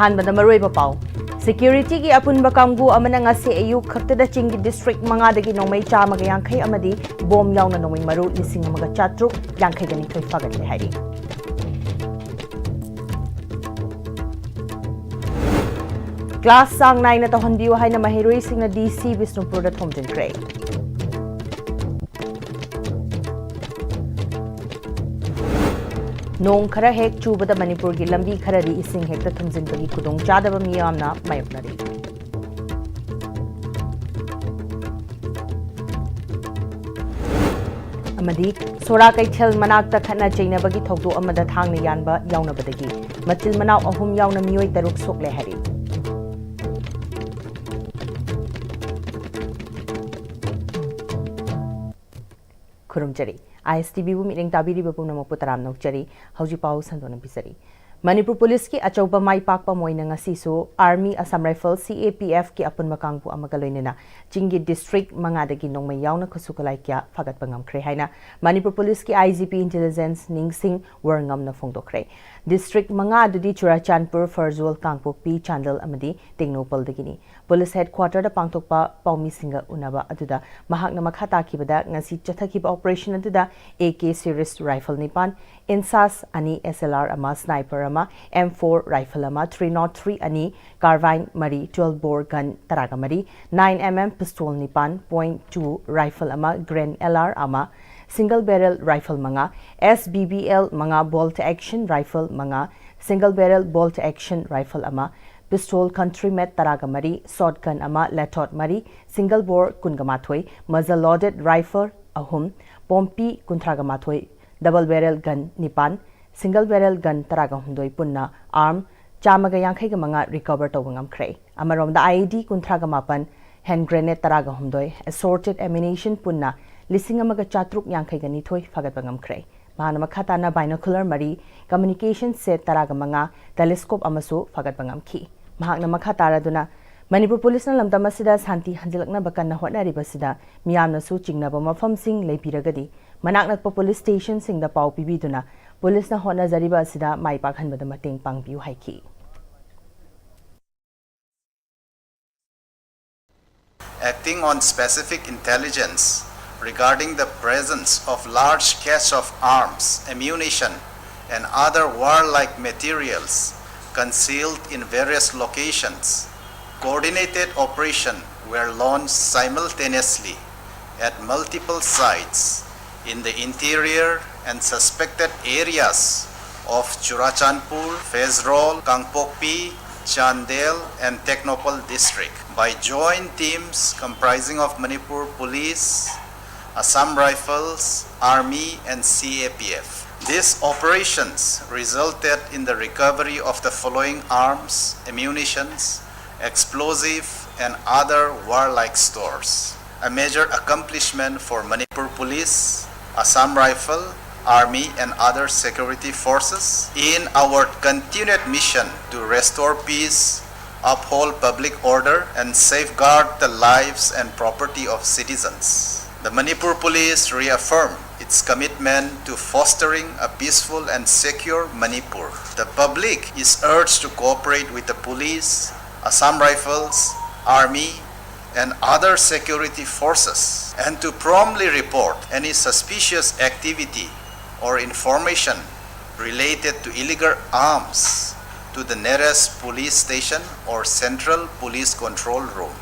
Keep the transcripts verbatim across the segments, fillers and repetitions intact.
ꯑꯍꯥꯟꯕꯗ ꯃꯔꯨꯑꯣꯏꯕ ꯄꯥꯎ꯫ ꯁꯦꯀ꯭ꯌꯨꯔꯤꯇꯤꯒꯤ ꯑꯄꯨꯟꯕ ꯀꯥꯡꯕꯨ ꯑꯃꯅ ꯉꯁꯤ ꯑꯌꯨꯛ ꯈꯛꯇꯗ ꯆꯤꯡꯒꯤ ꯗꯤꯁꯇ꯭ꯔꯤꯛ ꯃꯉꯥꯗꯒꯤ ꯅꯣꯡꯃꯩ ꯆꯥꯝꯃꯒ ꯌꯥꯡꯈꯩ ꯑꯃꯗꯤ ꯕꯣꯝ ꯌꯥꯎꯅ ꯅꯣꯡꯃꯩ ꯃꯔꯨ ꯂꯤꯁꯤꯡ ꯑꯃꯒ ꯆꯥꯇ꯭ꯔꯨꯛ ꯌꯥꯡꯈꯩꯒ ꯅꯤꯊꯣꯏ ꯐꯥꯒꯠꯂꯦ ꯍꯥꯏꯔꯤ꯫ ꯀ꯭ꯂꯥꯁ ꯆꯥꯡ ꯅꯥꯏꯅ ꯇꯧꯍꯟꯕꯤꯌꯨ ꯍꯥꯏꯅ ꯃꯍꯩꯔꯣꯏꯁꯤꯡꯅ ꯗꯤ ꯁꯤ ꯕꯤꯁꯅꯨꯄꯨꯔꯗ ꯊꯣꯝꯖꯤꯟꯈ꯭ꯔꯦ꯫ ꯅꯣꯡ ꯈꯔ ꯍꯦꯛ ꯆꯨꯕꯗ ꯃꯅꯤꯄꯨꯔꯒꯤ ꯂꯝꯕꯤ ꯈꯔꯗꯤ ꯏꯁꯤꯡ ꯍꯦꯛꯇ ꯊꯨꯝꯖꯤꯟꯕꯒꯤ ꯈꯨꯗꯣꯡꯆꯥꯗꯕ ꯃꯤꯌꯥꯝꯅ ꯃꯥꯌꯣꯛꯅꯔꯤ꯫ ꯑꯃꯗꯤ ꯁꯣꯔꯥ ꯀꯩꯊꯦꯜ ꯃꯅꯥꯛꯇ ꯈꯠꯅ ꯆꯩꯅꯕꯒꯤ ꯊꯧꯗꯣꯛ ꯑꯃꯗ ꯊꯥꯡꯅ ꯌꯥꯟꯕ ꯌꯥꯎꯅꯕꯗꯒꯤ ꯃꯆꯤꯟ ꯃꯅꯥꯎ ꯑꯍꯨꯝ ꯌꯥꯎꯅ ꯃꯤꯑꯣꯏ ꯇꯔꯨꯛ ꯁꯣꯛꯂꯦ ꯍꯥꯏꯔꯤ꯫ ꯈꯨꯔꯨꯝꯖꯔꯤ꯫ ꯑꯥꯏ ꯑꯦꯁ ꯇꯤ ꯚꯤꯕꯨ ꯃꯤꯠꯌꯦꯡ ꯇꯥꯕꯤꯔꯤꯕ ꯄꯨꯝꯅꯃꯛꯄꯨ ꯇꯔꯥꯝꯅ ꯑꯣꯛꯆꯔꯤ꯫ ꯍꯧꯖꯤꯛ ꯄꯥꯎ ꯁꯟꯗꯣꯛꯅ ꯄꯤꯖꯔꯤ꯫ ꯃꯅꯤꯄꯨꯔ ꯄꯨꯂꯤꯁꯀꯤ ꯑꯆꯧꯕ ꯃꯥꯏ ꯄꯥꯛꯄ ꯑꯃ ꯑꯣꯏꯅ ꯉꯁꯤꯁꯨ Army, Assam Rifle, C A P F ꯀꯤ ꯑꯄꯨꯟꯕ ꯀꯥꯡꯕꯨ ꯑꯃꯒ ꯂꯣꯏꯅꯅ ꯆꯤꯡꯒꯤ ꯗꯤꯁꯇ꯭ꯔꯤꯛ ꯃꯉꯥꯗꯒꯤ ꯅꯣꯡꯃꯩ ꯌꯥꯎꯅ ꯈꯨꯠꯁꯨ ꯈꯨꯠꯂꯥꯏ ꯀꯌꯥ ꯐꯥꯒꯠꯄ ꯉꯝꯈ꯭ꯔꯦ ꯍꯥꯏꯅ ꯃꯅꯤꯄꯨꯔ ꯄꯨꯂꯤꯁꯀꯤ ꯑꯥꯏ ꯖꯤ ꯄꯤ ꯏꯟꯇꯦꯂꯤꯖꯦꯟꯁ ꯅꯤꯡꯁꯤꯡ ꯋꯥꯔꯉꯝꯅ ꯐꯣꯡꯗꯣꯛꯈ꯭ꯔꯦ꯫ ꯗꯤꯁꯇ꯭ꯔꯤꯛ ꯃꯉꯥ ꯑꯗꯨꯗꯤ ꯆꯨꯔꯥꯆꯥꯟꯄꯨꯔ, ꯐꯔꯖꯣꯜ, ꯀꯥꯡꯄꯣꯛꯄꯤ, ꯆꯥꯟꯗꯦꯜ ꯑꯃꯗꯤ ꯇꯦꯡꯅꯧꯄꯜꯗꯒꯤꯅꯤ꯫ ꯄꯨꯂꯤꯁ ꯍꯦꯗꯀ꯭ꯋꯥꯇꯔꯗ ꯄꯥꯡꯊꯣꯛꯄ ꯄꯥꯎꯃꯤꯁꯤꯡꯒ ꯎꯅꯕ ꯑꯗꯨꯗ ꯃꯍꯥꯛꯅ ꯃꯈꯥ ꯇꯥꯈꯤꯕꯗ, ꯉꯁꯤ ꯆꯠꯊꯈꯤꯕ ꯑꯣꯄꯔꯦꯁꯟ ꯑꯗꯨꯗ A K series rifle ꯅꯤꯄꯥꯟ, INSAS ꯑꯅꯤ, S L R ꯑꯃ, sniper ꯑꯃ, M four rifle ꯑꯃ, three nought three ꯑꯅꯤ, carbine ꯃꯔꯤ, twelve bore gun ꯇꯔꯥꯒ ꯃꯔꯤ, nine M M pistol ꯅꯤꯄꯥꯟ, point two rifle ꯑꯃ, Grenadier ꯑꯃ, single barrel rifle ꯃꯉꯥ, S B B L ꯃꯉꯥ, bolt action rifle ꯃꯉꯥ, single barrel bolt action rifle ꯑꯃ, pistol country made ꯇꯔꯥꯒ ꯃꯔꯤ, shotgun ꯑꯃ, Latot ꯃꯔꯤ, single bore ꯀꯨꯟꯒ ꯃꯥꯊꯣꯏ, muzzle loaded rifle ꯑꯍꯨꯝ, ꯄꯣꯝꯄꯤ ꯀꯨꯟꯊ꯭ꯔꯥꯒ ꯃꯥꯊꯣꯏ, double barrel gun ꯅꯤꯄꯥꯟ, single barrel gun ꯇꯔꯥꯒ ꯍꯨꯝꯗꯣꯏ ꯄꯨꯟꯅ arm ꯆꯥꯝꯃꯒ ꯌꯥꯡꯈꯩꯒ ꯃꯉꯥ recover ꯇꯧꯕ ꯉꯝꯈ꯭ꯔꯦ꯫ ꯑꯃꯔꯣꯝꯗ, I E D ꯀꯨꯟꯊ꯭ꯔꯥꯒ ꯃꯥꯄꯟ, hand grenade ꯇꯔꯥꯒ ꯍꯨꯝꯗꯣꯏ, assorted ammunition ꯄꯨꯟꯅ ꯂꯤꯁꯤꯡ ꯑꯃꯒ ꯆꯥꯇ꯭ꯔꯨꯛ ꯌꯥꯡꯈꯩꯒ ꯅꯤꯊꯣꯏ ꯐꯥꯒꯠꯄ ꯉꯝꯈ꯭ꯔꯦ꯫ ꯃꯍꯥꯛꯅ ꯃꯈꯥ ꯇꯥꯅ binocular ꯃꯔꯤ, communication set ꯇꯔꯥꯒ ꯃꯉꯥ, telescope ꯑꯃꯁꯨ ꯐꯥꯒꯠꯄ ꯉꯝꯈꯤ꯫ ꯃꯍꯥꯛꯅ ꯃꯈꯥ ꯇꯥꯔꯗꯨꯅ, ꯃꯅꯤꯄꯨꯔ ꯄꯨꯂꯤꯁꯅ ꯂꯝꯗꯝ ꯑꯁꯤꯗ ꯁꯥꯟꯇꯤ ꯍꯟꯖꯤꯜꯂꯛꯅꯕ ꯀꯟꯅ ꯍꯣꯠꯅꯔꯤꯕꯁꯤꯗ ꯃꯤꯌꯥꯝꯅꯁꯨ ꯆꯤꯡꯅꯕ ꯃꯐꯝꯁꯤꯡ ꯂꯩꯕꯤꯔꯒꯗꯤ ꯃꯅꯥꯛ ꯅꯛꯄ ꯄꯨꯂꯤꯁ ꯁ꯭ꯇꯦꯁꯟꯁꯤꯡꯗ ꯄꯥꯎ ꯄꯤꯕꯤꯗꯨꯅ ꯄꯨꯂꯤꯁꯅ ꯍꯣꯠꯅꯖꯔꯤꯕ ꯑꯁꯤꯗ ꯃꯥꯏ ꯄꯥꯛꯍꯟꯕꯗ ꯃꯇꯦꯡ ꯄꯥꯡꯕꯤꯌꯨ ꯍꯥꯏꯈꯤ꯫ Acting on specific intelligence regarding the presence of large cache of arms, ammunition, and other warlike materials concealed in various locations, coordinated operations were launched simultaneously at multiple sites in the interior and suspected areas of Churachandpur, Pherzawl, Kangpokpi, Chandel, and Tengnoupal district by joint teams comprising of Manipur Police, Assam Rifles, Army, and C A P F. These operations resulted in the recovery of the following arms, ammunitions, explosive, and other warlike stores. A major accomplishment for Manipur Police, Assam Rifle, Army, and other security forces in our continued mission to restore peace, uphold public order, and safeguard the lives and property of citizens. The Manipur Police reaffirm its commitment to fostering a peaceful and secure Manipur. The public is urged to cooperate with the police, Assam Rifles, Army, and other security forces, and to promptly report any suspicious activity or information related to illegal arms to the nearest police station or central police control room.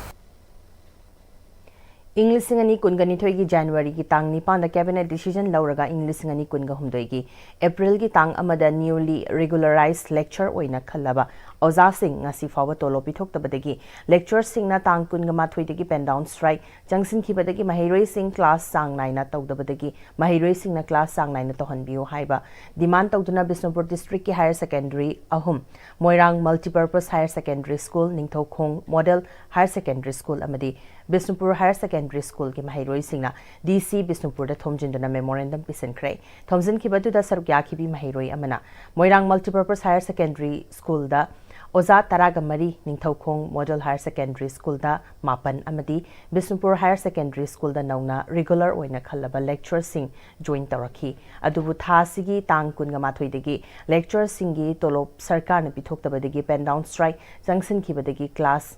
ꯏꯪ ꯂꯤꯁꯤꯡ ꯑꯅꯤ ꯀꯨꯟꯒ ꯅꯤꯊꯣꯏꯒꯤ ꯖꯅꯋꯥꯔꯤꯒꯤ ꯇꯥꯡ ꯅꯤꯄꯥꯟꯗ cabinet decision ꯂꯧꯔꯒ ꯏꯪ ꯂꯤꯁꯤꯡ ꯑꯅꯤ ꯀꯨꯟꯒ ꯍꯨꯝꯗꯣꯏꯒꯤ ꯑꯦꯄ꯭ꯔꯤꯜꯒꯤ ꯇꯥꯡ ꯑꯃꯗ newly regularized lecture ꯑꯣꯏꯅ ꯈꯜꯂꯕ ꯑꯣꯖꯥꯁꯤꯡ ꯉꯁꯤ ꯐꯥꯎꯕ ꯇꯣꯂꯣꯞ ꯄꯤꯊꯣꯛꯇꯕꯗꯒꯤ lecturerꯁꯤꯡꯅ ꯇꯥꯡ ꯀꯨꯟꯒ ꯃꯥꯊꯣꯏꯗꯒꯤ pen down strike ꯆꯪꯁꯤꯟꯈꯤꯕꯗꯒꯤ ꯃꯍꯩꯔꯣꯏꯁꯤꯡ class ꯆꯥꯡ ꯅꯥꯏꯅ ꯇꯧꯗꯕꯗꯒꯤ ꯃꯍꯩꯔꯣꯏꯁꯤꯡꯅ class ꯆꯥꯡ ꯅꯥꯏꯅ ꯇꯧꯍꯟꯕꯤꯌꯨ ꯍꯥꯏꯕ demand ꯇꯧꯗꯨꯅ ꯕꯤꯁꯅꯨꯄꯨꯔ districtꯀꯤ higher secondary ꯑꯍꯨꯝ, ꯃꯣꯏꯔꯥꯡ Multipurpose Higher Secondary School, Ningthoukhong Model Higher Secondary School ꯑꯃꯗꯤ ꯕꯤꯁꯅꯨꯄꯨꯔ Higher Secondary Schoolꯒꯤ ꯃꯍꯩꯔꯣꯏꯁꯤꯡꯅ D C ꯕꯤꯁꯅꯨꯄꯨꯔꯗ ꯊꯣꯝꯖꯤꯟꯗꯨꯅ memorandum ꯄꯤꯁꯤꯟꯈ꯭ꯔꯦ꯫ ꯊꯣꯝꯖꯤꯟꯈꯤꯕ ꯑꯗꯨꯗ ꯁꯔꯨꯛ ꯌꯥꯈꯤꯕꯤ ꯃꯍꯩꯔꯣꯏ ꯑꯃꯅ ꯃꯣꯏꯔꯥꯡ Multipurpose Higher Secondary Schoolꯗ ꯑꯣꯖꯥ ꯇꯔꯥꯒ ꯃꯔꯤ, ꯅꯤꯡꯊꯧꯈꯣꯡ Model Higher Secondary Schoolꯗ ꯃꯥꯄꯟ ꯑꯃꯗꯤ ꯕꯤꯁꯅꯨꯄꯨꯔ Higher Secondary Schoolꯗ ꯅꯧꯅ regular ꯑꯣꯏꯅ ꯈꯜꯂꯕ lecturerꯁꯤꯡ join ꯇꯧꯔꯛꯈꯤ꯫ ꯑꯗꯨꯕꯨ ꯊꯥ ꯑꯁꯤꯒꯤ ꯇꯥꯡ ꯀꯨꯟꯒ ꯃꯥꯊꯣꯏꯗꯒꯤ lecturerꯁꯤꯡꯒꯤ ꯇꯣꯂꯣꯞ ꯁꯔꯀꯥꯔꯅ ꯄꯤꯊꯣꯛꯇꯕꯗꯒꯤ pen down strike ꯆꯪꯁꯤꯟꯈꯤꯕꯗꯒꯤ class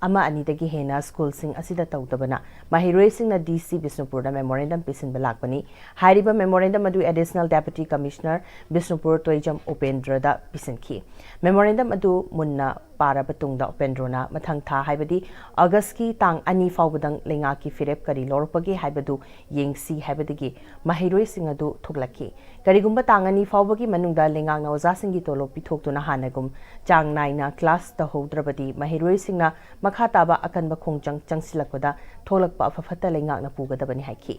ꯑꯃ ꯑꯅꯤꯗꯒꯤ ꯍꯦꯟꯅ ꯁ꯭ꯀꯨꯜꯁꯤꯡ ꯑꯁꯤꯗ ꯇꯧꯗꯕꯅ ꯃꯍꯩꯔꯣꯏꯁꯤꯡꯅ ꯗꯤ ꯁꯤ ꯕꯤꯁꯅꯨꯄꯨꯔꯗ ꯃꯦꯃꯣꯔꯦꯟꯗꯝ ꯄꯤꯁꯤꯟꯕ ꯂꯥꯛꯄꯅꯤ꯫ ꯍꯥꯏꯔꯤꯕ ꯃꯦꯃꯣꯔꯦꯟꯗꯝ ꯑꯗꯨ additional ꯗꯦꯄꯨꯇꯤ commissioner Bishnupur Toijam ꯎꯄꯦꯟꯗ꯭ꯔꯗ ꯄꯤꯁꯤꯟꯈꯤ꯫ Memorandum ꯑꯗꯨ ꯃꯨꯟꯅ ꯄꯥꯔꯕ ꯇꯨꯡꯗ ꯎꯄꯦꯟꯗ꯭ꯔꯣꯅ ꯃꯊꯪ ꯊꯥ, ꯍꯥꯏꯕꯗꯤ ꯑꯥꯒꯁꯀꯤ ꯇꯥꯡ ꯑꯅꯤ ꯐꯥꯎꯕꯗꯪ ꯂꯩꯉꯥꯛꯀꯤ ꯐꯤꯔꯦꯞ ꯀꯔꯤ ꯂꯧꯔꯛꯄꯒꯦ ꯍꯥꯏꯕꯗꯨ ꯌꯦꯡꯁꯤ ꯍꯥꯏꯕꯗꯒꯤ ꯃꯍꯩꯔꯣꯏꯁꯤꯡ ꯑꯗꯨ ꯊꯣꯛꯂꯛꯈꯤ꯫ ꯀꯔꯤꯒꯨꯝꯕ ꯇꯥꯡ ꯑꯅꯤ ꯐꯥꯎꯕꯒꯤ ꯃꯅꯨꯡꯗ ꯂꯩꯉꯥꯛꯅ ꯑꯣꯖꯥꯁꯤꯡꯒꯤ ꯇꯣꯂꯣꯞ ꯄꯤꯊꯣꯛꯇꯨꯅ ꯍꯥꯟꯅꯒꯨꯝ ꯆꯥꯡ ꯅꯥꯏꯅ ꯀ꯭ꯂꯥꯁ ꯇꯧꯍꯧꯗ꯭ꯔꯕꯗꯤ ꯃꯍꯩꯔꯣꯏꯁꯤꯡꯅ ꯃꯈꯥ ꯇꯥꯕ ꯑꯀꯟꯕ ꯈꯣꯡꯖꯪ ꯆꯪꯁꯤꯜꯂꯛꯄꯗ ꯊꯣꯛꯂꯛꯄ ꯑꯐ ꯐꯠꯇ ꯂꯩꯉꯥꯛꯅ ꯄꯨꯒꯗꯕꯅꯤ ꯍꯥꯏꯈꯤ꯫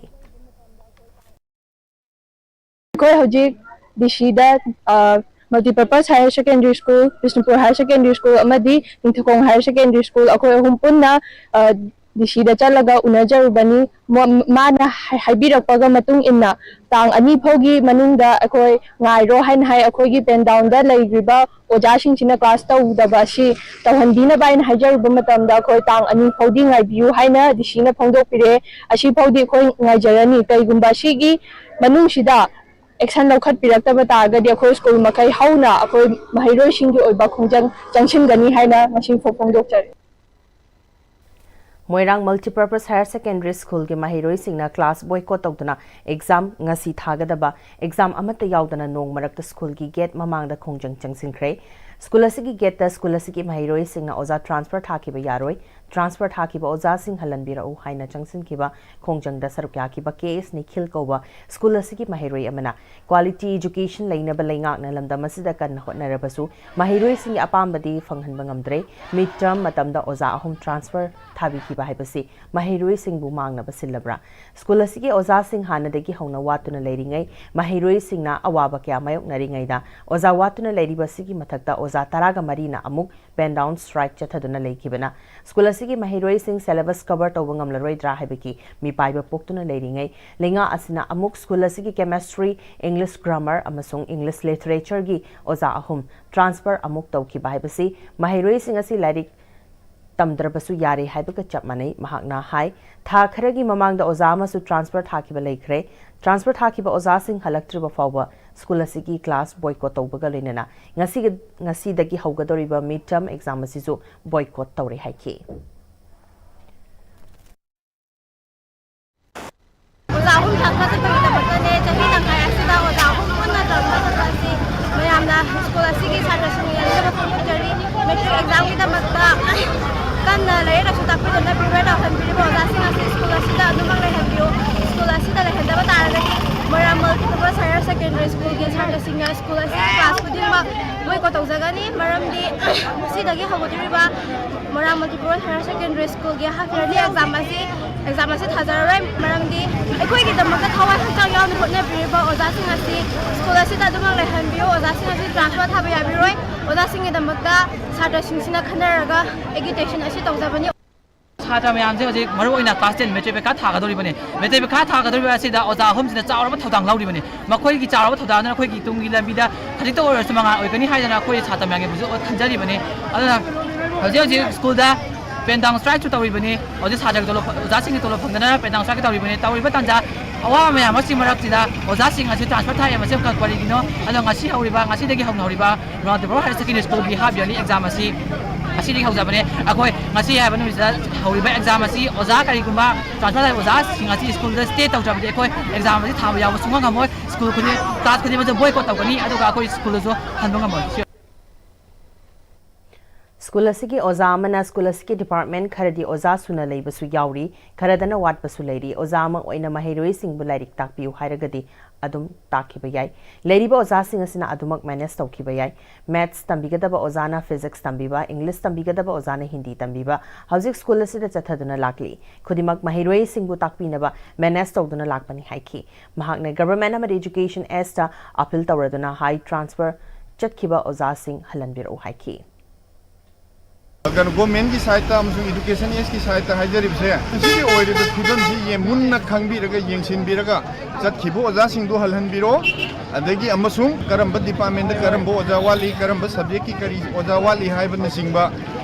ꯑꯩꯈꯣꯏ ꯍꯧꯖꯤꯛ ꯗꯤ ꯁꯤꯗ multipurpose higher secondary school, Bishnupur higher secondary school ꯑꯃꯗꯤ ꯅꯤꯡꯊꯧꯈꯣꯡ ꯍꯥꯌꯔ ꯁꯦꯀꯦꯟꯗꯔꯤ ꯁ꯭ꯀꯨꯜ, ꯑꯩꯈꯣꯏ ꯑꯍꯨꯝ ꯄꯨꯟꯅ ꯗꯤ ꯁꯤꯗ ꯆꯠꯂꯒ ꯎꯅꯖꯔꯨꯕꯅꯤ꯫ ꯃꯣ- ꯃꯥꯅ ꯍꯥꯏ- ꯍꯥꯏꯕꯤꯔꯛꯄꯒ ꯃꯇꯨꯡ ꯏꯟꯅ ꯇꯥꯡ ꯑꯅꯤ ꯐꯥꯎꯒꯤ ꯃꯅꯨꯡꯗ ꯑꯩꯈꯣꯏ ꯉꯥꯏꯔꯣ ꯍꯥꯏꯅ ꯍꯥꯏ꯫ ꯑꯩꯈꯣꯏꯒꯤ ꯄꯦꯟ ꯗꯥꯎꯟꯗ ꯂꯩꯔꯤꯕ ꯑꯣꯖꯥꯁꯤꯡꯁꯤꯅ ꯀ꯭ꯂꯥꯁ ꯇꯧꯗꯕ ꯑꯁꯤ ꯇꯧꯍꯟꯕꯤꯅꯕ ꯍꯥꯏꯅ ꯍꯥꯏꯖꯔꯨꯕ ꯃꯇꯝꯗ ꯑꯩꯈꯣꯏ ꯇꯥꯡ ꯑꯅꯤ ꯐꯥꯎꯗꯤ ꯉꯥꯏꯕꯤꯌꯨ ꯍꯥꯏꯅ ꯗꯤ ꯁꯤꯅ ꯐꯣꯡꯗꯣꯛꯄꯤꯔꯛꯑꯦ꯫ ꯑꯁꯤ ꯐꯥꯎꯗꯤ ꯑꯩꯈꯣꯏ ꯉꯥꯏꯖꯔꯅꯤ꯫ ꯀꯩꯒꯨꯝꯕ ꯑꯁꯤꯒꯤ ꯃꯅꯨꯡꯁꯤꯗ ꯑꯦꯛꯁꯟ ꯂꯧꯈꯠꯄꯤꯔꯛꯇꯕ ꯇꯥꯔꯒꯗꯤ ꯑꯩꯈꯣꯏ ꯁ꯭ꯀꯨꯜ ꯃꯈꯩ ꯍꯧꯅ ꯑꯩꯈꯣꯏ ꯃꯍꯩꯔꯣꯏꯁꯤꯡꯒꯤ ꯑꯣꯏꯕ ꯈꯣꯡꯖꯪ ꯆꯪꯁꯤꯟꯒꯅꯤ ꯍꯥꯏꯅ ꯉꯁꯤ ꯐꯣꯡꯗꯣꯛꯆꯔꯤ꯫ ꯃꯣꯏꯔꯥꯡ ꯃꯜꯇꯤꯄꯔꯄꯁ ꯍꯥꯌꯔ ꯁꯦꯀꯦꯟꯗꯔꯤ ꯁ꯭ꯀꯨꯜꯒꯤ ꯃꯍꯩꯔꯣꯏꯁꯤꯡꯅ ꯀ꯭ꯂꯥꯁ ꯕꯣꯏꯀꯣꯠ ꯇꯧꯗꯨꯅ ꯑꯦꯛꯖꯥꯝ ꯉꯁꯤ ꯊꯥꯒꯗꯕ ꯑꯦꯛꯖꯥꯝ ꯑꯃꯠꯇ ꯌꯥꯎꯗꯅ ꯅꯣꯡ ꯃꯔꯛꯇ ꯁ꯭ꯀꯨꯜꯒꯤ ꯒꯦꯠ ꯃꯃꯥꯡꯗ ꯈꯣꯡꯖꯪ ꯆꯪꯁꯤꯟꯈ꯭ꯔꯦ꯫ ꯁ꯭ꯀꯨꯜ ꯑꯁꯤꯒꯤ ꯒꯦꯠꯇ ꯁ꯭ꯀꯨꯜ ꯑꯁꯤꯒꯤ ꯃꯍꯩꯔꯣꯏꯁꯤꯡꯅ ꯑꯣꯖꯥ ꯇ꯭ꯔꯥꯟꯁꯐꯔ ꯊꯥꯈꯤꯕ ꯌꯥꯔꯣꯏ, ꯇ꯭ꯔꯥꯟꯁꯐꯔ ꯊꯥꯈꯤꯕ ꯑꯣꯖꯥꯁꯤꯡ ꯍꯜꯍꯟꯕꯤꯔꯛꯎ ꯍꯥꯏꯅ ꯆꯪꯁꯤꯟꯈꯤꯕ ꯈꯣꯡꯖꯪꯗ ꯁꯔꯨꯛ ꯌꯥꯈꯤꯕ ꯀꯦ ꯑꯦꯁ ꯅꯤꯈꯤꯜ ꯀꯧꯕ ꯁ꯭ꯀꯨꯜ ꯑꯁꯤꯒꯤ ꯃꯍꯩꯔꯣꯏ ꯑꯃꯅ ꯀ꯭ꯋꯥꯂꯤꯇꯤ ꯑꯦꯖꯨꯀꯦꯁꯟ ꯂꯩꯅꯕ ꯂꯩꯉꯥꯛꯅ ꯂꯝꯗꯝ ꯑꯁꯤꯗ ꯀꯟꯅ ꯍꯣꯠꯅꯔꯕꯁꯨ ꯃꯍꯩꯔꯣꯏꯁꯤꯡꯒꯤ ꯑꯄꯥꯝꯕꯗꯤ ꯐꯪꯍꯟꯕ ꯉꯝꯗ꯭ꯔꯦ꯫ ꯃꯤꯗ ꯇꯔꯝ ꯃꯇꯝꯗ ꯑꯣꯖꯥ ꯑꯍꯨꯝ ꯇ꯭ꯔꯥꯟꯁꯐꯔ ꯊꯥꯕꯤꯈꯤꯕ ꯍꯥꯏꯕꯁꯤ ꯃꯍꯩꯔꯣꯏꯁꯤꯡꯕꯨ ꯃꯥꯡꯅꯕ ꯁꯤꯜꯂꯕ꯭ꯔꯥ? ꯁ꯭ꯀꯨꯜ ꯑꯁꯤꯒꯤ ꯑꯣꯖꯥꯁꯤꯡ ꯍꯥꯟꯅꯗꯒꯤ ꯍꯧꯅ ꯋꯥꯠꯇꯨꯅ ꯂꯩꯔꯤꯉꯩ ꯃꯍꯩꯔꯣꯏꯁꯤꯡꯅ ꯑꯋꯥꯕ ꯀꯌꯥ ꯃꯥꯌꯣꯛꯅꯔꯤꯉꯩꯗ ꯑꯣꯖꯥ ꯋꯥꯠꯇꯨꯅ ꯂꯩꯔꯤꯕ ꯑꯁꯤꯒꯤ ꯃꯊꯛꯇ ꯑꯣꯖꯥ ꯇꯔꯥꯒ ꯃꯔꯤꯅ ꯑꯃꯨꯛ ꯄꯦꯟ ꯗꯥꯎꯟ ꯁ꯭ꯇ꯭ꯔꯥꯏꯛ ꯆꯠꯊꯗꯨꯅ ꯂꯩꯈꯤꯕꯅ ꯁ꯭ꯀꯨꯜ ꯑꯁꯤꯒꯤ ꯃꯍꯩꯔꯣꯏꯁꯤꯡ ꯁꯦꯂꯦꯕꯁ ꯀꯚꯔ ꯇꯧꯕ ꯉꯝꯂꯔꯣꯏꯗ꯭ꯔꯥ ꯍꯥꯏꯕꯒꯤ ꯃꯤꯄꯥꯏꯕ ꯄꯣꯛꯇꯨꯅ ꯂꯩꯔꯤꯉꯩ ꯂꯩꯉꯥꯛ ꯑꯁꯤꯅ ꯑꯃꯨꯛ ꯁ꯭ꯀꯨꯜ ꯑꯁꯤꯒꯤ ꯀꯦꯃꯦꯁꯇ꯭ꯔꯤ, ꯏꯪꯂꯤꯁ ꯒ꯭ꯔꯥꯃꯔ ꯑꯃꯁꯨꯡ ꯏꯪꯂꯤꯁ ꯂꯤꯇꯔꯦꯆꯔꯒꯤ ꯑꯣꯖꯥ ꯑꯍꯨꯝ ꯇ꯭ꯔꯥꯟꯁꯐꯔ ꯑꯃꯨꯛ ꯇꯧꯈꯤꯕ ꯍꯥꯏꯕꯁꯤ ꯃꯍꯩꯔꯣꯏꯁꯤꯡ ꯑꯁꯤ ꯂꯥꯏꯔꯤꯛ ꯇꯝꯗ꯭ꯔꯕꯁꯨ ꯌꯥꯔꯦ ꯍꯥꯏꯕꯒ ꯆꯞ ꯃꯥꯟꯅꯩ꯫ ꯃꯍꯥꯛꯅ ꯍꯥꯏ, ꯊꯥ ꯈꯔꯒꯤ ꯃꯃꯥꯡꯗ ꯑꯣꯖꯥ ꯑꯃꯁꯨ ꯇ꯭ꯔꯥꯟꯁꯐꯔ ꯊꯥꯈꯤꯕ ꯂꯩꯈ꯭ꯔꯦ꯫ ꯇ꯭ꯔꯥꯟꯁꯐꯔ ꯊꯥꯈꯤꯕ ꯑꯣꯖꯥꯁꯤꯡ ꯍꯜꯂꯛꯇ꯭ꯔꯤꯕ ꯐꯥꯎꯕ ꯁ꯭ꯀꯨꯜ ꯑꯁꯤꯒꯤ ꯀ꯭ꯂꯥꯁ ꯕꯣꯏꯀꯣꯠ ꯇꯧꯕꯒ ꯂꯣꯏꯅꯅ ꯉꯁꯤꯒꯤ, ꯉꯁꯤꯗꯒꯤ ꯍꯧꯒꯗꯧꯔꯤꯕ ꯃꯤꯗ ꯇꯔꯝ ꯑꯦꯛꯖꯥꯝ ꯑꯁꯤꯁꯨ ꯕꯣꯏꯀꯣꯠ ꯇꯧꯔꯦ ꯍꯥꯏꯈꯤ꯫ ꯑꯣꯖꯥ ꯑꯍꯨꯝ ꯇ꯭ꯔꯥꯟꯁꯐꯔ ꯆꯠꯄꯒꯤꯗꯃꯛꯇꯅꯦ ꯆꯍꯤ ꯇꯪꯈꯥꯏ ꯑꯁꯤꯗ ꯑꯣꯖꯥ ꯑꯍꯨꯝ ꯄꯨꯟꯅ ꯇ꯭ꯔꯥꯟꯁꯐꯔ ꯆꯠꯄ ꯑꯁꯤ ꯃꯌꯥꯝꯅ ꯁ꯭ꯀꯨꯜ ꯑꯁꯤꯒꯤ ꯁꯥꯇ꯭ꯔꯁꯤꯡꯒꯤ ꯌꯥꯅꯤꯡꯗꯕ ꯐꯣꯡꯗꯣꯛꯆꯔꯤ꯫ ꯃꯦꯇ꯭ꯔꯤꯛ ꯑꯦꯛꯖꯥꯝꯒꯤꯗꯃꯛꯇ ꯀꯟꯅ ꯂꯥꯏꯔꯤꯛ ꯂꯥꯏꯁꯨ ꯇꯥꯛꯄꯤꯗꯨꯅ ꯄ꯭ꯔꯤꯄꯦꯌꯔ ꯇꯧꯍꯟꯕꯤꯔꯤꯕ ꯑꯣꯖꯥꯁꯤꯡ ꯑꯁꯤ ꯁ꯭ꯀꯨꯜ ꯑꯁꯤꯗ ꯑꯗꯨꯃꯛ ꯂꯩꯍꯟꯕꯤꯌꯨ꯫ ꯁ꯭ꯀꯨꯜ ꯑꯁꯤꯗ ꯂꯩꯍꯟꯗꯕ ꯇꯥꯔꯒꯗꯤ ꯃꯣꯏꯔꯥꯡ ꯃꯜꯇꯤꯄꯔꯄꯁ ꯍꯥꯌꯔ ꯁꯦꯀꯦꯟꯗꯔꯤ ꯁ꯭ꯀꯨꯜꯒꯤ ꯁꯥꯇ꯭ꯔꯁꯤꯡꯅ ꯁ꯭ꯀꯨꯜ ꯑꯁꯤꯒꯤ ꯀ꯭ꯂꯥꯁ ꯈꯨꯗꯤꯡꯃꯛ ꯕꯣꯏꯀꯣꯠ ꯇꯧꯖꯒꯅꯤ꯫ ꯃꯔꯝꯗꯤ ꯉꯁꯤꯗꯒꯤ ꯍꯧꯒꯗꯧꯔꯤꯕ ꯃꯣꯏꯔꯥꯡ ꯃꯜꯇꯤꯄꯔꯄꯁ ꯍꯥꯌꯔ ꯁꯦꯀꯦꯟꯗꯔꯤ ꯁ꯭ꯀꯨꯜꯒꯤ ꯍꯥꯐ ꯏꯌꯔꯂꯤ ꯑꯦꯛꯖꯥꯝ ꯑꯁꯤ, ꯑꯦꯛꯖꯥꯝ ꯑꯁꯤ ꯊꯥꯖꯔꯔꯣꯏ꯫ ꯃꯔꯝꯗꯤ ꯑꯩꯈꯣꯏꯒꯤꯗꯃꯛꯇ ꯊꯋꯥꯏ ꯍꯛꯆꯥꯡ ꯌꯥꯎꯅ ꯍꯣꯠꯅꯕꯤꯔꯤꯕ ꯑꯣꯖꯥꯁꯤꯡ ꯑꯁꯤ ꯁ꯭ꯀꯨꯜ ꯑꯁꯤꯗ ꯑꯗꯨꯃꯛ ꯂꯩꯍꯟꯕꯤꯌꯨ꯫ ꯑꯣꯖꯥꯁꯤꯡ ꯑꯁꯤ ꯇ꯭ꯔꯥꯟꯁꯐꯔ ꯊꯥꯕ ꯌꯥꯕꯤꯔꯣꯏ꯫ ꯑꯣꯖꯥꯁꯤꯡꯒꯤꯗꯃꯛꯇ ꯁꯥꯇ꯭ꯔꯁꯤꯡꯁꯤꯅ ꯈꯟꯅꯔꯒ ꯑꯦꯒꯤꯇꯦꯁꯟ ꯑꯁꯤ ꯇꯧꯖꯕꯅꯤ꯫ ꯁꯥꯇ꯭ꯔ ꯃꯌꯥꯝꯁꯦ ꯍꯧꯖꯤꯛ ꯃꯔꯨ ꯑꯣꯏꯅ ꯀ꯭ꯂꯥꯁ ꯇꯦꯟ ꯃꯦꯇ꯭ꯔꯤꯛ ꯄꯩꯈꯥ ꯊꯥꯒꯗꯧꯔꯤꯕꯅꯤ꯫ ꯃꯦꯇ꯭ꯔꯤꯛ ꯄꯩꯈꯥ ꯊꯥꯒꯗꯧꯔꯤꯕ ꯑꯁꯤꯗ ꯑꯣꯖꯥ ꯑꯍꯨꯝꯁꯤꯅ ꯆꯥꯎꯔꯕ ꯊꯧꯗꯥꯡ ꯂꯧꯔꯤꯕꯅꯤ꯫ ꯃꯈꯣꯏꯒꯤ ꯆꯥꯎꯔꯕ ꯊꯧꯗꯥꯡꯗꯨꯅ ꯑꯩꯈꯣꯏꯒꯤ ꯇꯨꯡꯒꯤ ꯂꯝꯕꯤꯗ ꯈꯖꯤꯛꯇ ꯑꯣꯏꯔꯁꯨ ꯃꯉꯥꯜ ꯑꯣꯏꯒꯅꯤ ꯍꯥꯏꯗꯅ ꯑꯩꯈꯣꯏ ꯁꯥꯇ꯭ꯔ ꯃꯌꯥꯝꯒꯤꯕꯨꯁꯨ ꯈꯟꯖꯔꯤꯕꯅꯤ꯫ ꯑꯗꯨꯅ ꯍꯧꯖꯤꯛ ꯍꯧꯖꯤꯛ ꯁ꯭ꯀꯨꯜꯗ ꯄꯦꯟ ꯗꯥꯎꯟ ꯁ꯭ꯇ꯭ꯔꯥꯏꯛꯁꯨ ꯇꯧꯔꯤꯕꯅꯤ꯫ ꯍꯧꯖꯤꯛ ꯁꯥꯇ꯭ꯔꯒꯤ ꯇꯣꯂꯣꯞ, ꯑꯣꯖꯥꯁꯤꯡꯒꯤ ꯇꯣꯂꯣꯞ ꯐꯪꯗꯅ ꯄꯦꯟ ꯗꯥꯎꯟ ꯁ꯭ꯇ꯭ꯔꯥꯏꯛ ꯇꯧꯔꯤꯕꯅꯤ꯫ ꯇꯧꯔꯤꯕ ꯇꯥꯟꯖꯥ ꯑꯋꯥꯕ ꯃꯌꯥꯝ ꯑꯁꯤ ꯃꯔꯛꯁꯤꯗ ꯑꯣꯖꯥꯁꯤꯡ ꯑꯁꯤ ꯇ꯭ꯔꯥꯟꯁꯐꯔ ꯊꯥꯏ ꯍꯥꯏꯕꯁꯤ ꯀꯔꯤꯒꯤꯅꯣ? ꯑꯗꯣ ꯉꯁꯤ ꯍꯧꯔꯤꯕ, ꯉꯁꯤꯗꯒꯤ ꯍꯧꯅ ꯍꯧꯔꯤꯕ ꯃꯣꯏꯔꯥꯡ ꯃꯜꯇꯤꯄꯔꯄꯁ ꯍꯥꯌꯔ ꯁꯦꯀꯦꯟꯗꯔꯤ ꯁ꯭ꯀꯨꯜꯒꯤ ꯍꯥꯐ ꯏꯌꯔꯂꯤ ꯑꯦꯛꯖꯥꯝ ꯑꯁꯤ, ꯉꯁꯤꯗꯒꯤ ꯍꯧꯖꯕꯅꯦ꯫ ꯑꯩꯈꯣꯏ ꯉꯁꯤ ꯍꯥꯏꯕ ꯅꯨꯃꯤꯠꯁꯤꯗ ꯍꯧꯔꯤꯕ ꯑꯦꯛꯖꯥꯝ ꯑꯁꯤ ꯑꯣꯖꯥ ꯀꯔꯤꯒꯨꯝꯕ ꯇ꯭ꯔꯥꯟꯁꯐꯔ ꯂꯥꯛꯏꯕ ꯑꯣꯖꯥꯁꯤꯡ ꯑꯁꯤ ꯁ꯭ꯀꯨꯜꯗ ꯁ꯭ꯇꯦ ꯇꯧꯗ꯭ꯔꯕꯗꯤ ꯑꯩꯈꯣꯏ ꯑꯦꯛꯖꯥꯝ ꯑꯁꯤ ꯊꯥꯕ ꯌꯥꯎꯕ ꯁꯨꯡꯉꯝ ꯉꯝꯃꯣꯏ꯫ ꯁ꯭ꯀꯨꯜ ꯈꯨꯗꯤꯡ, ꯀ꯭ꯂꯥꯁ ꯈꯨꯗꯤꯡꯃꯛꯁꯨ ꯕꯣꯏꯀꯣꯠ ꯇꯧꯒꯅꯤ, ꯑꯗꯨꯒ ꯑꯩꯈꯣꯏ ꯁ꯭ꯀꯨꯜꯗꯁꯨ ꯍꯟꯕ ꯉꯝꯃꯣꯏ꯫ ꯁ꯭ꯀꯨꯜ ꯑꯁꯤꯒꯤ ꯑꯣꯖꯥ ꯑꯃꯅ ꯁ꯭ꯀꯨꯜ ꯑꯁꯤꯒꯤ ꯗꯤꯄꯥꯔꯠꯃꯦꯟ ꯈꯔꯗꯤ ꯑꯣꯖꯥ ꯁꯨꯅ ꯂꯩꯕꯁꯨ ꯌꯥꯎꯔꯤ, ꯈꯔꯗꯅ ꯋꯥꯠꯄꯁꯨ ꯂꯩꯔꯤ꯫ ꯑꯣꯖꯥ ꯑꯃ ꯑꯣꯏꯅ ꯃꯍꯩꯔꯣꯏꯁꯤꯡꯕꯨ ꯂꯥꯏꯔꯤꯛ ꯇꯥꯛꯄꯤꯌꯨ ꯍꯥꯏꯔꯒꯗꯤ ꯑꯗꯨꯝ ꯇꯥꯛꯈꯤꯕ ꯌꯥꯏ꯫ ꯂꯩꯔꯤꯕ ꯑꯣꯖꯥꯁꯤꯡ ꯑꯁꯤꯅ ꯑꯗꯨꯃꯛ ꯃꯦꯅꯦꯖ ꯇꯧꯈꯤꯕ ꯌꯥꯏ꯫ ꯃꯦꯊꯁ ꯇꯝꯕꯤꯒꯗꯕ ꯑꯣꯖꯥꯅ ꯐꯤꯖꯤꯛꯁ ꯇꯝꯕꯤꯕ, ꯏꯪꯂꯤꯁ ꯇꯝꯕꯤꯒꯗꯕ ꯑꯣꯖꯥꯅ ꯍꯤꯟꯗꯤ ꯇꯝꯕꯤꯕ ꯍꯧꯖꯤꯛ ꯁ꯭ꯀꯨꯜ ꯑꯁꯤꯗ ꯆꯠꯊꯗꯨꯅ ꯂꯥꯛꯂꯤ꯫ ꯈꯨꯗꯤꯡꯃꯛ ꯃꯍꯩꯔꯣꯏꯁꯤꯡꯕꯨ ꯇꯥꯛꯄꯤꯅꯕ ꯃꯦꯅꯦꯖ ꯇꯧꯗꯨꯅ ꯂꯥꯛꯄꯅꯤ ꯍꯥꯏꯈꯤ꯫ ꯃꯍꯥꯛꯅ ꯒꯚꯔꯟꯃꯦꯟꯠ ꯑꯃꯗꯤ ꯑꯦꯖꯨꯀꯦꯁꯟ ꯑꯦꯁꯇ ꯑꯄꯤꯜ ꯇꯧꯔꯗꯨꯅ ꯍꯥꯏ ꯇ꯭ꯔꯥꯟꯁꯐꯔ ꯆꯠꯈꯤꯕ ꯑꯣꯖꯥꯁꯤꯡ ꯍꯜꯍꯟꯕꯤꯔꯛꯎ ꯍꯥꯏꯈꯤ꯫ ꯀꯩꯅꯣ, ꯒꯣꯔꯃꯦꯟꯒꯤ ꯁꯥꯏꯠꯇ ꯑꯃꯁꯨꯡ ꯑꯦꯖꯨꯀꯦꯁꯟ ꯑꯦꯁꯀꯤ ꯁꯥꯏꯠꯇ ꯍꯥꯏꯖꯔꯤꯕꯁꯦ, ꯉꯁꯤꯒꯤ ꯑꯣꯏꯔꯤꯕ ꯐꯤꯕꯝꯁꯤ ꯌꯦꯡ-, ꯃꯨꯟꯅ ꯈꯪꯕꯤꯔꯒ, ꯌꯦꯡꯁꯤꯟꯕꯤꯔꯒ, ꯆꯠꯈꯤꯕ ꯑꯣꯖꯥꯁꯤꯡꯗꯨ ꯍꯜꯍꯟꯕꯤꯔꯣ꯫ ꯑꯗꯒꯤ ꯑꯃꯁꯨꯡ ꯀꯔꯝꯕ ꯗꯤꯄꯥꯔꯠꯃꯦꯟꯗ ꯀꯔꯝꯕ ꯑꯣꯖꯥ ꯋꯥꯠꯂꯤ, ꯀꯔꯝꯕ ꯁꯕꯖꯦꯛꯀꯤ ꯀꯔꯤ ꯑꯣꯖꯥ ꯋꯥꯠꯂꯤ ꯍꯥꯏꯕꯅꯆꯤꯡꯕ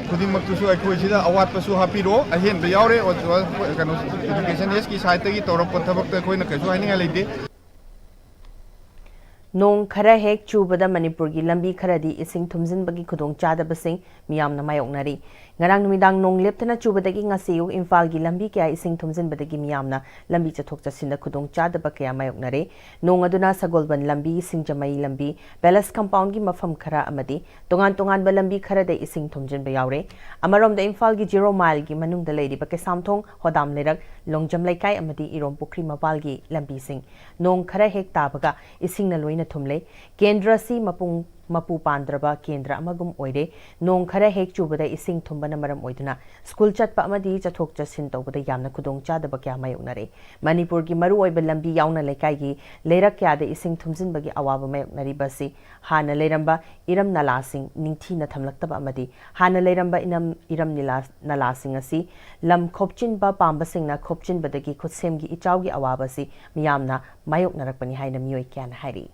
ꯈꯨꯗꯤꯡꯃꯛꯇꯨꯁꯨ ꯑꯩꯈꯣꯏ ꯁꯤꯗ ꯑꯋꯥꯠꯄꯁꯨ ꯍꯥꯞꯄꯤꯔꯣ꯫ ꯑꯍꯦꯟꯕ ꯌꯥꯎꯔꯦ, ꯑꯣꯖꯥ, ꯀꯩꯅꯣ, ꯑꯦꯖꯨꯀꯦꯁꯟ ꯑꯦꯁꯀꯤ ꯁꯥꯏꯠꯇꯒꯤ ꯇꯧꯔꯛꯄ ꯊꯕꯛꯇ ꯑꯩꯈꯣꯏꯅ ꯀꯩꯁꯨ ꯍꯥꯏꯅꯤꯡꯉꯥꯏ ꯂꯩꯇꯦ꯫ ꯅꯣꯡ ꯈꯔ ꯍꯦꯛ ꯆꯨꯕꯗ ꯃꯅꯤꯄꯨꯔꯒꯤ ꯂꯝꯕꯤ ꯈꯔꯗꯤ ꯏꯁꯤꯡ ꯊꯨꯝꯖꯤꯟꯕꯒꯤ ꯈꯨꯗꯣꯡꯆꯥꯗꯕꯁꯤꯡ ꯃꯤꯌꯥꯝꯅ ꯃꯥꯌꯣꯛꯅꯔꯤ꯫ ꯉꯔꯥꯡ ꯅꯨꯃꯤꯗꯥꯡ ꯅꯣꯡ ꯂꯦꯞꯇꯅ ꯆꯨꯕꯗꯒꯤ ꯉꯁꯤ ꯑꯌꯨꯛ ꯏꯝꯐꯥꯜꯒꯤ ꯂꯝꯕꯤ ꯀꯌꯥ ꯏꯁꯤꯡ ꯊꯨꯝꯖꯤꯟꯕꯗꯒꯤ ꯃꯤꯌꯥꯝꯅ ꯂꯝꯕꯤ ꯆꯠꯊꯣꯛ ꯆꯠꯁꯤꯟꯗ ꯈꯨꯗꯣꯡꯆꯥꯗꯕ ꯀꯌꯥ ꯃꯥꯌꯣꯛꯅꯔꯦ꯫ ꯅꯣꯡ ꯑꯗꯨꯅ ꯁꯒꯣꯜꯕꯟ ꯂꯝꯕꯤ, ꯁꯤꯡꯖꯃꯩ ꯂꯝꯕꯤ, ꯄꯦꯂꯦꯁ ꯀꯝꯄꯥꯎꯟꯒꯤ ꯃꯐꯝ ꯈꯔ ꯑꯃꯗꯤ ꯇꯣꯉꯥꯟ ꯇꯣꯉꯥꯟꯕ ꯂꯝꯕꯤ ꯈꯔꯗ ꯏꯁꯤꯡ ꯊꯨꯝꯖꯤꯟꯕ ꯌꯥꯎꯔꯦ꯫ ꯑꯃꯔꯣꯝꯗ ꯏꯝꯐꯥꯜꯒꯤ ꯖꯤꯔꯣ ꯃꯥꯏꯜꯒꯤ ꯃꯅꯨꯡꯗ ꯂꯩꯔꯤꯕ ꯀꯩꯁꯥꯝꯊꯣꯡ, ꯍꯣꯗꯥꯝ ꯂꯩꯔꯛ, ꯂꯣꯡꯖꯝ ꯂꯩꯀꯥꯏ ꯑꯃꯗꯤ ꯏꯔꯣꯝ ꯄꯨꯈ꯭ꯔꯤ ꯃꯄꯥꯜꯒꯤ ꯂꯝꯕꯤꯁꯤꯡ ꯅꯣꯡ ꯈꯔ ꯍꯦꯛ ꯇꯥꯕꯒ ꯏꯁꯤꯡꯅ ꯂꯣꯏꯅ ꯊꯨꯝꯂꯦ꯫ ꯀꯦꯟꯗ꯭ꯔ ꯑꯁꯤ ꯃꯄꯨꯡ ꯃꯄꯨ ꯄꯥꯟꯗ꯭ꯔꯕ ꯀꯦꯟꯗ꯭ꯔ ꯑꯃꯒꯨꯝ ꯑꯣꯏꯔꯦ꯫ ꯅꯣꯡ ꯈꯔ ꯍꯦꯛ ꯆꯨꯕꯗ ꯏꯁꯤꯡ ꯊꯨꯝꯕꯅ ꯃꯔꯝ ꯑꯣꯏꯗꯨꯅ ꯁ꯭ꯀꯨꯜ ꯆꯠꯄ ꯑꯃꯗꯤ ꯆꯠꯊꯣꯛ ꯆꯠꯁꯤꯟ ꯇꯧꯕꯗ ꯌꯥꯝꯅ ꯈꯨꯗꯣꯡꯆꯥꯗꯕ ꯀꯌꯥ ꯃꯥꯌꯣꯛꯅꯔꯦ꯫ ꯃꯅꯤꯄꯨꯔꯒꯤ ꯃꯔꯨꯑꯣꯏꯕ ꯂꯝꯕꯤ ꯌꯥꯎꯅ ꯂꯩꯀꯥꯏꯒꯤ ꯂꯩꯔꯛ ꯀꯌꯥꯗ ꯏꯁꯤꯡ ꯊꯨꯝꯖꯤꯟꯕꯒꯤ ꯑꯋꯥꯕ ꯃꯥꯌꯣꯛꯅꯔꯤꯕ ꯑꯁꯤ ꯍꯥꯟꯅ ꯂꯩꯔꯝꯕ ꯏꯔꯝ ꯅꯂꯥꯁꯤꯡ ꯅꯤꯡꯊꯤꯅ ꯊꯝꯂꯛꯇꯕ ꯑꯃꯗꯤ ꯍꯥꯟꯅ ꯂꯩꯔꯝꯕ ꯏꯅꯝ-, ꯏꯔꯝ ꯅꯤꯂꯥ-, ꯅꯂꯥꯁꯤꯡ ꯑꯁꯤ ꯂꯝ ꯈꯣꯞꯆꯤꯟꯕ ꯄꯥꯝꯕꯁꯤꯡꯅ ꯈꯣꯞꯆꯤꯟꯕꯗꯒꯤ ꯈꯨꯠꯁꯦꯝꯒꯤ ꯏꯆꯥꯎꯒꯤ ꯑꯋꯥꯕ ꯑꯁꯤ ꯃꯤꯌꯥꯝꯅ ꯃꯥꯌꯣꯛꯅꯔꯛꯄꯅꯤ ꯍꯥꯏꯅ ꯃꯤꯑꯣꯏ ꯀꯌꯥꯅ ꯍꯥꯏꯔꯤ꯫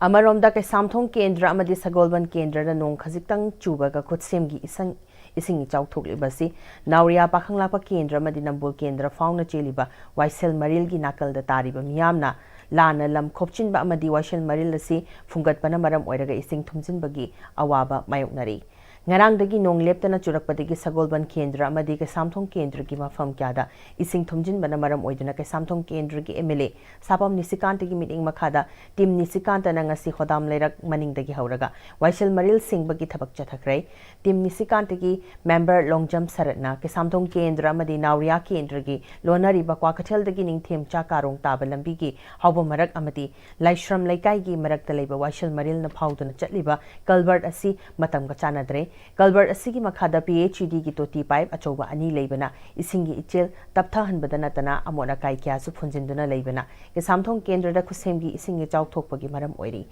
ꯑꯃꯔꯣꯝꯗ ꯀꯩꯁꯥꯝꯊꯣꯡ ꯀꯦꯟꯗ꯭ꯔ ꯑꯃꯗꯤ ꯁꯒꯣꯜꯕꯟ ꯀꯦꯟꯗ꯭ꯔꯗ ꯅꯣꯡ ꯈꯖꯤꯛꯇꯪ ꯆꯨꯕꯒ ꯈꯨꯠꯁꯦꯝꯒꯤ ꯏꯁꯪ-, ꯏꯁꯤꯡ ꯏꯆꯥꯎ ꯊꯣꯛꯂꯤꯕ ꯑꯁꯤ ꯅꯥꯎꯔꯤꯌꯥ ꯄꯥꯈꯪꯂꯥꯛꯄ ꯀꯦꯟꯗ꯭ꯔ ꯑꯃꯗꯤ ꯅꯝꯕꯣꯜ ꯀꯦꯟꯗ꯭ꯔ ꯐꯥꯎꯅ ꯆꯦꯜꯂꯤꯕ ꯋꯥꯏꯁꯦꯜ ꯃꯔꯤꯜꯒꯤ ꯅꯥꯀꯜꯗ ꯇꯥꯔꯤꯕ ꯃꯤꯌꯥꯝꯅ ꯂꯥꯟꯅ ꯂꯝ ꯈꯣꯞꯆꯤꯟꯕ ꯑꯃꯗꯤ ꯋꯥꯏꯁꯦꯜ ꯃꯔꯤꯜ ꯑꯁꯤ ꯐꯨꯡꯒꯠꯄꯅ ꯃꯔꯝ ꯑꯣꯏꯔꯒ ꯏꯁꯤꯡ ꯊꯨꯝꯖꯤꯟꯕꯒꯤ ꯑꯋꯥꯕ ꯃꯥꯌꯣꯛꯅꯔꯤ꯫ ꯉꯔꯥꯡꯗꯒꯤ ꯅꯣꯡ ꯂꯦꯞꯇꯅ ꯆꯨꯔꯛꯄꯗꯒꯤ ꯁꯒꯣꯜꯕꯟ ꯀꯦꯟꯗ꯭ꯔ ꯑꯃꯗꯤ ꯀꯩꯁꯥꯝꯊꯣꯡ ꯀꯦꯟꯗ꯭ꯔꯒꯤ ꯃꯐꯝ ꯀꯌꯥꯗ ꯏꯁꯤꯡ ꯊꯨꯝꯖꯤꯟꯕꯅ ꯃꯔꯝ ꯑꯣꯏꯗꯨꯅ ꯀꯩꯁꯥꯝꯊꯣꯡ ꯀꯦꯟꯗ꯭ꯔꯒꯤ ꯑꯦꯝ ꯑꯦꯜ ꯑꯦ ꯁꯥꯄꯝ ꯅꯤꯁꯤꯀꯥꯟꯇꯒꯤ ꯃꯤꯠꯌꯦꯡ ꯃꯈꯥꯗ ꯇꯤꯝ ꯅꯤꯁꯤꯀꯥꯟꯇꯅ ꯉꯁꯤ ꯍꯣꯗꯥꯝ ꯂꯩꯔꯛ ꯃꯅꯤꯡꯗꯒꯤ ꯍꯧꯔꯒ ꯋꯥꯏꯁꯦꯜ ꯃꯔꯤꯜ ꯁꯦꯡꯕꯒꯤ ꯊꯕꯛ ꯆꯠꯊꯈ꯭ꯔꯦ꯫ ꯇꯤꯝ ꯅꯤꯁꯤꯀꯥꯟꯇꯒꯤ ꯃꯦꯝꯕꯔ ꯂꯣꯡꯖꯝ ꯁꯔꯠꯅ ꯀꯩꯁꯥꯝꯊꯣꯡ ꯀꯦꯟꯗ꯭ꯔ ꯑꯃꯗꯤ ꯅꯥꯎꯔꯤꯌꯥ ꯀꯦꯟꯗ꯭ꯔꯒꯤ ꯂꯣꯟꯅꯔꯤꯕ ꯀ꯭ꯋꯥꯀꯩꯊꯦꯜꯗꯒꯤ ꯅꯤꯡꯊꯦꯝꯆꯥ ꯀꯥꯔꯣꯡ ꯇꯥꯕ ꯂꯝꯕꯤꯒꯤ ꯍꯥꯎꯕ ꯃꯔꯛ ꯑꯃꯗꯤ ꯂꯥꯏꯁ꯭ꯔꯝ ꯂꯩꯀꯥꯏꯒꯤ ꯃꯔꯛꯇ ꯂꯩꯕ ꯋꯥꯏꯁꯦꯜ ꯃꯔꯤꯜꯅ ꯐꯥꯎꯗꯨꯅ ꯆꯠꯂꯤꯕ ꯀꯜꯕꯔꯠ ꯑꯁꯤ ꯃꯇꯝꯒ ꯆꯥꯟꯅꯗ꯭ꯔꯦ꯫ ꯀꯜꯕꯔꯠ ꯑꯁꯤꯒꯤ ꯃꯈꯥꯗ ꯄꯤ ꯑꯩꯆ ꯏ ꯗꯤꯒꯤ ꯇꯣꯇꯤ ꯄꯥꯏꯞ ꯑꯆꯧꯕ ꯑꯅꯤ ꯂꯩꯕꯅ ꯏꯁꯤꯡꯒꯤ ꯏꯆꯦꯜ ꯇꯞꯊꯍꯟꯕꯗ ꯅꯠꯇꯅ ꯑꯃꯣꯠ ꯑꯀꯥꯏ ꯀꯌꯥꯁꯨ ꯐꯨꯟꯖꯤꯟꯗꯨꯅ ꯂꯩꯕꯅ ꯀꯩꯁꯥꯝꯊꯣꯡ ꯀꯦꯟꯗ꯭ꯔꯗ ꯈꯨꯠꯁꯦꯝꯒꯤ ꯏꯁꯤꯡ ꯏꯆꯥꯎ ꯊꯣꯛꯄꯒꯤ ꯃꯔꯝ ꯑꯣꯏꯔꯤ꯫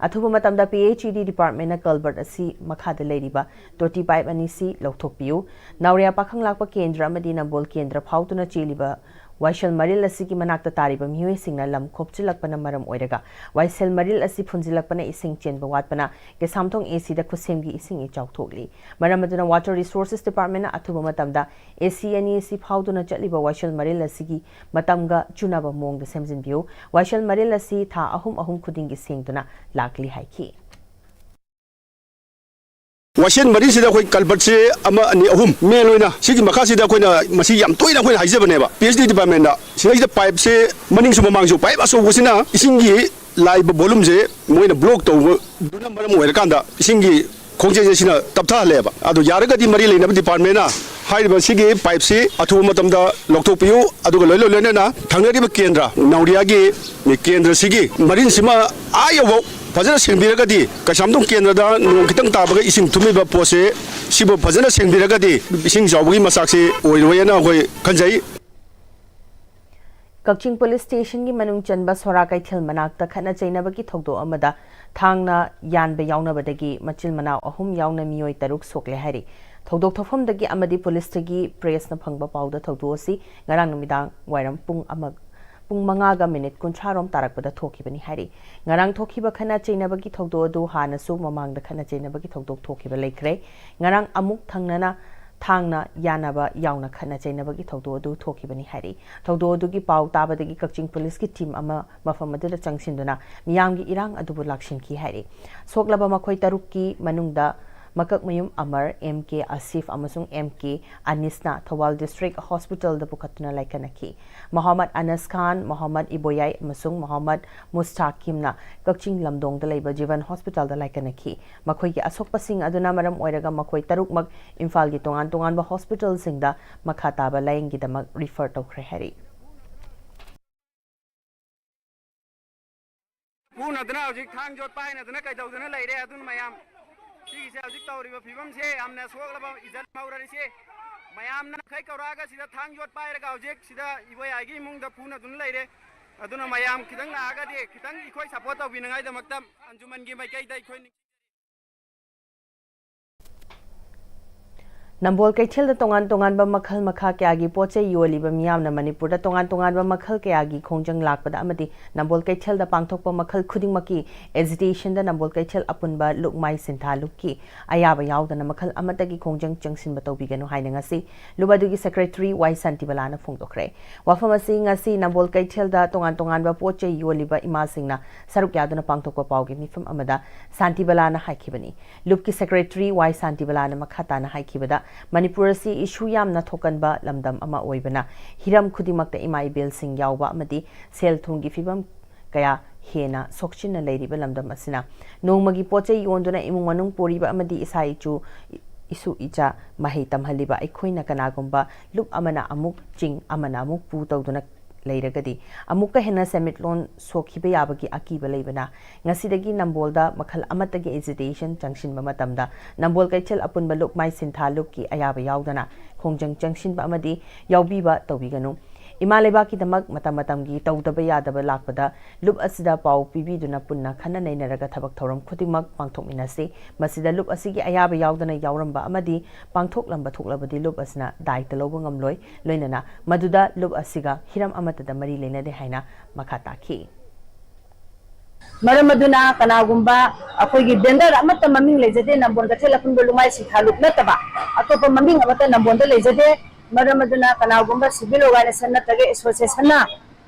ꯑꯊꯨꯕ ꯃꯇꯝꯗ ꯄꯤ ꯑꯩꯆ ꯏ ꯗꯤ ꯗꯤꯄꯥꯔꯠꯃꯦꯟꯅ ꯀꯜꯕꯔꯠ ꯑꯁꯤ ꯃꯈꯥꯗ ꯂꯩꯔꯤꯕ ꯇꯣꯇꯤ ꯄꯥꯏꯞ ꯑꯅꯤꯁꯤ ꯂꯧꯊꯣꯛꯄꯤꯌꯨ꯫ ꯅꯥꯎꯔꯤꯌꯥ ꯄꯥꯈꯪꯂꯥꯛꯄ ꯀꯦꯟꯗ꯭ꯔ ꯑꯃꯗꯤ ꯅꯝꯕꯣꯜ ꯀꯦꯟꯗ꯭ꯔ ꯐꯥꯎꯗꯨꯅ ꯆꯦꯜꯂꯤꯕ ꯋꯥꯏꯁꯦꯜ ꯃꯔꯤꯜ ꯑꯁꯤꯒꯤ ꯃꯅꯥꯛꯇ ꯇꯥꯔꯤꯕ ꯃꯤꯑꯣꯏꯁꯤꯡꯅ ꯂꯝ ꯈꯣꯞꯆꯤꯜꯂꯛꯄꯅ ꯃꯔꯝ ꯑꯣꯏꯔꯒ ꯋꯥꯏꯁꯦꯜ ꯃꯔꯤꯜ ꯑꯁꯤ ꯐꯨꯟꯖꯤꯜꯂꯛꯄꯅ ꯏꯁꯤꯡ ꯆꯦꯟꯕ ꯋꯥꯠꯄꯅ ꯀꯩꯁꯥꯝꯊꯣꯡ ꯑꯦ ꯁꯤꯗ ꯈꯨꯠꯁꯦꯝꯒꯤ ꯏꯁꯤꯡ ꯏꯆꯥꯎ ꯊꯣꯛꯂꯤ꯫ ꯃꯔꯝ ꯑꯗꯨꯅ Water Resources Department ꯅ ꯑꯊꯨꯕ ꯃꯇꯝꯗ ꯑꯦ ꯁꯤ ꯑꯅꯤ ꯑꯁꯤ ꯐꯥꯎꯗꯨꯅ ꯆꯠꯂꯤꯕ ꯋꯥꯏꯁꯦꯜ ꯃꯔꯤꯜ ꯑꯁꯤꯒꯤ ꯃꯇꯝꯒ ꯆꯨꯅꯕ ꯃꯑꯣꯡꯗ ꯁꯦꯝꯖꯤꯟꯕꯤꯌꯨ꯫ ꯋꯥꯏꯁꯦꯜ ꯃꯔꯤꯜ ꯑꯁꯤ ꯊꯥ ꯑꯍꯨꯝ ꯑꯍꯨꯝ ꯈꯨꯗꯤꯡꯒꯤ ꯁꯦꯡꯗꯨꯅ ꯂꯥꯛꯂꯤ ꯍꯥꯏꯈꯤ꯫ ꯋꯥꯏꯁꯦꯜ ꯃꯔꯤꯜꯁꯤꯗ ꯑꯩꯈꯣꯏ ꯀꯜꯕꯔꯠꯁꯦ ꯑꯃ, ꯑꯅꯤ, ꯑꯍꯨꯝ ꯃꯦꯟ ꯑꯣꯏꯅ ꯁꯤꯒꯤ ꯃꯈꯥꯁꯤꯗ ꯑꯩꯈꯣꯏꯅ ꯃꯁꯤ ꯌꯥꯝ ꯇꯣꯏꯅ ꯑꯩꯈꯣꯏꯅ ꯍꯥꯏꯖꯕꯅꯦꯕ꯫ ꯄꯤ ꯑꯩꯆ ꯗꯤ ꯗꯤꯄꯥꯔꯠꯃꯦꯟꯗ ꯁꯤꯗꯩꯁꯤꯗ ꯄꯥꯏꯞꯁꯦ ꯃꯅꯤꯡꯁꯨ ꯃꯃꯥꯡꯁꯨ ꯄꯥꯏꯞ ꯑꯆꯧꯕꯁꯤꯅ ꯏꯁꯤꯡꯒꯤ ꯂꯥꯛꯏꯕ ꯚꯣꯂꯨꯝꯁꯦ ꯃꯣꯏꯅ ꯕ꯭ꯂꯣꯛ ꯇꯧꯕꯗꯨꯅ ꯃꯔꯝ ꯑꯣꯏꯔꯀꯥꯟꯗ ꯏꯁꯤꯡꯒꯤ ꯈꯣꯡꯆꯦꯟꯁꯦ ꯁꯤꯅ ꯇꯞꯊꯍꯜꯂꯦꯕ꯫ ꯑꯗꯣ ꯌꯥꯔꯒꯗꯤ ꯃꯔꯤ ꯂꯩꯅꯕ ꯗꯤꯄꯥꯔꯠꯃꯦꯟꯅ ꯍꯥꯏꯔꯤꯕ ꯁꯤꯒꯤ ꯄꯥꯏꯞꯁꯤ ꯑꯊꯨꯕ ꯃꯇꯝꯗ ꯂꯧꯊꯣꯛꯄꯤꯌꯨ꯫ ꯑꯗꯨꯒ ꯂꯣꯏ ꯂꯣꯏ ꯂꯣꯏꯅꯅ ꯊꯪꯅꯔꯤꯕ ꯀꯦꯟꯗ꯭ꯔ ꯅꯥꯎꯔꯤꯌꯥꯒꯤ ꯀꯦꯟꯗ꯭ꯔꯁꯤꯒꯤ ꯃꯔꯤꯜꯁꯤꯃ ꯑꯥ ꯌꯧꯕ ꯐꯖꯅ ꯁꯦꯡꯕꯤꯔꯒꯗꯤ ꯀꯩꯁꯥꯝꯊꯣꯡ ꯀꯦꯟꯗ꯭ꯔꯗ ꯅꯣꯡ ꯈꯤꯇꯪ ꯇꯥꯕꯒ ꯏꯁꯤꯡ ꯊꯨꯝꯃꯤꯕ ꯄꯣꯠꯁꯦ ꯁꯤꯕꯨ ꯐꯖꯅ ꯁꯦꯡꯕꯤꯔꯒꯗꯤ ꯏꯁꯤꯡ ꯆꯥꯎꯕꯒꯤ ꯃꯆꯥꯛꯁꯤ ꯑꯣꯏꯔꯣꯏꯅ ꯑꯩꯈꯣꯏ ꯈꯟꯖꯩ꯫ ꯀꯛꯆꯤꯡ ꯄꯨꯂꯤꯁ ꯁ꯭ꯇꯦꯁꯟꯒꯤ ꯃꯅꯨꯡ ꯆꯟꯕ ꯁꯣꯔꯥ ꯀꯩꯊꯦꯜ ꯃꯅꯥꯛꯇ ꯈꯠꯅ ꯆꯩꯅꯕꯒꯤ ꯊꯧꯗꯣꯛ ꯑꯃꯗ ꯊꯥꯡꯅ ꯌꯥꯟꯕ ꯌꯥꯎꯅꯕꯗꯒꯤ ꯃꯆꯤꯟ ꯃꯅꯥꯎ ꯑꯍꯨꯝ ꯌꯥꯎꯅ ꯃꯤꯑꯣꯏ ꯇꯔꯨꯛ ꯁꯣꯛꯂꯦ ꯍꯥꯏꯔꯤ꯫ ꯊꯧꯗꯣꯛ ꯊꯣꯛꯐꯝꯗꯒꯤ ꯑꯃꯗꯤ ꯄꯨꯂꯤꯁꯇꯒꯤ ꯄ꯭ꯔꯦꯁꯅ ꯐꯪꯕ ꯄꯥꯎꯗ ꯊꯧꯗꯣꯛ ꯑꯁꯤ ꯉꯔꯥꯡ ꯅꯨꯃꯤꯗꯥꯡ ꯋꯥꯏꯔꯝ ꯄꯨꯡ ꯑꯃ, ꯄꯨꯡ ꯃꯉꯥꯒ ꯃꯤꯅꯤꯠ ꯀꯨꯟꯊ꯭ꯔꯥ ꯔꯣꯝ ꯇꯥꯔꯛꯄꯗ ꯊꯣꯛꯈꯤꯕꯅꯤ ꯍꯥꯏꯔꯤ꯫ ꯉꯔꯥꯡ ꯊꯣꯛꯈꯤꯕ ꯈꯠꯅ ꯆꯩꯅꯕꯒꯤ ꯊꯧꯗꯣꯛ ꯑꯗꯨ ꯍꯥꯟꯅꯁꯨ ꯃꯃꯥꯡꯗ ꯈꯠꯅ ꯆꯩꯅꯕꯒꯤ ꯊꯧꯗꯣꯛ ꯊꯣꯛꯈꯤꯕ ꯂꯩꯈ꯭ꯔꯦ꯫ ꯉꯔꯥꯡ ꯑꯃꯨꯛ ꯊꯪꯅꯅ ꯊꯥꯡꯅ ꯌꯥꯅꯕ ꯌꯥꯎꯅ ꯈꯠꯅ ꯆꯩꯅꯕꯒꯤ ꯊꯧꯗꯣꯛ ꯑꯗꯨ ꯊꯣꯛꯈꯤꯕꯅꯤ ꯍꯥꯏꯔꯤ꯫ ꯊꯧꯗꯣꯛ ꯑꯗꯨꯒꯤ ꯄꯥꯎ ꯇꯥꯕꯗꯒꯤ ꯀꯛꯆꯤꯡ ꯄꯨꯂꯤꯁꯀꯤ ꯇꯤꯝ ꯑꯃ ꯃꯐꯝ ꯑꯗꯨꯗ ꯆꯪꯁꯤꯟꯗꯨꯅ ꯃꯤꯌꯥꯝꯒꯤ ꯏꯔꯥꯡ ꯑꯗꯨꯕꯨ ꯂꯥꯛꯁꯤꯟꯈꯤ ꯍꯥꯏꯔꯤ꯫ ꯁꯣꯛꯂꯕ ꯃꯈꯣꯏ ꯇꯔꯨꯛꯀꯤ ꯃꯅꯨꯡꯗ ꯃꯀꯛꯃꯌꯨꯝ ꯑꯃꯔ, ꯑꯦꯝ ꯀꯦ ꯑꯁꯤꯐ ꯑꯃꯁꯨꯡ ꯑꯦꯝ ꯀꯦ ꯑꯅꯤꯁꯅ ꯊꯧꯕꯥꯜ ꯗꯤꯁꯇ꯭ꯔꯤꯛ ꯍꯣꯁꯄꯤꯇꯥꯜꯗ ꯄꯨꯈꯠꯇꯨꯅ ꯂꯥꯏꯀꯠꯅꯈꯤ꯫ ꯃꯣꯍꯝꯃꯗ ꯑꯅꯁ ꯈꯥꯟ, ꯃꯣꯍꯝꯃꯗ ꯏꯕꯣꯌꯥꯏ ꯑꯃꯁꯨꯡ ꯃꯣꯍꯝꯃꯗ ꯃꯨꯁꯇꯥꯀꯤꯝꯅ ꯀꯛꯆꯤꯡ ꯂꯝꯗꯣꯡꯗ ꯂꯩꯕ ꯖꯤꯕꯟ ꯍꯣꯁꯄꯤꯇꯥꯜꯗ ꯂꯥꯏꯀꯠꯅꯈꯤ꯫ ꯃꯈꯣꯏꯒꯤ ꯑꯁꯣꯛꯄꯁꯤꯡ ꯑꯗꯨꯅ ꯃꯔꯝ ꯑꯣꯏꯔꯒ ꯃꯈꯣꯏ ꯇꯔꯨꯛꯃꯛ ꯏꯝꯐꯥꯜꯒꯤ ꯇꯣꯉꯥꯟ ꯇꯣꯉꯥꯟꯕ ꯍꯣꯁꯄꯤꯇꯥꯜꯁꯤꯡꯗ ꯃꯈꯥ ꯇꯥꯕ ꯂꯥꯌꯦꯡꯒꯤꯗꯃꯛ ꯔꯤꯐꯔ ꯇꯧꯈ꯭ꯔꯦ ꯍꯥꯏꯔꯤ꯫ ꯐꯨꯅꯗꯅ ꯍꯧꯖꯤꯛ ꯊꯥꯡ ꯌꯣꯠ ꯄꯥꯏꯅꯗꯅ ꯀꯩꯗꯧꯗꯅ ꯂꯩꯔꯦ꯫ ꯑꯗꯨꯅ ꯃꯌꯥꯝ ꯁꯤꯒꯤꯁꯦ ꯍꯧꯖꯤꯛ ꯇꯧꯔꯤꯕ ꯐꯤꯕꯝꯁꯦ ꯌꯥꯝꯅ ꯁꯣꯛꯂꯕ ꯏꯖꯠ ꯍꯧꯔꯔꯤꯁꯦ꯫ ꯃꯌꯥꯝꯅ ꯃꯈꯩ ꯀꯧꯔꯛꯑꯒ ꯁꯤꯗ ꯊꯥꯡ ꯌꯣꯠ ꯄꯥꯏꯔꯒ ꯍꯧꯖꯤꯛ ꯁꯤꯗ ꯏꯕꯣꯌꯥꯏꯒꯤ ꯏꯃꯨꯡꯗ ꯐꯨꯅꯗꯨꯅ ꯂꯩꯔꯦ꯫ ꯑꯗꯨꯅ ꯃꯌꯥꯝ ꯈꯤꯇꯪ ꯂꯥꯛꯑꯒꯗꯤ ꯈꯤꯇꯪ ꯑꯩꯈꯣꯏ ꯁꯞꯄꯣꯔꯠ ꯇꯧꯕꯤꯅꯉꯥꯏꯗꯃꯛꯇ ꯑꯟꯖꯨꯃꯟꯒꯤ ꯃꯥꯏꯀꯩꯗ ꯑꯩꯈꯣꯏ ꯅꯝꯕꯣꯜ ꯀꯩꯊꯦꯜꯗ ꯇꯣꯉꯥꯟ ꯇꯣꯉꯥꯟꯕ ꯃꯈꯜ ꯃꯈꯥ ꯀꯌꯥꯒꯤ ꯄꯣꯠ ꯆꯩ ꯌꯣꯜꯂꯤꯕ ꯃꯤꯌꯥꯝꯅ ꯃꯅꯤꯄꯨꯔꯗ ꯇꯣꯉꯥꯟ ꯇꯣꯉꯥꯟꯕ ꯃꯈꯜ ꯀꯌꯥꯒꯤ ꯈꯣꯡꯖꯪ ꯂꯥꯛꯄꯗ ꯑꯃꯗꯤ ꯅꯝꯕꯣꯜ ꯀꯩꯊꯦꯜꯗ ꯄꯥꯡꯊꯣꯛꯄ ꯃꯈꯜ ꯈꯨꯗꯤꯡꯃꯛꯀꯤ agitation ꯗ ꯅꯝꯕꯣꯜ ꯀꯩꯊꯦꯜ ꯑꯄꯨꯟꯕ ꯂꯨꯞ ꯃꯥꯏ ꯁꯤꯟꯊꯥ ꯂꯨꯞꯀꯤ ꯑꯌꯥꯕ ꯌꯥꯎꯗꯅ ꯃꯈꯜ ꯑꯃꯠꯇꯒꯤ ꯈꯣꯡꯖꯪ ꯆꯪꯁꯤꯟꯕ ꯇꯧꯕꯤꯒꯅꯨ ꯍꯥꯏꯅ ꯉꯁꯤ ꯂꯨꯞ ꯑꯗꯨꯒꯤ secretary ꯋꯥꯏ ꯁꯥꯟꯇꯤꯕꯂꯥꯅ ꯐꯣꯡꯗꯣꯛꯈ꯭ꯔꯦ꯫ ꯋꯥꯐꯝ ꯑꯁꯤ ꯉꯁꯤ ꯅꯝꯕꯣꯜ ꯀꯩꯊꯦꯜꯗ ꯇꯣꯉꯥꯟ ꯇꯣꯉꯥꯟꯕ ꯄꯣꯠ ꯆꯩ ꯌꯣꯜꯂꯤꯕ ꯏꯃꯥꯁꯤꯡꯅ ꯁꯔꯨꯛ ꯌꯥꯗꯨꯅ ꯄꯥꯡꯊꯣꯛꯄ ꯄꯥꯎꯒꯤ ꯃꯤꯐꯝ ꯑꯃꯗ ꯁꯥꯟꯇꯤꯕꯂꯥꯅ ꯍꯥꯏꯈꯤꯕꯅꯤ꯫ ꯂꯨꯞꯀꯤ secretary ꯋꯥꯏ ꯁꯥꯟꯇꯤꯕꯂꯥꯅ ꯃꯈꯥ ꯇꯥꯅ ꯍꯥꯏꯈꯤꯕꯗ, ꯃꯅꯤꯄꯨꯔ ꯑꯁꯤ issue ꯌꯥꯝꯅ ꯊꯣꯛꯀꯟꯕ ꯂꯝꯗꯝ ꯑꯃ ꯑꯣꯏꯕꯅ, ꯍꯤꯔꯝ ꯈꯨꯗꯤꯡꯃꯛꯇ ꯏꯃꯥ ꯏꯕꯦꯜꯁꯤꯡ ꯌꯥꯎꯕ ꯑꯃꯗꯤ ꯁꯦꯜ ꯊꯨꯝꯒꯤ ꯐꯤꯕꯝ ꯀꯌꯥ ꯍꯦꯟꯅ ꯁꯣꯛꯆꯤꯟꯅ ꯂꯩꯔꯤꯕ ꯂꯝꯗꯝ ꯑꯁꯤꯅ, ꯅꯣꯡꯃꯒꯤ ꯄꯣꯠ ꯆꯩ ꯌꯣꯟꯗꯨꯅ ꯏꯃꯨꯡ ꯃꯅꯨꯡ ꯄꯨꯔꯤꯕ ꯑꯃꯗꯤ ꯏꯁꯥ ꯏꯆꯨ, ꯏꯁꯨ ꯏꯆꯥ ꯃꯍꯩ ꯇꯝꯍꯜꯂꯤꯕ ꯑꯩꯈꯣꯏꯅ ꯀꯅꯥꯒꯨꯝꯕ ꯂꯨꯞ ꯑꯃꯅ ꯑꯃꯨꯛ ꯆꯤꯡ, ꯑꯃꯅ ꯑꯃꯨꯛ ꯄꯨ ꯇꯧꯗꯨꯅ ꯂꯩꯔꯒꯗꯤ, ꯑꯃꯨꯛꯀ ꯍꯦꯟꯅ ꯁꯦꯟꯃꯤꯠꯂꯣꯟ ꯁꯣꯛꯈꯤꯕ ꯌꯥꯕꯒꯤ ꯑꯀꯤꯕ ꯂꯩꯕꯅ, ꯉꯁꯤꯗꯒꯤ ꯅꯝꯕꯣꯜꯗ ꯃꯈꯜ ꯑꯃꯠꯇꯒꯤ agitation ꯆꯪꯁꯤꯟꯕ ꯃꯇꯝꯗ, ꯅꯝꯕꯣꯜ ꯀꯩꯊꯦꯜ ꯑꯄꯨꯟꯕ ꯂꯨꯞ ꯃꯥꯏ ꯁꯤꯟꯊꯥ ꯂꯨꯞꯀꯤ ꯑꯌꯥꯕ ꯌꯥꯎꯗꯅ ꯈꯣꯡꯖꯪ ꯆꯪꯁꯤꯟꯕ ꯑꯃꯗꯤ ꯌꯥꯎꯕꯤꯕ ꯇꯧꯕꯤꯒꯅꯨ꯫ ꯏꯃꯥ ꯂꯩꯕꯥꯛꯀꯤꯗꯃꯛ ꯃꯇꯝ ꯃꯇꯝꯒꯤ ꯇꯧꯗꯕ ꯌꯥꯗꯕ ꯂꯥꯛꯄꯗ, ꯂꯨꯞ ꯑꯁꯤꯗ ꯄꯥꯎ ꯄꯤꯕꯤꯗꯨꯅ ꯄꯨꯟꯅ ꯈꯟꯅ ꯅꯩꯅꯔꯒ ꯊꯕꯛ ꯊꯧꯔꯝ ꯈꯨꯗꯤꯡꯃꯛ ꯄꯥꯡꯊꯣꯛꯃꯤꯟꯅꯁꯤ꯫ ꯃꯁꯤꯗ ꯂꯨꯞ ꯑꯁꯤꯒꯤ ꯑꯌꯥꯕ ꯌꯥꯎꯗꯅ ꯌꯥꯎꯔꯝꯕ ꯑꯃꯗꯤ ꯄꯥꯡꯊꯣꯛꯂꯝꯕ ꯊꯣꯛꯂꯕꯗꯤ, ꯂꯨꯞ ꯑꯁꯤꯅ ꯗꯥꯏꯇ ꯂꯧꯕ ꯉꯝꯂꯣꯏ, ꯂꯣꯏꯅꯅ ꯃꯗꯨꯗ ꯂꯨꯞ ꯑꯁꯤꯒ ꯍꯤꯔꯝ ꯑꯃꯠꯇꯗ ꯃꯔꯤ ꯂꯩꯅꯗꯦ ꯍꯥꯏꯅ ꯃꯈꯥ ꯇꯥꯈꯤ꯫ ꯃꯔꯝ ꯑꯗꯨꯅ ꯀꯅꯥꯒꯨꯝꯕ ꯑꯩꯈꯣꯏꯒꯤ vendor ꯑꯃꯠꯇ ꯃꯃꯤꯡ ꯂꯩꯖꯗꯦ, ꯅꯝꯕꯣꯜ ꯀꯩꯊꯦꯜ ꯑꯄꯨꯟꯕ ꯂꯨꯛꯃꯥꯏ ꯁꯤꯟꯊꯥ ꯂꯨꯞ ꯅꯠꯇꯕ ꯑꯇꯣꯞꯄ ꯃꯃꯤꯡ ꯑꯃꯠꯇ ꯅꯝꯕꯣꯜꯗ ꯂꯩꯖꯗꯦ꯫ ꯃꯔꯝ ꯑꯗꯨꯅ ꯀꯅꯥꯒꯨꯝꯕ civil organisation ꯅꯠꯇ꯭ꯔꯒ association ꯅ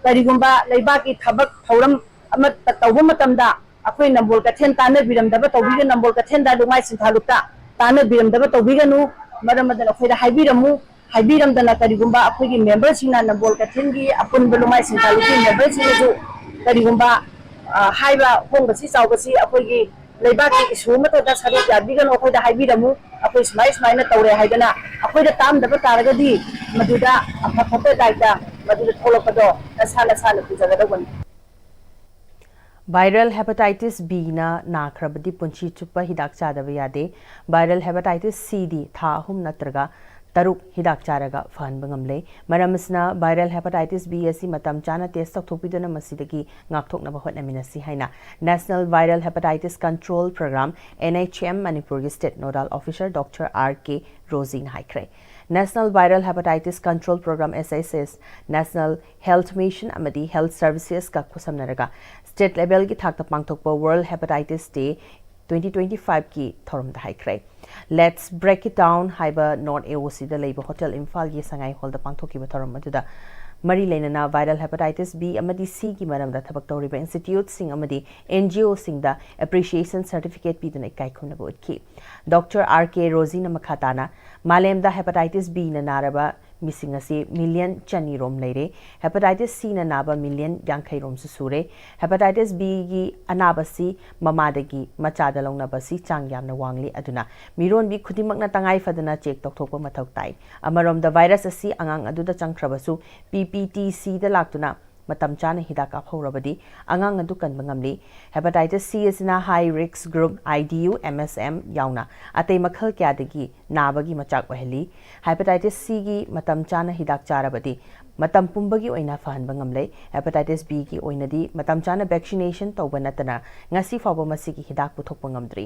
ꯀꯔꯤꯒꯨꯝꯕ ꯂꯩꯕꯥꯛꯀꯤ ꯊꯕꯛ ꯊꯧꯔꯝ ꯑꯃꯠꯇ ꯇꯧꯕ ꯃꯇꯝꯗ, ꯑꯩꯈꯣꯏ ꯅꯝꯕꯣꯜ ꯀꯩꯊꯦꯜ ꯇꯥꯟꯅꯕꯤꯔꯝꯗꯕ ꯇꯧꯕꯤꯒꯅꯨ, ꯅꯝꯕꯣꯜ ꯀꯩꯊꯦꯜꯗ ꯂꯨꯛꯃꯥꯏ ꯁꯤꯟꯊꯥ ꯂꯨꯞꯇ ꯇꯥꯟꯅꯕꯤꯔꯝꯗꯕ ꯇꯧꯕꯤꯒꯅꯨ꯫ ꯃꯔꯝ ꯑꯗꯨꯅ ꯑꯩꯈꯣꯏꯗ ꯍꯥꯏꯕꯤꯔꯝꯃꯨ꯫ ꯍꯥꯏꯕꯤꯔꯝꯗꯅ ꯀꯔꯤꯒꯨꯝꯕ ꯑꯩꯈꯣꯏꯒꯤ member ꯁꯤꯡꯅ ꯅꯝꯕꯣꯜ ꯀꯩꯊꯦꯜꯒꯤ ꯑꯄꯨꯟꯕ ꯂꯨꯛꯃꯥꯏ ꯁꯤꯟꯊꯥ ꯂꯨꯞꯀꯤ member ꯁꯤꯡꯅꯁꯨ ꯀꯔꯤꯒꯨꯝꯕ, ꯑ, ꯍꯥꯏꯕ ꯍꯣꯡꯕꯁꯤ ꯆꯥꯎꯕꯁꯤ ꯑꯩꯈꯣꯏꯒꯤ ꯂꯩꯕꯥꯛꯀꯤ issue ꯑꯃꯠꯇꯗ ꯁꯔꯨꯛ ꯌꯥꯕꯤꯒꯅꯨ, ꯑꯩꯈꯣꯏꯗ ꯍꯥꯏꯕꯤꯔꯝꯃꯨ, ꯑꯩꯈꯣꯏ ꯁꯨꯃꯥꯏ ꯁꯨꯃꯥꯏꯅ ꯇꯧꯔꯦ ꯍꯥꯏꯗꯅ ꯑꯩꯈꯣꯏꯗ ꯇꯥꯝꯗꯕ ꯇꯥꯔꯒꯗꯤ ꯃꯗꯨꯗ ꯑꯐ ꯐꯠꯇ ꯗꯥꯏꯇ ꯃꯗꯨꯗ ꯊꯣꯛꯂꯛꯄꯗꯣ ꯅꯁꯥ ꯅꯁꯥꯅ ꯄꯨꯖꯒꯗꯧꯕꯅꯤ꯫ Viral hepatitis B ꯅ ꯅꯥꯈ꯭ꯔꯕꯗꯤ ꯄꯨꯟꯁꯤ ꯆꯨꯞꯄ ꯍꯤꯗꯥꯛ ꯆꯥꯗꯕ ꯌꯥꯗꯦ꯫ Viral hepatitis C ꯗꯤ ꯊꯥ ꯑꯍꯨꯝ ꯅꯠꯇ꯭ꯔꯒ ꯇꯔꯨꯛ ꯍꯤꯗꯥꯛ ꯆꯥꯔꯒ ꯐꯍꯟꯕ ꯉꯝꯂꯦ꯫ ꯃꯔꯝ ꯑꯁꯤꯅ viral hepatitis B ꯑꯁꯤ ꯃꯇꯝ ꯆꯥꯅ test ꯇꯧꯊꯣꯛꯄꯤꯗꯨꯅ ꯃꯁꯤꯗꯒꯤ ꯉꯥꯛꯊꯣꯛꯅꯕ ꯍꯣꯠꯅꯃꯤꯟꯅꯁꯤ ꯍꯥꯏꯅ National Viral Hepatitis Control Program, N H M, ꯃꯅꯤꯄꯨꯔꯒꯤ State Nodal Officer Doctor R K ꯔꯣꯖꯤꯅ ꯍꯥꯏꯈ꯭ꯔꯦ꯫ National Viral Hepatitis Control Program, S H S, National Health Mission ꯑꯃꯗꯤ Health Servicesꯀ ꯈꯨꯠꯁꯝꯅꯔꯒ state levelꯒꯤ ꯊꯥꯛꯇ ꯄꯥꯡꯊꯣꯛꯄ World Hepatitis Day twenty twenty fiveꯀꯤ ꯊꯧꯔꯝꯗ ꯍꯥꯏꯈ꯭ꯔꯦ꯫ Let's Break It Down ꯍꯥꯏꯕ North A O Cꯗ ꯂꯩꯕ Hotel ꯏꯝꯐꯥꯜꯒꯤ ꯁꯉꯥꯏ ꯍꯣꯜꯗ ꯄꯥꯡꯊꯣꯛꯈꯤꯕ ꯊꯧꯔꯝ ꯑꯗꯨꯗ ꯃꯔꯤ ꯂꯩꯅꯅ viral hepatitis B ꯑꯃꯗꯤ Cꯒꯤ ꯃꯔꯝꯗ ꯊꯕꯛ ꯇꯧꯔꯤꯕ instituteꯁꯤꯡ ꯑꯃꯗꯤ N G Oꯁꯤꯡꯗ appreciation certificate ꯄꯤꯗꯨꯅ ꯏꯀꯥꯏ ꯈꯨꯝꯅꯕ ꯎꯠꯈꯤ꯫ Doctor R K ꯔꯣꯖꯤꯅ ꯃꯈꯥ ꯇꯥꯅ, ꯃꯥꯂꯦꯝꯗ hepatitis Bꯅ ꯅꯥꯔꯕ ꯃꯤꯁꯤꯡ ꯑꯁꯤ million ꯆꯅꯤ ꯔꯣꯝ ꯂꯩꯔꯦ꯫ Hepatitis Cꯅ ꯅꯥꯕ million ꯌꯥꯡꯈꯩ ꯔꯣꯝꯁꯨ ꯁꯨꯔꯦ꯫ Hepatitis Bꯒꯤ ꯑꯅꯥꯕꯁꯤ ꯃꯃꯥꯗꯒꯤ ꯃꯆꯥꯗ ꯂꯧꯅꯕꯁꯤ ꯆꯥꯡ ꯌꯥꯝꯅ ꯋꯥꯡꯂꯤ꯫ ꯑꯗꯨꯅ ꯃꯤꯔꯣꯟꯕꯤ ꯈꯨꯗꯤꯡꯃꯛꯅ ꯇꯉꯥꯏ ꯐꯗꯅ check ꯇꯧꯊꯣꯛꯄ ꯃꯊꯧ ꯇꯥꯏ꯫ ꯑꯃꯔꯣꯝꯗ virus ꯑꯁꯤ ꯑꯉꯥꯡ ꯑꯗꯨꯗ ꯆꯪꯈ꯭ꯔꯕꯁꯨ P P T Cꯗ ꯂꯥꯛꯇꯨꯅ ꯃꯇꯝ ꯆꯥꯅ ꯍꯤꯗꯥꯛ ꯀꯥꯞꯍꯧꯔꯕꯗꯤ ꯑꯉꯥꯡ ꯑꯗꯨ ꯀꯟꯕ ꯉꯝꯂꯤ꯫ Hepatitis C ꯑꯁꯤꯅ high risk group, I D U, M S M ꯌꯥꯎꯅ ꯑꯇꯩ ꯃꯈꯜ ꯀꯌꯥꯗꯒꯤ ꯅꯥꯕꯒꯤ ꯃꯆꯥꯛ ꯑꯣꯏꯍꯜꯂꯤ꯫ Hepatitis Cꯒꯤ ꯃꯇꯝ ꯆꯥꯅ ꯍꯤꯗꯥꯛ ꯆꯥꯔꯕꯗꯤ ꯃꯇꯝ ꯄꯨꯝꯕꯒꯤ ꯑꯣꯏꯅ ꯐꯍꯟꯕ ꯉꯝꯂꯦ꯫ Hepatitis Bꯒꯤ ꯑꯣꯏꯅꯗꯤ ꯃꯇꯝ ꯆꯥꯅ vaccination ꯇꯧꯕ ꯅꯠꯇꯅ ꯉꯁꯤ ꯐꯥꯎꯕ ꯃꯁꯤꯒꯤ ꯍꯤꯗꯥꯛ ꯄꯨꯊꯣꯛꯄ ꯉꯝꯗ꯭ꯔꯤ꯫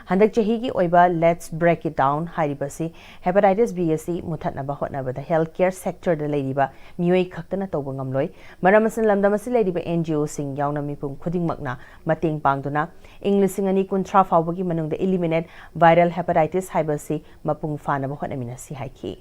ꯍꯟꯗꯛ ꯆꯍꯤꯒꯤ ꯑꯣꯏꯕ Let's Break It Down ꯍꯥꯏꯔꯤꯕꯁꯤ hepatitis B ꯑꯁꯤ ꯃꯨꯊꯠꯅꯕ ꯍꯣꯠꯅꯕꯗ health care sectorꯗ ꯂꯩꯔꯤꯕ ꯃꯤꯑꯣꯏ ꯈꯛꯇꯅ ꯇꯧꯕ ꯉꯝꯂꯣꯏ꯫ ꯃꯔꯝ ꯑꯁꯤꯅ ꯂꯝꯗꯝ ꯑꯁꯤ ꯂꯩꯔꯤꯕ N G Oꯁꯤꯡ ꯌꯥꯎꯅ ꯃꯤꯄꯨꯝ ꯈꯨꯗꯤꯡꯃꯛꯅ ꯃꯇꯦꯡ ꯄꯥꯡꯗꯨꯅ ꯏꯪ ꯂꯤꯁꯤꯡ ꯑꯅꯤ ꯀꯨꯟꯊ꯭ꯔꯥ ꯐꯥꯎꯕꯒꯤ ꯃꯅꯨꯡꯗ eliminate viral hepatitis ꯍꯥꯏꯕꯁꯤ ꯃꯄꯨꯡ ꯐꯥꯅꯕ ꯍꯣꯠꯅꯃꯤꯟꯅꯁꯤ ꯍꯥꯏꯈꯤ꯫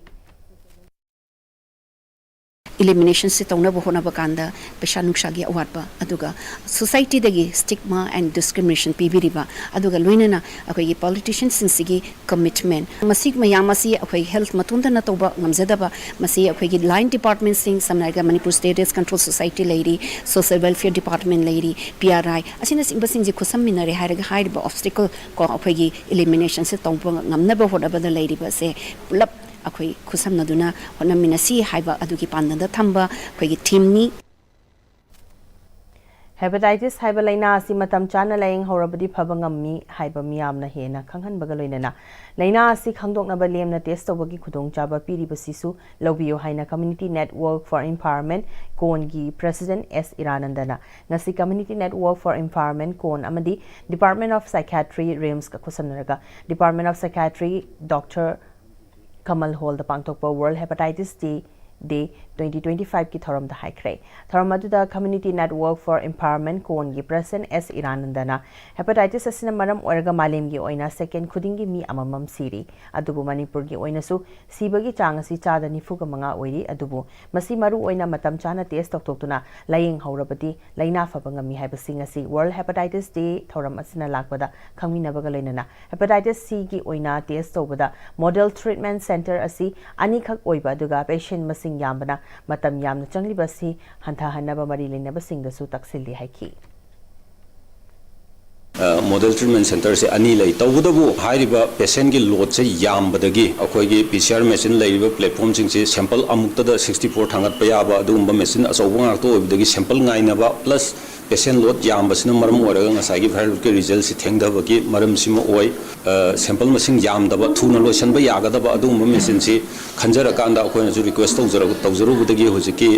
Eliminationꯁꯤ ꯇꯧꯅꯕ ꯍꯣꯠꯅꯕ ꯀꯥꯟꯗ ꯄꯩꯁꯥ ꯅꯨꯡꯁꯥꯒꯤ ꯑꯋꯥꯠꯄ, ꯑꯗꯨꯒ societyꯗꯒꯤ stigma and discrimination ꯄꯤꯕꯤꯔꯤꯕ, ꯑꯗꯨꯒ ꯂꯣꯏꯅꯅ ꯑꯩꯈꯣꯏꯒꯤ politicianꯁꯤꯡꯁꯤꯒꯤ commitment, ꯃꯁꯤ ꯃꯌꯥꯝ ꯑꯁꯤ ꯑꯩꯈꯣꯏ health ꯃꯇꯣꯝꯇꯅ ꯇꯧꯕ ꯉꯝꯖꯗꯕ, ꯃꯁꯤ ꯑꯩꯈꯣꯏꯒꯤ line departmentꯁꯤꯡ, ꯁꯝꯅ ꯍꯥꯏꯔꯒ Manipur State AIDS Control Society ꯂꯩꯔꯤ, Social Welfare Department ꯂꯩꯔꯤ, P R I ꯑꯁꯤꯅꯆꯤꯡꯕꯁꯤꯡꯁꯦ ꯈꯨꯠꯁꯝꯃꯤꯟꯅꯔꯦ ꯍꯥꯏꯔꯒ ꯍꯥꯏꯔꯤꯕ obstacle ꯀꯣ ꯑꯩꯈꯣꯏꯒꯤ eliminationꯁꯦ ꯇꯧꯕ ꯉꯝꯅꯕ ꯍꯣꯠꯅꯕꯗ ꯂꯩꯔꯤꯕꯁꯦ ꯄꯨꯂꯞ ꯑꯩꯈꯣꯏ ꯈꯨꯠꯁꯝꯅꯗꯨꯅ ꯍꯣꯠꯅꯃꯤꯟꯅꯁꯤ ꯍꯥꯏꯕ ꯑꯗꯨꯒꯤ ꯄꯥꯟꯗꯝꯗ ꯊꯝꯕ ꯑꯩꯈꯣꯏꯒꯤ themeꯅꯤ꯫ Hepatitis ꯍꯥꯏꯕ ꯂꯥꯏꯅꯥ ꯑꯁꯤ ꯃꯇꯝ ꯆꯥꯅ ꯂꯥꯌꯦꯡꯍꯧꯔꯕꯗꯤ ꯐꯕ ꯉꯝꯃꯤ ꯍꯥꯏꯕ ꯃꯤꯌꯥꯝꯅ ꯍꯦꯟꯅ ꯈꯪꯍꯟꯕꯒ ꯂꯣꯏꯅꯅ, ꯂꯥꯏꯅꯥ ꯑꯁꯤ ꯈꯪꯗꯣꯛꯅꯕ ꯂꯦꯝꯅ ꯇꯦꯁ ꯇꯧꯕꯒꯤ ꯈꯨꯗꯣꯡꯆꯥꯕ ꯄꯤꯔꯤꯕꯁꯤꯁꯨ ꯂꯧꯕꯤꯌꯨ ꯍꯥꯏꯅ Community Network for Empowerment, ꯀꯣꯟꯒꯤ ꯄ꯭ꯔꯦꯁꯤꯗꯦꯟꯠ ꯑꯦꯁ ꯏꯔꯥꯅꯟꯗꯅ ꯉꯁꯤ Community Network for Empowerment, ꯀꯣꯟ ꯑꯃꯗꯤ Department of Psychiatry, ꯔꯤꯝꯁꯀ ꯈꯨꯠꯁꯝꯅꯔꯒ Department of Psychiatry, doctor Kamal ꯍꯣꯜꯗ ꯄꯥꯡꯊꯣꯛꯄ World Hepatitis Day, Day twenty twenty-five ꯀꯤ ꯊꯧꯔꯝꯗ ꯍꯥꯏꯈ꯭ꯔꯦ꯫ ꯊꯧꯔꯝ ꯑꯗꯨꯗ Community Network for Empowerment, ꯀꯣꯟꯒꯤ ꯄ꯭ꯔꯦꯁꯤꯗꯦꯟꯠ ꯑꯦꯁ ꯏꯔꯥꯅꯟꯗꯅ, ꯍꯦꯄꯥꯇꯥꯏꯇꯤꯁ ꯑꯁꯤꯅ ꯃꯔꯝ ꯑꯣꯏꯔꯒ ꯃꯥꯂꯦꯝꯒꯤ ꯑꯣꯏꯅ ꯁꯦꯀꯦꯟ ꯈꯨꯗꯤꯡꯒꯤ ꯃꯤ ꯑꯃꯃꯝ ꯁꯤꯔꯤ, ꯑꯗꯨꯕꯨ ꯃꯅꯤꯄꯨꯔꯒꯤ ꯑꯣꯏꯅꯁꯨ ꯁꯤꯕꯒꯤ ꯆꯥꯡ ꯑꯁꯤ ꯆꯥꯗ ꯅꯤꯐꯨꯒ ꯃꯉꯥ ꯑꯣꯏꯔꯤ꯫ ꯑꯗꯨꯕꯨ ꯃꯁꯤ ꯃꯔꯨ ꯑꯣꯏꯅ ꯃꯇꯝ ꯆꯥꯅ ꯇꯦꯁ ꯇꯧꯊꯣꯛꯇꯨꯅ ꯂꯥꯌꯦꯡꯍꯧꯔꯕꯗꯤ ꯂꯥꯏꯅꯥ ꯐꯕ ꯉꯝꯃꯤ ꯍꯥꯏꯕꯁꯤ ꯉꯁꯤ World Hepatitis Day ꯊꯧꯔꯝ ꯑꯁꯤꯅ ꯂꯥꯛꯄꯗ ꯈꯪꯃꯤꯟꯅꯕꯒ ꯂꯣꯏꯅꯅ Hepatitis C ꯒꯤ ꯑꯣꯏꯅ ꯇꯦꯁ ꯇꯧꯕꯗ Model Treatment Center ꯑꯁꯤ ꯑꯅꯤꯈꯛ ꯑꯣꯏꯕ ꯑꯗꯨꯒ ꯄꯦꯁꯦꯟꯠ ꯃꯁꯤꯡ ꯌꯥꯝꯕꯅ ꯃꯇꯝ ꯌꯥꯝꯅ ꯆꯪꯂꯤꯕ ꯑꯁꯤ ꯍꯟꯊꯍꯟꯅꯕ ꯃꯔꯤ ꯂꯩꯅꯕꯁꯤꯡꯗꯁꯨ ꯇꯥꯛꯁꯤꯜꯂꯤ ꯍꯥꯏꯈꯤ꯫ ꯃꯣꯗꯦꯜ ꯇ꯭ꯔꯤꯠꯃꯦꯟ ꯁꯦꯟꯇꯔꯁꯦ ꯑꯅꯤ ꯂꯩ꯫ ꯇꯧꯕꯇꯕꯨ ꯍꯥꯏꯔꯤꯕ ꯄꯦꯁꯦꯟꯒꯤ ꯂꯣꯗꯁꯦ ꯌꯥꯝꯕꯗꯒꯤ ꯑꯩꯈꯣꯏꯒꯤ ꯄꯤ ꯁꯤ ꯑꯥꯔ ꯃꯦꯆꯤꯟ ꯂꯩꯔꯤꯕ ꯄ꯭ꯂꯦꯠꯐꯣꯝꯁꯤꯡꯁꯦ ꯁꯦꯝꯄꯜ ꯑꯃꯨꯛꯇꯗ ꯁꯤꯛꯁꯇꯤ ꯐꯣꯔ ꯊꯥꯡꯒꯠꯄ ꯌꯥꯕ ꯑꯗꯨꯒꯨꯝꯕ ꯃꯦꯆꯤꯟ ꯑꯆꯧꯕ ꯉꯥꯛꯇ ꯑꯣꯏꯕꯗꯒꯤ ꯁꯦꯝꯄꯜ ꯉꯥꯏꯅꯕ ꯄ꯭ꯂꯁ ꯄꯦꯁꯦꯟ ꯂꯣꯗ ꯌꯥꯝꯕꯁꯤꯅ ꯃꯔꯝ ꯑꯣꯏꯔꯒ ꯉꯁꯥꯏꯒꯤ ꯚꯥꯏꯔꯦꯜꯒꯤ ꯔꯤꯖꯜꯁꯤ ꯊꯦꯡꯊꯕꯒꯤ ꯃꯔꯝꯁꯤꯃ ꯑꯣꯏ꯫ ꯁꯦꯝꯄꯜ ꯃꯁꯤꯡ ꯌꯥꯝꯗꯕ, ꯊꯨꯅ ꯂꯣꯏꯁꯤꯟꯕ ꯌꯥꯒꯗꯕ ꯑꯗꯨꯒꯨꯝꯕ ꯃꯦꯆꯤꯟꯁꯤ ꯈꯟꯖꯔꯀꯥꯟꯗ ꯑꯩꯈꯣꯏꯅꯁꯨ ꯔꯤꯀ꯭ꯋꯦꯁ ꯇꯧꯖꯔꯨꯕꯗꯒꯤ ꯍꯧꯖꯤꯛꯀꯤ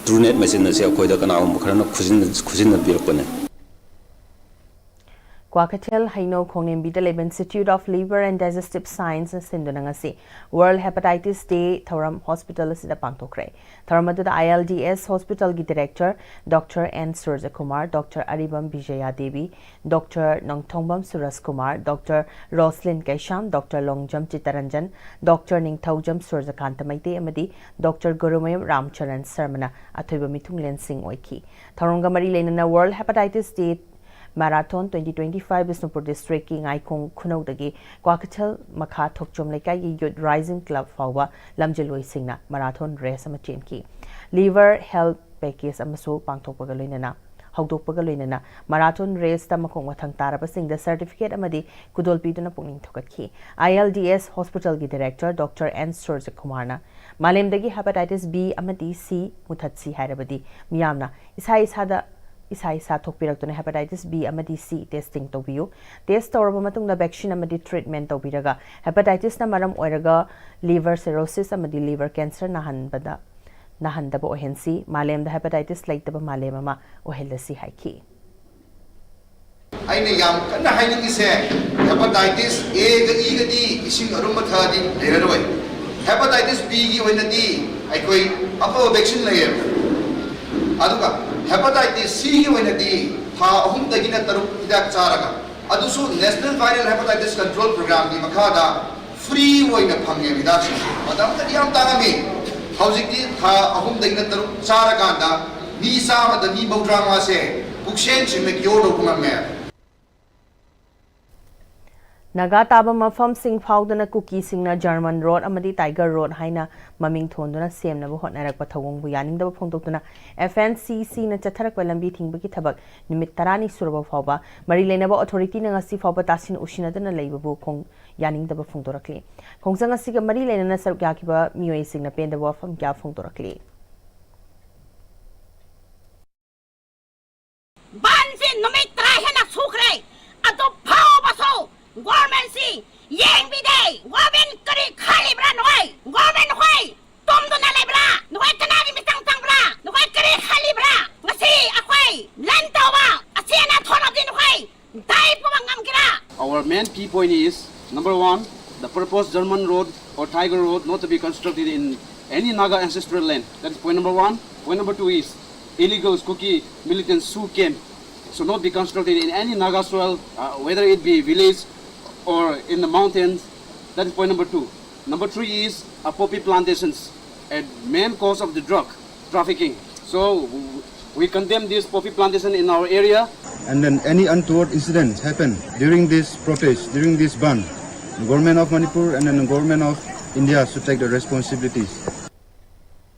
ꯇ꯭ꯔꯨꯅꯦꯠ ꯃꯦꯆꯤꯟ ꯑꯁꯤ ꯑꯩꯈꯣꯏꯗ ꯀꯅꯥꯒꯨꯝꯕ ꯈꯔꯅ ꯈꯨꯖꯤꯟꯅꯕꯤꯔꯛꯄꯅꯤ꯫ ꯀ꯭ꯋꯥꯀꯩꯊꯦꯜ ꯍꯩꯅꯧ ꯈꯣꯡꯅꯦꯝꯕꯤꯗ ꯂꯩꯕ Institute of Liver and Digestive Science ꯅ ꯁꯤꯟꯗꯨꯅ ꯉꯁꯤ World Hepatitis Day ꯊꯧꯔꯝ ꯍꯣꯁꯄꯤꯇꯥꯜ ꯑꯁꯤꯗ ꯄꯥꯡꯊꯣꯛꯈ꯭ꯔꯦ꯫ ꯊꯧꯔꯝ ꯑꯗꯨꯗ ꯑꯥꯏ ꯑꯦꯜ ꯗꯤ ꯑꯦꯁ ꯍꯣꯁꯄꯤꯇꯥꯜꯒꯤ director doctor N Surajkumar, doctor Aribam Bijaya Devi, doctor Nongthombam Surajkumar, doctor Roslin Keisham, doctor Longjam Chittaranjan, doctor Ningthoujam Surajkanta Meitei ꯑꯃꯗꯤ ꯗꯣꯛꯇꯔ ꯒꯨꯔꯨꯃꯌꯨꯝ ꯔꯥꯝꯆꯔꯟ ꯁꯔꯃꯅ ꯑꯊꯣꯏꯕ ꯃꯤꯊꯨꯡꯂꯦꯟꯁꯤꯡ ꯑꯣꯏꯈꯤ꯫ ꯊꯧꯔꯝꯒ ꯃꯔꯤ ꯂꯩꯅꯅ World Hepatitis Day Marathon twenty twenty-five Bishnupur ꯗꯤꯁꯇ꯭ꯔꯤꯛꯀꯤ ꯉꯥꯏꯈꯣꯡ ꯈꯨꯅꯧꯗꯒꯤ ꯀ꯭ꯋꯥꯀꯩꯊꯦꯜ ꯃꯈꯥ ꯊꯣꯛꯆꯣꯝ ꯂꯩꯀꯥꯏꯒꯤ Youth Rising Club ꯐꯥꯎꯕ ꯂꯝꯖꯦꯜꯂꯣꯏꯁꯤꯡꯅ ꯃꯔꯥꯊꯣꯟ ꯔꯦꯁ ꯑꯃ ꯆꯦꯟꯈꯤ꯫ Liver Health Package ꯑꯃꯁꯨ ꯄꯥꯡꯊꯣꯛꯄꯒ ꯂꯣꯏꯅꯅ ꯍꯧꯗꯣꯛꯄꯒ ꯂꯣꯏꯅꯅ ꯃꯔꯥꯊꯣꯟ ꯔꯦꯁꯇ ꯃꯈꯣꯡ ꯃꯊꯪ ꯇꯥꯔꯕꯁꯤꯡꯗ ꯁꯔꯇꯤꯐꯤꯀꯦꯠ ꯑꯃꯗꯤ ꯈꯨꯗꯣꯜ ꯄꯤꯗꯨꯅ ꯄꯨꯛꯅꯤꯡ ꯊꯧꯒꯠꯈꯤ꯫ ꯑꯥꯏ ꯑꯦꯜ ꯗꯤ ꯑꯦꯁ ꯍꯣꯁꯄꯤꯇꯥꯜꯒꯤ ꯗꯤꯔꯦꯛꯇꯔ ꯗꯣꯛꯇꯔ ꯑꯦꯟ ꯁꯨꯔꯖꯀꯨꯃꯥꯔꯅ ꯃꯥꯂꯦꯝꯗꯒꯤ ꯍꯦꯄꯥꯇꯥꯏꯇꯤꯁ ꯕꯤ ꯑꯃꯗꯤ ꯁꯤ ꯃꯨꯊꯠꯁꯤ ꯍꯥꯏꯔꯕꯗꯤ ꯃꯤꯌꯥꯝꯅ ꯏꯁꯥ ꯏꯁꯥꯗ ꯏꯁꯥ ꯏꯁꯥ ꯊꯣꯛꯄꯤꯔꯛꯇꯨꯅ hepatitis B ꯑꯃꯗꯤ C testing ꯇꯧꯕꯤꯌꯨ꯫ Test ꯇꯧꯔꯕ ꯃꯇꯨꯡꯗ vaccine ꯑꯃꯗꯤ treatment ꯇꯧꯕꯤꯔꯒ hepatitis ꯅ ꯃꯔꯝ ꯑꯣꯏꯔꯒ liver cirrhosis ꯑꯃꯗꯤ liver cancer ꯅꯥꯍꯟꯕꯗ ꯅꯥꯍꯟꯗꯕ ꯑꯣꯏꯍꯟꯁꯤ꯫ ꯃꯥꯂꯦꯝꯗ hepatitis ꯂꯩꯇꯕ ꯃꯥꯂꯦꯝ ꯑꯃ ꯑꯣꯏꯍꯜꯂꯁꯤ ꯍꯥꯏꯈꯤ꯫ ꯑꯩꯅ ꯌꯥꯝ ꯀꯟꯅ ꯍꯥꯏꯅꯤꯡꯉꯤꯁꯦ, hepatitis A ꯒ E ꯒꯗꯤ ꯏꯁꯤꯡ ꯑꯔꯨꯝꯕ ꯊꯛꯑꯗꯤ ꯂꯩꯔꯔꯣꯏ꯫ Hepatitis B ꯒꯤ ꯑꯣꯏꯅꯗꯤ ꯑꯩꯈꯣꯏ ꯑꯐꯕ vaccine ꯂꯩꯌꯦꯕ꯫ ꯑꯗꯨꯒ hepatitis C ꯒꯤ ꯑꯣꯏꯅꯗꯤ ꯊꯥ ꯑꯍꯨꯝꯗꯒꯤꯅ ꯇꯔꯨꯛ ꯍꯤꯗꯥꯛ ꯆꯥꯔꯒ, ꯑꯗꯨꯁꯨ National Viral Hepatitis Control Program ꯒꯤ ꯃꯈꯥꯗ free ꯑꯣꯏꯅ ꯐꯪꯉꯦ ꯍꯤꯗꯥꯛꯁꯤꯡꯁꯦ꯫ ꯃꯇꯝꯗꯨꯗꯗꯤ ꯌꯥꯝ ꯇꯥꯡꯉꯝꯃꯤ꯫ ꯍꯧꯖꯤꯛꯇꯤ ꯊꯥ ꯑꯍꯨꯝꯗꯒꯤꯅ ꯇꯔꯨꯛ ꯆꯥꯔꯀꯥꯟꯗ ꯃꯤ ꯆꯥꯝꯃꯗ ꯃꯤ ꯃꯧꯗ꯭ꯔꯥ ꯃꯉꯥꯁꯦ ꯄꯨꯛꯁꯦꯟꯁꯤꯡꯅ cure ꯇꯧꯕ ꯉꯝꯃꯦ꯫ ꯅꯥꯒꯥ ꯇꯥꯕ ꯃꯐꯝꯁꯤꯡ ꯐꯥꯎꯗꯨꯅ ꯀꯨꯀꯤꯁꯤꯡꯅ German Road ꯑꯃꯗꯤ Tiger Road ꯍꯥꯏꯅ ꯃꯃꯤꯡ ꯊꯣꯟꯗꯨꯅ ꯁꯦꯝꯅꯕ ꯍꯣꯠꯅꯔꯛꯄ ꯊꯧꯑꯣꯡꯕꯨ ꯌꯥꯅꯤꯡꯗꯕ ꯐꯣꯡꯗꯣꯛꯇꯨꯅ F N C C ꯅ ꯆꯠꯊꯔꯛꯄ ꯂꯝꯕꯤ ꯊꯤꯡꯕꯒꯤ ꯊꯕꯛ ꯅꯨꯃꯤꯠ ꯇꯔꯥꯅꯤ ꯁꯨꯔꯕ ꯐꯥꯎꯕ ꯃꯔꯤ ꯂꯩꯅꯕ authority ꯅ ꯉꯁꯤ ꯐꯥꯎꯕ ꯇꯥꯁꯤꯟ ꯎꯁꯤꯟꯅꯗꯅ ꯂꯩꯕꯕꯨ ꯈꯣꯡ-, ꯌꯥꯅꯤꯡꯗꯕ ꯐꯣꯡꯗꯣꯔꯛꯂꯤ꯫ ꯈꯣꯡꯖꯪ ꯑꯁꯤꯒ ꯃꯔꯤ ꯂꯩꯅꯅ ꯁꯔꯨꯛ ꯌꯥꯈꯤꯕ ꯃꯤꯑꯣꯏꯁꯤꯡꯅ ꯄꯦꯟꯗꯕ ꯋꯥꯐꯝ ꯀꯌꯥ ꯐꯣꯡꯗꯣꯔꯛꯂꯤ꯫ ꯕꯟꯁꯤ ꯅꯨꯃꯤꯠ ꯇꯔꯥ ꯍꯦꯟꯅ ꯁꯨꯈ꯭ꯔꯦ꯫ ꯑꯗꯨ ꯐꯥꯎꯕꯁꯨ ꯒꯣꯔꯃꯦꯟꯁꯤ ꯌꯦꯡꯕꯤꯗꯦ꯫ ꯒꯣꯔꯃꯦꯟ ꯀꯔꯤ ꯈꯜꯂꯤꯕ꯭ꯔꯥ ꯅꯈꯣꯏ? ꯒꯣꯔꯃꯦꯟ ꯅꯈꯣꯏ ꯇꯨꯝꯗꯨꯅ ꯂꯩꯕ꯭ꯔꯥ? ꯅꯈꯣꯏ ꯀꯅꯥꯒꯤ ꯃꯤꯆꯪ ꯆꯪꯕ꯭ꯔꯥ? ꯅꯈꯣꯏ ꯀꯔꯤ ꯈꯜꯂꯤꯕ꯭ꯔꯥ? ꯉꯁꯤ ꯑꯩꯈꯣꯏ ꯂꯟ ꯇꯧꯕ ꯑꯁꯤ ꯑꯅꯥ ꯊꯣꯛꯂꯕꯗꯤ ꯅꯈꯣꯏ ꯗꯥꯏ ꯄꯨꯕ ꯉꯝꯒꯦꯔꯥ? Our main key point is, number one, the proposed German road or Tiger road not to be constructed in any Naga ancestral land. That is point number one. Point number two is, illegal Kuki militants who came should not be constructed in any Naga soil, uh, whether it be village or in the mountains. That is point number two. Number three is, uh, poppy plantations, a main cause of the drug trafficking. So w- we condemn this poppy plantation in our area. And then any untoward incidents happen during this protest, during this bandh, the government of Manipur and then the government of India should take the responsibilities.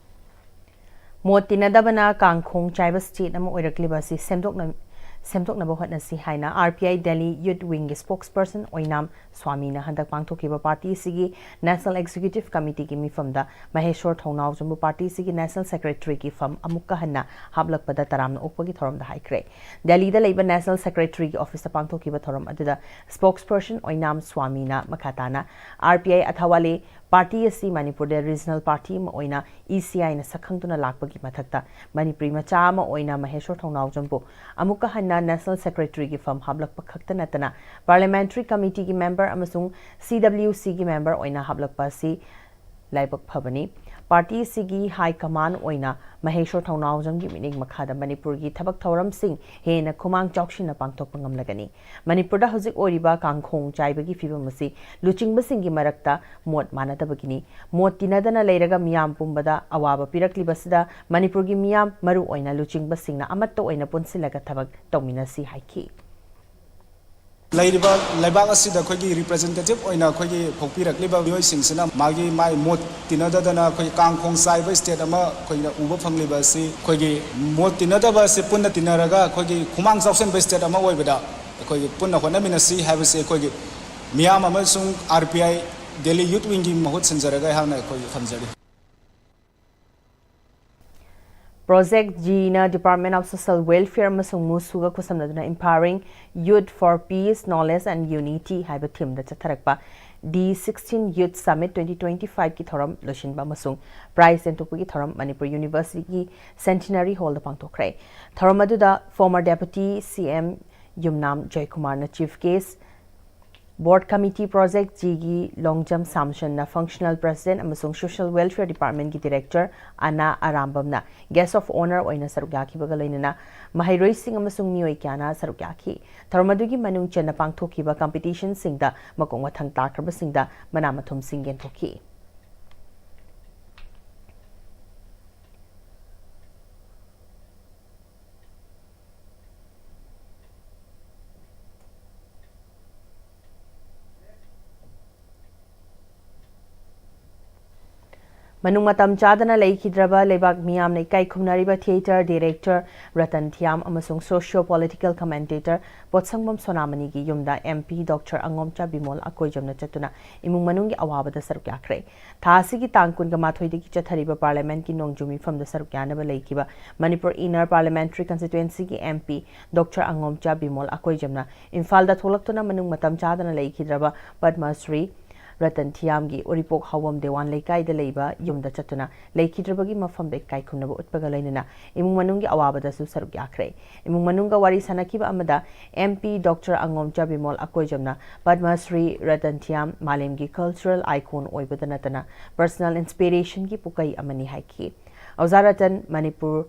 ꯃꯣꯠ ꯇꯤꯟꯅꯗꯕꯅ ꯀꯥꯡꯈꯣꯡ ꯆꯥꯏꯕ state ꯑꯃ ꯑꯣꯏꯔꯛꯂꯤꯕ ꯑꯁꯤ ꯁꯦꯝꯗꯣꯛꯅ-, ꯁꯦꯝꯗꯣꯛꯅꯕ ꯍꯣꯠꯅꯁꯤ ꯍꯥꯏꯅ R P I Delhi Youth Wingꯒꯤ spokesperson ꯑꯣꯏꯅꯥꯝ ꯁ꯭ꯋꯥꯃꯤꯅ ꯍꯟꯗꯛ ꯄꯥꯡꯊꯣꯛꯈꯤꯕ party ꯑꯁꯤꯒꯤ National Executive Committeeꯒꯤ ꯃꯤꯐꯝꯗ ꯃꯍꯦꯁꯣꯔ ꯊꯧꯅꯥꯎꯖꯝꯕꯨ party ꯑꯁꯤꯒꯤ National Secretaryꯒꯤ ꯐꯝ ꯑꯃꯨꯛꯀ ꯍꯟꯅ ꯍꯥꯞꯂꯛꯄꯗ ꯇꯔꯥꯝꯅ ꯑꯣꯛꯄꯒꯤ ꯊꯧꯔꯝꯗ ꯍꯥꯏꯈ꯭ꯔꯦ꯫ ꯗꯦꯜꯂꯤꯗ ꯂꯩꯕ National Secretaryꯒꯤ officeꯇ ꯄꯥꯡꯊꯣꯛꯈꯤꯕ ꯊꯧꯔꯝ ꯑꯗꯨꯗ spokesperson ꯑꯣꯏꯅꯥꯝ ꯁ꯭ꯋꯥꯃꯤꯅ ꯃꯈꯥ ꯇꯥꯅ R P I ꯑꯊꯥꯋꯥꯂꯦ party ꯑꯁꯤ ꯃꯅꯤꯄꯨꯔꯗ regional party ꯑꯃ ꯑꯣꯏꯅ E C Iꯅ ꯁꯛꯈꯪꯗꯨꯅ ꯂꯥꯛꯄꯒꯤ ꯃꯊꯛꯇ ꯃꯅꯤꯄꯨꯔꯤ ꯃꯆꯥ ꯑꯃ ꯑꯣꯏꯅ ꯃꯍꯦꯁꯣꯔ ꯊꯧꯅꯥꯎꯖꯝꯕꯨ ꯑꯃꯨꯛꯀ ꯍꯟꯅ National Secretaryꯒꯤ ꯐꯝ ꯍꯥꯞꯂꯛꯄ ꯈꯛꯇ ꯅꯠꯇꯅ Parliamentary Committeeꯒꯤ member ꯑꯃꯁꯨꯡ C W Cꯒꯤ member ꯑꯣꯏꯅ ꯍꯥꯞꯂꯛꯄ ꯑꯁꯤ ꯂꯥꯏꯕꯛ ꯐꯕꯅꯤ꯫ Party ꯑꯁꯤꯒꯤ high command ꯑꯣꯏꯅ ꯃꯍꯦꯁꯣꯔ ꯊꯧꯅꯥꯎꯖꯝꯒꯤ ꯃꯤꯠꯌꯦꯡ ꯃꯈꯥꯗ ꯃꯅꯤꯄꯨꯔꯒꯤ ꯊꯕꯛ ꯊꯧꯔꯝꯁꯤꯡ ꯍꯦꯟꯅ ꯈꯨꯃꯥꯡ ꯆꯥꯎꯁꯤꯟꯅ ꯄꯥꯡꯊꯣꯛꯄ ꯉꯝꯂꯒꯅꯤ꯫ ꯃꯅꯤꯄꯨꯔꯗ ꯍꯧꯖꯤꯛ ꯑꯣꯏꯔꯤꯕ ꯀꯥꯡꯈꯣꯡ ꯆꯥꯏꯕꯒꯤ ꯐꯤꯕꯝ ꯑꯁꯤ ꯂꯨꯆꯤꯡꯕꯁꯤꯡꯒꯤ ꯃꯔꯛꯇ ꯃꯣꯠ ꯃꯥꯟꯅꯗꯕꯒꯤꯅꯤ꯫ ꯃꯣꯠ ꯇꯤꯟꯅꯗꯅ ꯂꯩꯔꯒ ꯃꯤꯌꯥꯝ ꯄꯨꯝꯕꯗ ꯑꯋꯥꯕ ꯄꯤꯔꯛꯂꯤꯕꯁꯤꯗ ꯃꯅꯤꯄꯨꯔꯒꯤ ꯃꯤꯌꯥꯝ, ꯃꯔꯨ ꯑꯣꯏꯅ ꯂꯨꯆꯤꯡꯕꯁꯤꯡꯅ ꯑꯃꯠꯇ ꯑꯣꯏꯅ ꯄꯨꯟꯁꯤꯜꯂꯒ ꯊꯕꯛ ꯇꯧꯃꯤꯟꯅꯁꯤ ꯍꯥꯏꯈꯤ꯫ ꯂꯩꯔꯤꯕ ꯂꯩꯕꯥꯛ ꯑꯁꯤꯗ ꯑꯩꯈꯣꯏꯒꯤ representative ꯑꯣꯏꯅ ꯑꯩꯈꯣꯏꯒꯤ ꯊꯣꯛꯄꯤꯔꯛꯂꯤꯕ ꯃꯤꯑꯣꯏꯁꯤꯡꯁꯤꯅ ꯃꯥꯒꯤ ꯃꯥꯏ ꯃꯣꯠ ꯇꯤꯟꯅꯗꯗꯅ ꯑꯩꯈꯣꯏꯒꯤ ꯀꯥꯡꯈꯣꯡ ꯆꯥꯏꯕ state ꯑꯃ ꯑꯩꯈꯣꯏꯅ ꯎꯕ ꯐꯪꯂꯤꯕ ꯑꯁꯤ ꯑꯩꯈꯣꯏꯒꯤ ꯃꯣꯠ ꯇꯤꯟꯅꯗꯕ ꯑꯁꯤ ꯄꯨꯟꯅ ꯇꯤꯟꯅꯔꯒ ꯑꯩꯈꯣꯏꯒꯤ ꯈꯨꯃꯥꯡ ꯆꯥꯎꯁꯤꯟꯕ state ꯑꯃ ꯑꯣꯏꯕꯗ ꯑꯩꯈꯣꯏꯒꯤ ꯄꯨꯟꯅ ꯍꯣꯠꯅꯃꯤꯟꯅꯁꯤ ꯍꯥꯏꯕꯁꯤ ꯑꯩꯈꯣꯏꯒꯤ ꯃꯤꯌꯥꯝ ꯑꯃꯁꯨꯡ R P I Delhi Youth Wingꯒꯤ ꯃꯍꯨꯠ ꯁꯤꯟꯖꯔꯒ ꯑꯩꯍꯥꯛꯅ ꯑꯩꯈꯣꯏꯒꯤ ꯊꯝꯖꯔꯤ꯫ Project Gꯅ Department of Social Welfare ꯑꯃꯁꯨꯡ MUSUꯒ ꯈꯨꯠꯁꯝꯅꯗꯨꯅ Empowering Youth for Peace, Knowledge and Unity ꯍꯥꯏꯕ themeꯗ ꯆꯠꯊꯔꯛꯄ D sixteen Youth Summit twenty twenty-fiveꯀꯤ ꯊꯧꯔꯝ ꯂꯣꯏꯁꯤꯟꯕ ꯑꯃꯁꯨꯡ prize ꯌꯦꯟꯊꯣꯛꯄꯒꯤ ꯊꯧꯔꯝ ꯃꯅꯤꯄꯨꯔ Universityꯒꯤ Centenary Hallꯗ ꯄꯥꯡꯊꯣꯛꯈ꯭ꯔꯦ꯫ ꯊꯧꯔꯝ ꯑꯗꯨꯗ former Deputy C M ꯌꯨꯝꯅꯥꯝ ꯖꯣꯏꯀꯨꯃꯥꯔꯅ chief guest, Board Committee Project Gꯒꯤ Longjam ꯁꯥꯝꯁꯟꯅ Functional President ꯑꯃꯁꯨꯡ Social Welfare Departmentꯀꯤ Director ꯑꯅꯥ ꯑꯔꯥꯝꯕꯝꯅ Guest of Honour ꯑꯣꯏꯅ ꯁꯔꯨꯛ ꯌꯥꯈꯤꯕꯒ ꯂꯣꯏꯅꯅ ꯃꯍꯩꯔꯣꯏꯁꯤꯡ ꯑꯃꯁꯨꯡ ꯃꯤꯑꯣꯏ ꯀꯌꯥꯅ ꯁꯔꯨꯛ ꯌꯥꯈꯤ꯫ ꯊꯧꯔꯝ ꯑꯗꯨꯒꯤ ꯃꯅꯨꯡ ꯆꯟꯅ ꯄꯥꯡꯊꯣꯛꯈꯤꯕ competitionꯁꯤꯡꯗ ꯃꯀꯣꯛ ꯃꯊꯪ ꯇꯥꯈ꯭ꯔꯕꯁꯤꯡꯗ ꯃꯅꯥ ꯃꯊꯨꯝꯁꯤꯡ ꯌꯦꯟꯊꯣꯛꯈꯤ꯫ ꯃꯅꯨꯡ ꯃꯇꯝ ꯆꯥꯗꯅ ꯂꯩꯈꯤꯗ꯭ꯔꯕ ꯂꯩꯕꯥꯛ ꯃꯤꯌꯥꯝꯅ ꯏꯀꯥꯏ ꯈꯨꯝꯅꯔꯤꯕ theatre director ꯔꯇꯟ ꯊꯤꯌꯥꯝ ꯑꯃꯁꯨꯡ socio political commentator ꯄꯣꯠꯁꯪꯕꯝ ꯁꯣꯅꯥꯃꯅꯤꯒꯤ ꯌꯨꯝꯗ MP Doctor ꯑꯉꯣꯝꯆꯥ ꯕꯤꯃꯣꯜ ꯑꯀꯣꯏꯖꯝꯅ ꯆꯠꯇꯨꯅ ꯏꯃꯨꯡ ꯃꯅꯨꯡꯒꯤ ꯑꯋꯥꯕꯗ ꯁꯔꯨꯛ ꯌꯥꯈ꯭ꯔꯦ꯫ ꯊꯥ ꯑꯁꯤꯒꯤ ꯇꯥꯡ ꯀꯨꯟꯒ ꯃꯥꯊꯣꯏꯗꯒꯤ ꯆꯠꯊꯔꯤꯕ Parliamentꯀꯤ ꯅꯣꯡꯖꯨ ꯃꯤꯐꯝꯗ ꯁꯔꯨꯛ ꯌꯥꯅꯕ ꯂꯩꯈꯤꯕ Manipur Inner Parliamentary Constituencyꯒꯤ MP Doctor ꯑꯉꯣꯝꯆꯥ Bimol ꯑꯀꯣꯏꯖꯝꯅ ꯏꯝꯐꯥꯜꯗ ꯊꯣꯛꯂꯛꯇꯨꯅ ꯃꯅꯨꯡ ꯃꯇꯝ ꯆꯥꯗꯅ ꯂꯩꯈꯤꯗ꯭ꯔꯕ ꯄꯗꯃ ꯁ꯭ꯔꯤ ꯔꯇꯟ ꯊꯤꯌꯥꯝꯒꯤ ꯎꯔꯤꯄꯣꯛ ꯍꯥꯎꯕꯝ ꯗꯦꯋꯥꯟ ꯂꯩꯀꯥꯏꯗ ꯂꯩꯕ ꯌꯨꯝꯗ ꯆꯠꯇꯨꯅ ꯂꯩꯈꯤꯗ꯭ꯔꯕꯒꯤ ꯃꯐꯝꯗ ꯏꯀꯥꯏ ꯈꯨꯝꯅꯕ ꯎꯠꯄꯒ ꯂꯣꯏꯅꯅ ꯏꯃꯨꯡ ꯃꯅꯨꯡꯒꯤ ꯑꯋꯥꯕꯗꯁꯨ ꯁꯔꯨꯛ ꯌꯥꯈ꯭ꯔꯦ꯫ ꯏꯃꯨꯡ ꯃꯅꯨꯡꯒ ꯋꯥꯔꯤ ꯁꯥꯅꯈꯤꯕ ꯑꯃꯗ MP Doctor ꯑꯉꯣꯝꯆꯥ ꯕꯤꯃꯣꯜ ꯑꯀꯣꯏꯖꯝꯅ ꯄꯗꯃ ꯁ꯭ꯔꯤ ꯔꯇꯟ ꯊꯤꯌꯥꯝ ꯃꯥꯂꯦꯝꯒꯤ cultural icon ꯑꯣꯏꯕꯗ ꯅꯠꯇꯅ personal inspirationꯒꯤ ꯄꯨꯀꯩ ꯑꯃꯅꯤ ꯍꯥꯏꯈꯤ꯫ ꯑꯣꯖꯥ ꯔꯇꯟ ꯃꯅꯤꯄꯨꯔ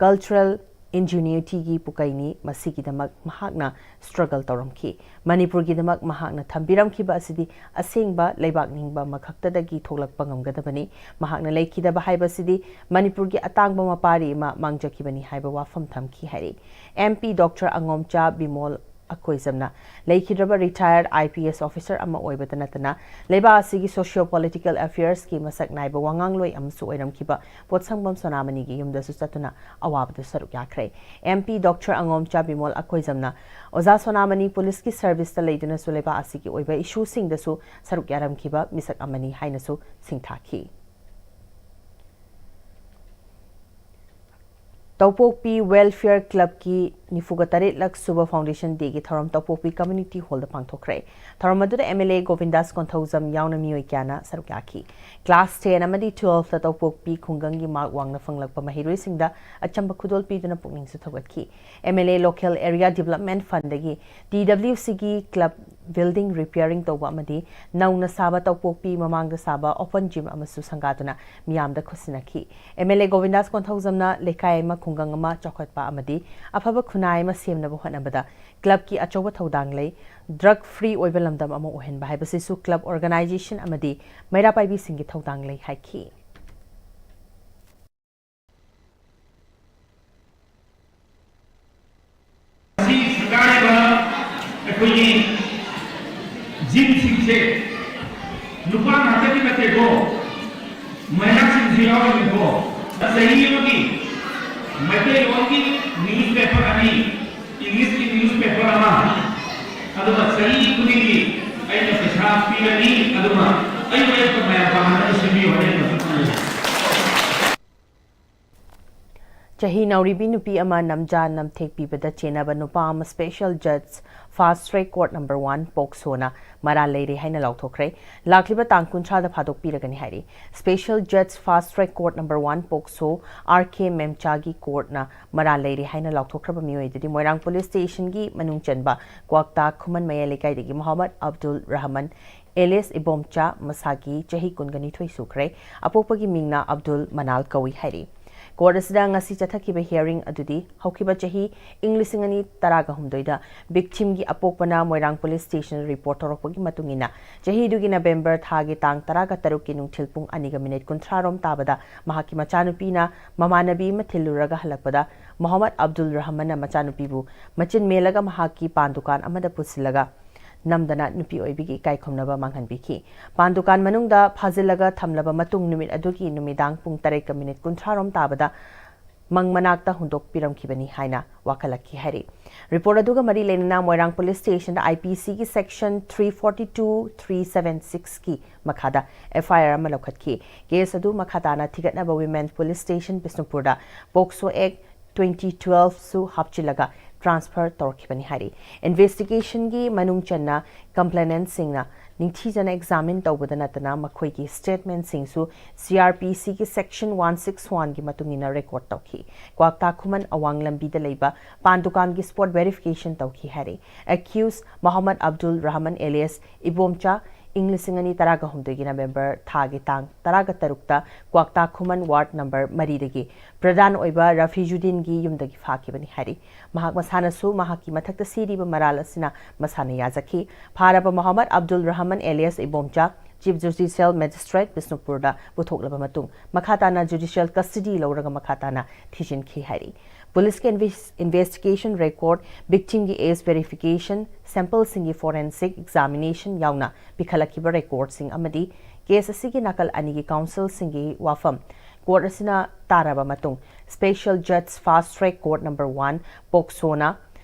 cultural ingenuityꯒꯤ ꯄꯨꯀꯩꯅꯤ꯫ ꯃꯁꯤꯒꯤꯗꯃꯛ ꯃꯍꯥꯛꯅ struggle ꯇꯧꯔꯝꯈꯤ꯫ ꯃꯅꯤꯄꯨꯔꯒꯤꯗꯃꯛ ꯃꯍꯥꯛꯅ ꯊꯝꯕꯤꯔꯝꯈꯤꯕ ꯑꯁꯤꯗꯤ ꯑꯁꯦꯡꯕ ꯂꯩꯕꯥꯛ ꯅꯤꯡꯕ ꯑꯃꯈꯛꯇꯗꯒꯤ ꯊꯣꯛꯂꯛꯄ ꯉꯝꯒꯗꯕꯅꯤ꯫ ꯃꯍꯥꯛꯅ ꯂꯩꯈꯤꯗꯕ ꯍꯥꯏꯕꯁꯤꯗꯤ ꯃꯅꯤꯄꯨꯔꯒꯤ ꯑꯇꯥꯡꯕ ꯃꯄꯥꯔꯤ ꯑꯃ ꯃꯥꯡꯖꯈꯤꯕꯅꯤ ꯍꯥꯏꯕ ꯋꯥꯐꯝ ꯊꯝꯈꯤ ꯍꯥꯏꯔꯤ꯫ MP Doctor ꯑꯉꯣꯝꯆꯥ ꯕꯤꯃꯣꯜ ꯑꯀꯣꯏꯖꯝꯅ ꯂꯩꯈꯤꯗ꯭ꯔꯕ retired IPS officer ꯑꯃ ꯑꯣꯏꯕꯇ ꯅꯠꯇꯅ ꯂꯩꯕꯥꯛ ꯑꯁꯤꯒꯤ socio political affairsꯀꯤ ꯃꯁꯛ ꯅꯥꯏꯕ ꯋꯥꯉꯥꯡꯂꯣꯏ ꯑꯃꯁꯨ ꯑꯣꯏꯔꯝꯈꯤꯕ ꯄꯣꯠꯁꯪꯕꯝ ꯁꯣꯅꯥꯃꯅꯤꯒꯤ ꯌꯨꯝꯗꯁꯨ ꯆꯠꯇꯨꯅ ꯑꯋꯥꯕꯗ ꯁꯔꯨꯛ ꯌꯥꯈ꯭ꯔꯦ꯫ MP Doctor ꯑꯉꯣꯝꯆꯥ ꯕꯤꯃꯣꯜ ꯑꯀꯣꯏꯖꯝꯅ ꯑꯣꯖꯥ ꯁꯣꯅꯥꯃꯅꯤ policeꯀꯤ serviceꯇ ꯂꯩꯗꯨꯅꯁꯨ ꯂꯩꯕꯥꯛ ꯑꯁꯤꯒꯤ ꯑꯣꯏꯕ issueꯁꯤꯡꯗꯁꯨ ꯁꯔꯨꯛ ꯌꯥꯔꯝꯈꯤꯕ ꯃꯤꯁꯛ ꯑꯃꯅꯤ ꯍꯥꯏꯅꯁꯨ ꯁꯤꯡꯊꯥꯈꯤ꯫ ꯇꯧꯄꯣꯛꯄꯤ Welfare Clubꯀꯤ ꯅꯤꯐꯨꯒ ꯇꯔꯦꯠꯂꯛ ꯁꯨꯕ Foundation Dayꯒꯤ ꯊꯧꯔꯝ ꯇꯧꯄꯣꯛꯄꯤ Community Hallꯗ ꯄꯥꯡꯊꯣꯛꯈ꯭ꯔꯦ꯫ ꯊꯧꯔꯝ ꯑꯗꯨꯗ MLA ꯒꯣꯕꯤꯟꯗꯥꯁ ꯀꯣꯟꯊꯧꯖꯝ ꯌꯥꯎꯅ ꯃꯤꯑꯣꯏ ꯀꯌꯥꯅ ꯁꯔꯨꯛ ꯌꯥꯈꯤ꯫ Class ten ꯑꯃꯗꯤ twelveꯇ ꯇꯧꯄꯣꯛꯄꯤ ꯈꯨꯡꯒꯪꯒꯤ mark ꯋꯥꯡꯅ ꯐꯪꯂꯛꯄ ꯃꯍꯩꯔꯣꯏꯁꯤꯡꯗ ꯑꯆꯝꯕ ꯈꯨꯗꯣꯜ ꯄꯤꯗꯨꯅ ꯄꯨꯛꯅꯤꯡꯁꯨ ꯊꯧꯒꯠꯈꯤ꯫ MLA Local Area Development Fundꯗꯒꯤ TWCꯒꯤ club building repairing ꯇꯧꯕ ꯑꯃꯗꯤ ꯅꯧꯅ ꯁꯥꯕ ꯇꯧꯄꯣꯛꯄꯤ ꯃꯃꯥꯡꯗ ꯁꯥꯕ open gym ꯑꯃꯁꯨ ꯁꯪꯒꯥꯗꯨꯅ ꯃꯤꯌꯥꯝꯗ ꯈꯨꯠꯁꯤꯟꯅꯈꯤ꯫ MLA ꯒꯣꯕꯤꯟꯗꯥꯁ ꯀꯣꯟꯊꯧꯖꯝꯅ ꯂꯩꯀꯥꯏ ꯑꯃ, ꯈꯨꯡꯒꯪ ꯑꯃ ꯆꯥꯎꯈꯠꯄ ꯑꯃꯗꯤ ꯑꯐꯕ ꯈꯨꯟꯅꯥꯏ ꯑꯃ ꯁꯦꯝꯅꯕ ꯍꯣꯠꯅꯕꯗ clubꯀꯤ ꯑꯆꯧꯕ ꯊꯧꯗꯥꯡ ꯂꯩ꯫ Drug free ꯑꯣꯏꯕ ꯂꯝꯗꯝ ꯑꯃ ꯑꯣꯏꯍꯟꯕ ꯍꯥꯏꯕꯁꯤꯁꯨ club organization ꯑꯃꯗꯤ ꯃꯩꯔꯥ ꯄꯥꯏꯕꯤꯁꯤꯡꯒꯤ ꯊꯧꯗꯥꯡ ꯂꯩ ꯍꯥꯏꯈꯤ꯫ ꯁꯤ ꯁꯪꯒꯥꯔꯤꯕ ꯑꯩꯈꯣꯏꯒꯤ gymꯁꯤꯡꯁꯦ ꯅꯨꯄꯥ ꯉꯥꯛꯇꯒꯤ ꯅꯠꯇꯦꯀꯣ, ꯌꯥꯎꯔꯤꯕꯀꯣ꯫ ꯆꯍꯤ ꯑꯃꯒꯤ ꯃꯩꯇꯩꯂꯣꯟꯒꯤ ꯅ꯭ꯌꯨꯁꯄꯦꯄꯔ ꯑꯅꯤ, ꯏꯪꯂꯤꯁꯀꯤ ꯅ꯭ꯌꯨꯁꯄꯦꯄꯔ ꯑꯃ, ꯑꯗꯨꯒ ꯆꯍꯤ ꯈꯨꯗꯤꯡꯒꯤ ꯑꯩꯅ ꯄꯩꯁꯥ ꯄꯤꯔꯅꯤ, ꯑꯗꯨꯒ ꯑꯩ ꯋꯦꯕꯇ ꯃꯌꯥꯝ ꯄꯥꯅꯅꯕ ꯁꯦꯝꯕꯤꯌꯨ ꯍꯥꯏꯅ ꯑꯩꯅ ꯈꯪꯍꯜꯂꯤ꯫ ꯆꯍꯤ ꯅꯧꯔꯤꯕꯤ ꯅꯨꯄꯤ ꯑꯃ ꯅꯝꯖꯥ ꯅꯝꯊꯦꯛ ꯄꯤꯕꯗ ꯆꯦꯟꯅꯕ ꯅꯨꯄꯥ ꯑꯃ ꯁ꯭ꯄꯦꯁꯦꯜ ꯖꯖ fast track court number one ꯄꯣꯛꯁꯣꯅ ꯃꯔꯥꯜ ꯂꯩꯔꯦ ꯍꯥꯏꯅ ꯂꯥꯎꯊꯣꯛꯈ꯭ꯔꯦ꯫ ꯂꯥꯛꯂꯤꯕ ꯇꯥꯡ ꯀꯨꯟꯊ꯭ꯔꯥꯗ ꯐꯥꯗꯣꯛꯄꯤꯔꯒꯅꯤ ꯍꯥꯏꯔꯤ꯫ ꯁ꯭ꯄꯦꯁꯦꯜ ꯖꯖ fast track court number one POCSO R K ꯃꯦꯝꯆꯥꯒꯤ ꯀꯣꯔꯠꯅ ꯃꯔꯥꯜ ꯂꯩꯔꯦ ꯍꯥꯏꯅ ꯂꯥꯎꯊꯣꯛꯈ꯭ꯔꯕ ꯃꯤꯑꯣꯏ ꯑꯗꯨꯗꯤ ꯃꯣꯏꯔꯥꯡ ꯄꯨꯂꯤꯁ ꯁ꯭ꯇꯦꯁꯟꯒꯤ ꯃꯅꯨꯡ ꯆꯟꯕ ꯀ꯭ꯋꯥꯛꯇꯥ ꯈꯨꯃꯟ ꯃꯌꯥꯏ ꯂꯩꯀꯥꯏꯗꯒꯤ ꯃꯣꯍꯝꯃꯗ ꯑꯕꯗꯨꯜ ꯔꯍꯃꯟ ꯑꯦꯂꯤꯌꯥꯁ ꯏꯕꯣꯝꯆꯥ, ꯃꯁꯥꯒꯤ ꯆꯍꯤ ꯀꯨꯟꯒ ꯅꯤꯊꯣꯏ ꯁꯨꯈ꯭ꯔꯦ꯫ ꯑꯄꯣꯛꯄꯒꯤ ꯃꯤꯡꯅ ꯑꯕꯗꯨꯜ ꯃꯅꯥꯜ ꯀꯧꯏ ꯍꯥꯏꯔꯤ꯫ ꯀꯣꯔꯠ ꯑꯁꯤꯗ ꯉꯁꯤ ꯆꯠꯊꯈꯤꯕ ꯍꯤꯌꯥꯔꯤꯡ ꯑꯗꯨꯗꯤ ꯍꯧꯈꯤꯕ ꯆꯍꯤ ꯏꯪ ꯂꯤꯁꯤꯡ ꯑꯅꯤ ꯇꯔꯥꯒ ꯍꯨꯝꯗꯣꯏꯗ ꯚꯤꯛꯇꯤꯝꯒꯤ ꯑꯄꯣꯛꯄꯅ ꯃꯣꯏꯔꯥꯡ ꯄꯨꯂꯤꯁ ꯁ꯭ꯇꯦꯁꯟ ꯔꯤꯄꯣꯔꯠ ꯇꯧꯔꯛꯄꯒꯤ ꯃꯇꯨꯡ ꯏꯟꯅ, ꯆꯍꯤꯗꯨꯒꯤ ꯅꯕꯦꯝꯕꯔ ꯊꯥꯒꯤ ꯇꯥꯡ ꯇꯔꯥꯒ ꯇꯔꯨꯛꯀꯤ ꯅꯨꯡꯊꯤꯜ ꯄꯨꯡ ꯑꯅꯤꯒ ꯃꯤꯅꯤꯠ ꯀꯨꯟꯊ꯭ꯔꯥ ꯔꯣꯝ ꯇꯥꯕꯗ ꯃꯍꯥꯛꯀꯤ ꯃꯆꯥꯅꯨꯄꯤꯅ ꯃꯃꯥꯟꯅꯕꯤ ꯑꯃ ꯊꯤꯜꯂꯨꯔꯒ ꯍꯜꯂꯛꯄꯗ ꯃꯣꯍꯝꯃꯗ ꯑꯕꯗꯨꯜ ꯔꯍꯃꯟꯅ ꯃꯆꯥꯅꯨꯄꯤꯕꯨ ꯃꯆꯤꯟ ꯃꯦꯜꯂꯒ ꯃꯍꯥꯛꯀꯤ ꯄꯥꯟ ꯗꯨꯀꯥꯟ ꯑꯃꯗ ꯄꯨꯁꯤꯜꯂꯒ ꯅꯝꯗꯅ ꯅꯨꯄꯤ ꯑꯣꯏꯕꯤꯒꯤ ꯏꯀꯥꯏ ꯈꯨꯝꯅꯕ ꯃꯥꯡꯍꯟꯕꯤꯈꯤ꯫ ꯄꯥꯟ ꯗꯨꯀꯥꯟ ꯃꯅꯨꯡꯗ ꯐꯥꯖꯤꯜꯂꯒ ꯊꯝꯂꯕ ꯃꯇꯨꯡ ꯅꯨꯃꯤꯠ ꯑꯗꯨꯒꯤ ꯅꯨꯃꯤꯗꯥꯡ ꯄꯨꯡ ꯇꯔꯦꯠꯀ ꯃꯤꯅꯤꯠ ꯀꯨꯟꯊ꯭ꯔꯥ ꯔꯣꯝ ꯇꯥꯕꯗ ꯃꯪ ꯃꯅꯥꯛꯇ ꯍꯨꯟꯗꯣꯛꯄꯤꯔꯝꯈꯤꯕꯅꯤ ꯍꯥꯏꯅ ꯋꯥꯀꯠꯂꯛꯈꯤ ꯍꯥꯏꯔꯤ꯫ ꯔꯤꯄꯣꯔꯠ ꯑꯗꯨꯒ ꯃꯔꯤ ꯂꯩꯅꯅ ꯃꯣꯏꯔꯥꯡ ꯄꯨꯂꯤꯁ ꯁ꯭ꯇꯦꯁꯟꯗ ꯑꯥꯏ ꯄꯤ ꯁꯤꯒꯤ section three forty two, three seven ꯁꯤꯛꯁꯀꯤ ꯃꯈꯥꯗ ꯑꯦꯐ ꯑꯥꯏ ꯑꯥꯔ ꯑꯃ ꯂꯧꯈꯠꯈꯤ꯫ ꯀꯦꯁ ꯑꯗꯨ ꯃꯈꯥ ꯇꯥꯅ ꯊꯤꯒꯠꯅꯕ ꯋꯤꯃꯦꯟ ꯄꯨꯂꯤꯁ ꯁ꯭ꯇꯦꯁꯟ ꯕꯤꯁꯅꯨꯄꯨꯔꯗ ꯄꯣꯛꯁꯣ ꯑꯦꯛ ꯇ꯭ꯋꯦꯟꯇꯤ ꯇꯨꯋꯦꯜꯐꯁꯨ ꯍꯥꯞꯆꯤꯜꯂꯒ ꯇ꯭ꯔꯥꯟꯁꯐꯔ ꯇꯧꯔꯛꯈꯤꯕꯅꯤ ꯍꯥꯏꯔꯤ꯫ ꯏꯟꯚꯦꯁꯇꯤꯒꯦꯁꯟꯒꯤ ꯃꯅꯨꯡ ꯆꯟꯅ ꯀꯝꯄ꯭ꯂꯦꯅꯦꯟꯠꯁꯤꯡꯅ ꯅꯤꯡꯊꯤꯖꯅ ꯑꯦꯛꯖꯥꯃꯤꯟ ꯇꯧꯕꯗ ꯅꯠꯇꯅ ꯃꯈꯣꯏꯒꯤ ꯁ꯭ꯇꯦꯠꯃꯦꯟꯠꯁꯤꯡꯁꯨ ꯁꯤ ꯑꯥꯔ ꯄꯤ ꯁꯤꯒꯤ ꯁꯦꯛꯁꯟ ꯋꯥꯟ ꯁꯤꯛꯁ ꯋꯥꯟꯒꯤ ꯃꯇꯨꯡ ꯏꯟꯅ ꯔꯦꯀꯣꯔꯗ ꯇꯧꯈꯤ꯫ ꯀ꯭ꯋꯥꯛꯇꯥ ꯈꯨꯃꯟ ꯑꯋꯥꯡ ꯂꯝꯕꯤꯗ ꯂꯩꯕ ꯄꯥꯟ ꯗꯨꯀꯥꯟꯒꯤ ꯁ꯭ꯄꯣꯠ ꯚꯦꯔꯤꯐꯤꯀꯦꯁꯟ ꯇꯧꯈꯤ ꯍꯥꯏꯔꯤ꯫ ꯑꯦꯀ꯭ꯌꯨꯁ ꯃꯣꯍꯝꯃꯗ ꯑꯕꯗꯨꯜ ꯔꯍꯃꯟ ꯑꯦꯂꯤꯌꯥꯁ ꯏꯕꯣꯝꯆꯥ ꯏꯪ ꯂꯤꯁꯤꯡ ꯑꯅꯤ ꯇꯔꯥꯒ ꯍꯨꯝꯗꯣꯏꯒꯤ ꯅꯕꯦꯝꯕꯔ ꯊꯥꯒꯤ ꯇꯥꯡ ꯇꯔꯥꯒ ꯇꯔꯨꯛꯇ ꯀ꯭ꯋꯥꯛꯇꯥ ꯈꯨꯃꯟ ꯋꯥꯔꯗ ꯅꯝꯕꯔ ꯃꯔꯤꯗꯒꯤ ꯄ꯭ꯔꯙꯥꯟ ꯑꯣꯏꯕ ꯔꯐꯤꯖꯨꯗꯤꯟꯒꯤ ꯌꯨꯝꯗꯒꯤ ꯐꯥꯈꯤꯕꯅꯤ ꯍꯥꯏꯔꯤ꯫ ꯃꯍꯥꯛ ꯃꯁꯥꯅꯁꯨ ꯃꯍꯥꯛꯀꯤ ꯃꯊꯛꯇ ꯁꯤꯔꯤꯕ ꯃꯔꯥꯜ ꯑꯁꯤꯅ ꯃꯁꯥꯅ ꯌꯥꯖꯈꯤ꯫ ꯐꯥꯔꯕ ꯃꯣꯍꯝꯃꯗ ꯑꯕꯗꯨꯜ ꯔꯍꯃꯟ ꯑꯦꯂꯤꯌꯥꯁ ꯏꯕꯣꯝꯆꯥ ꯆꯤꯐ ꯖꯨꯗꯤꯁꯤꯌꯦꯜ ꯃꯦꯖꯤꯁꯇ꯭ꯔꯦꯠ ꯕꯤꯁꯅꯨꯄꯨꯔꯗ ꯄꯨꯊꯣꯛꯂꯕ ꯃꯇꯨꯡ ꯃꯈꯥ ꯇꯥꯅ ꯖꯨꯗꯤꯁꯤꯌꯦꯜ ꯀꯁꯇꯗꯤ ꯂꯧꯔꯒ ꯃꯈꯥ ꯇꯥꯅ ꯊꯤꯖꯤꯟꯈꯤ ꯍꯥꯏꯔꯤ꯫ ꯄꯨꯂꯤꯁꯀꯤ ꯏꯟꯚꯦꯁ-, ꯏꯟꯚꯦꯁꯇꯤꯒꯦꯁꯟ ꯔꯦꯀꯣꯔꯗ, ꯚꯤꯛꯇꯤꯝꯒꯤ ꯑꯦꯖ ꯚꯦꯔꯤꯐꯤꯀꯦꯁꯟ, ꯁꯦꯝꯄꯜꯁꯤꯡꯒꯤ ꯐꯣꯔꯦꯟꯁꯤꯛ ꯑꯦꯛꯖꯥꯃꯤꯅꯦꯁꯟ ꯌꯥꯎꯅ ꯄꯤꯈꯠꯂꯛꯈꯤꯕ ꯔꯦꯀꯣꯔꯗꯁꯤꯡ ꯑꯃꯗꯤ ꯀꯦꯁ ꯑꯁꯤꯒꯤ ꯅꯥꯀꯜ ꯑꯅꯤꯒꯤ ꯀꯥꯎꯟꯁꯤꯜꯁꯤꯡꯒꯤ ꯋꯥꯐꯝ ꯀꯣꯔꯠ ꯑꯁꯤꯅ ꯇꯥꯔꯕ ꯃꯇꯨꯡ, Special Judge Fast Track Court Number One, ꯄꯣꯛꯁꯣꯅ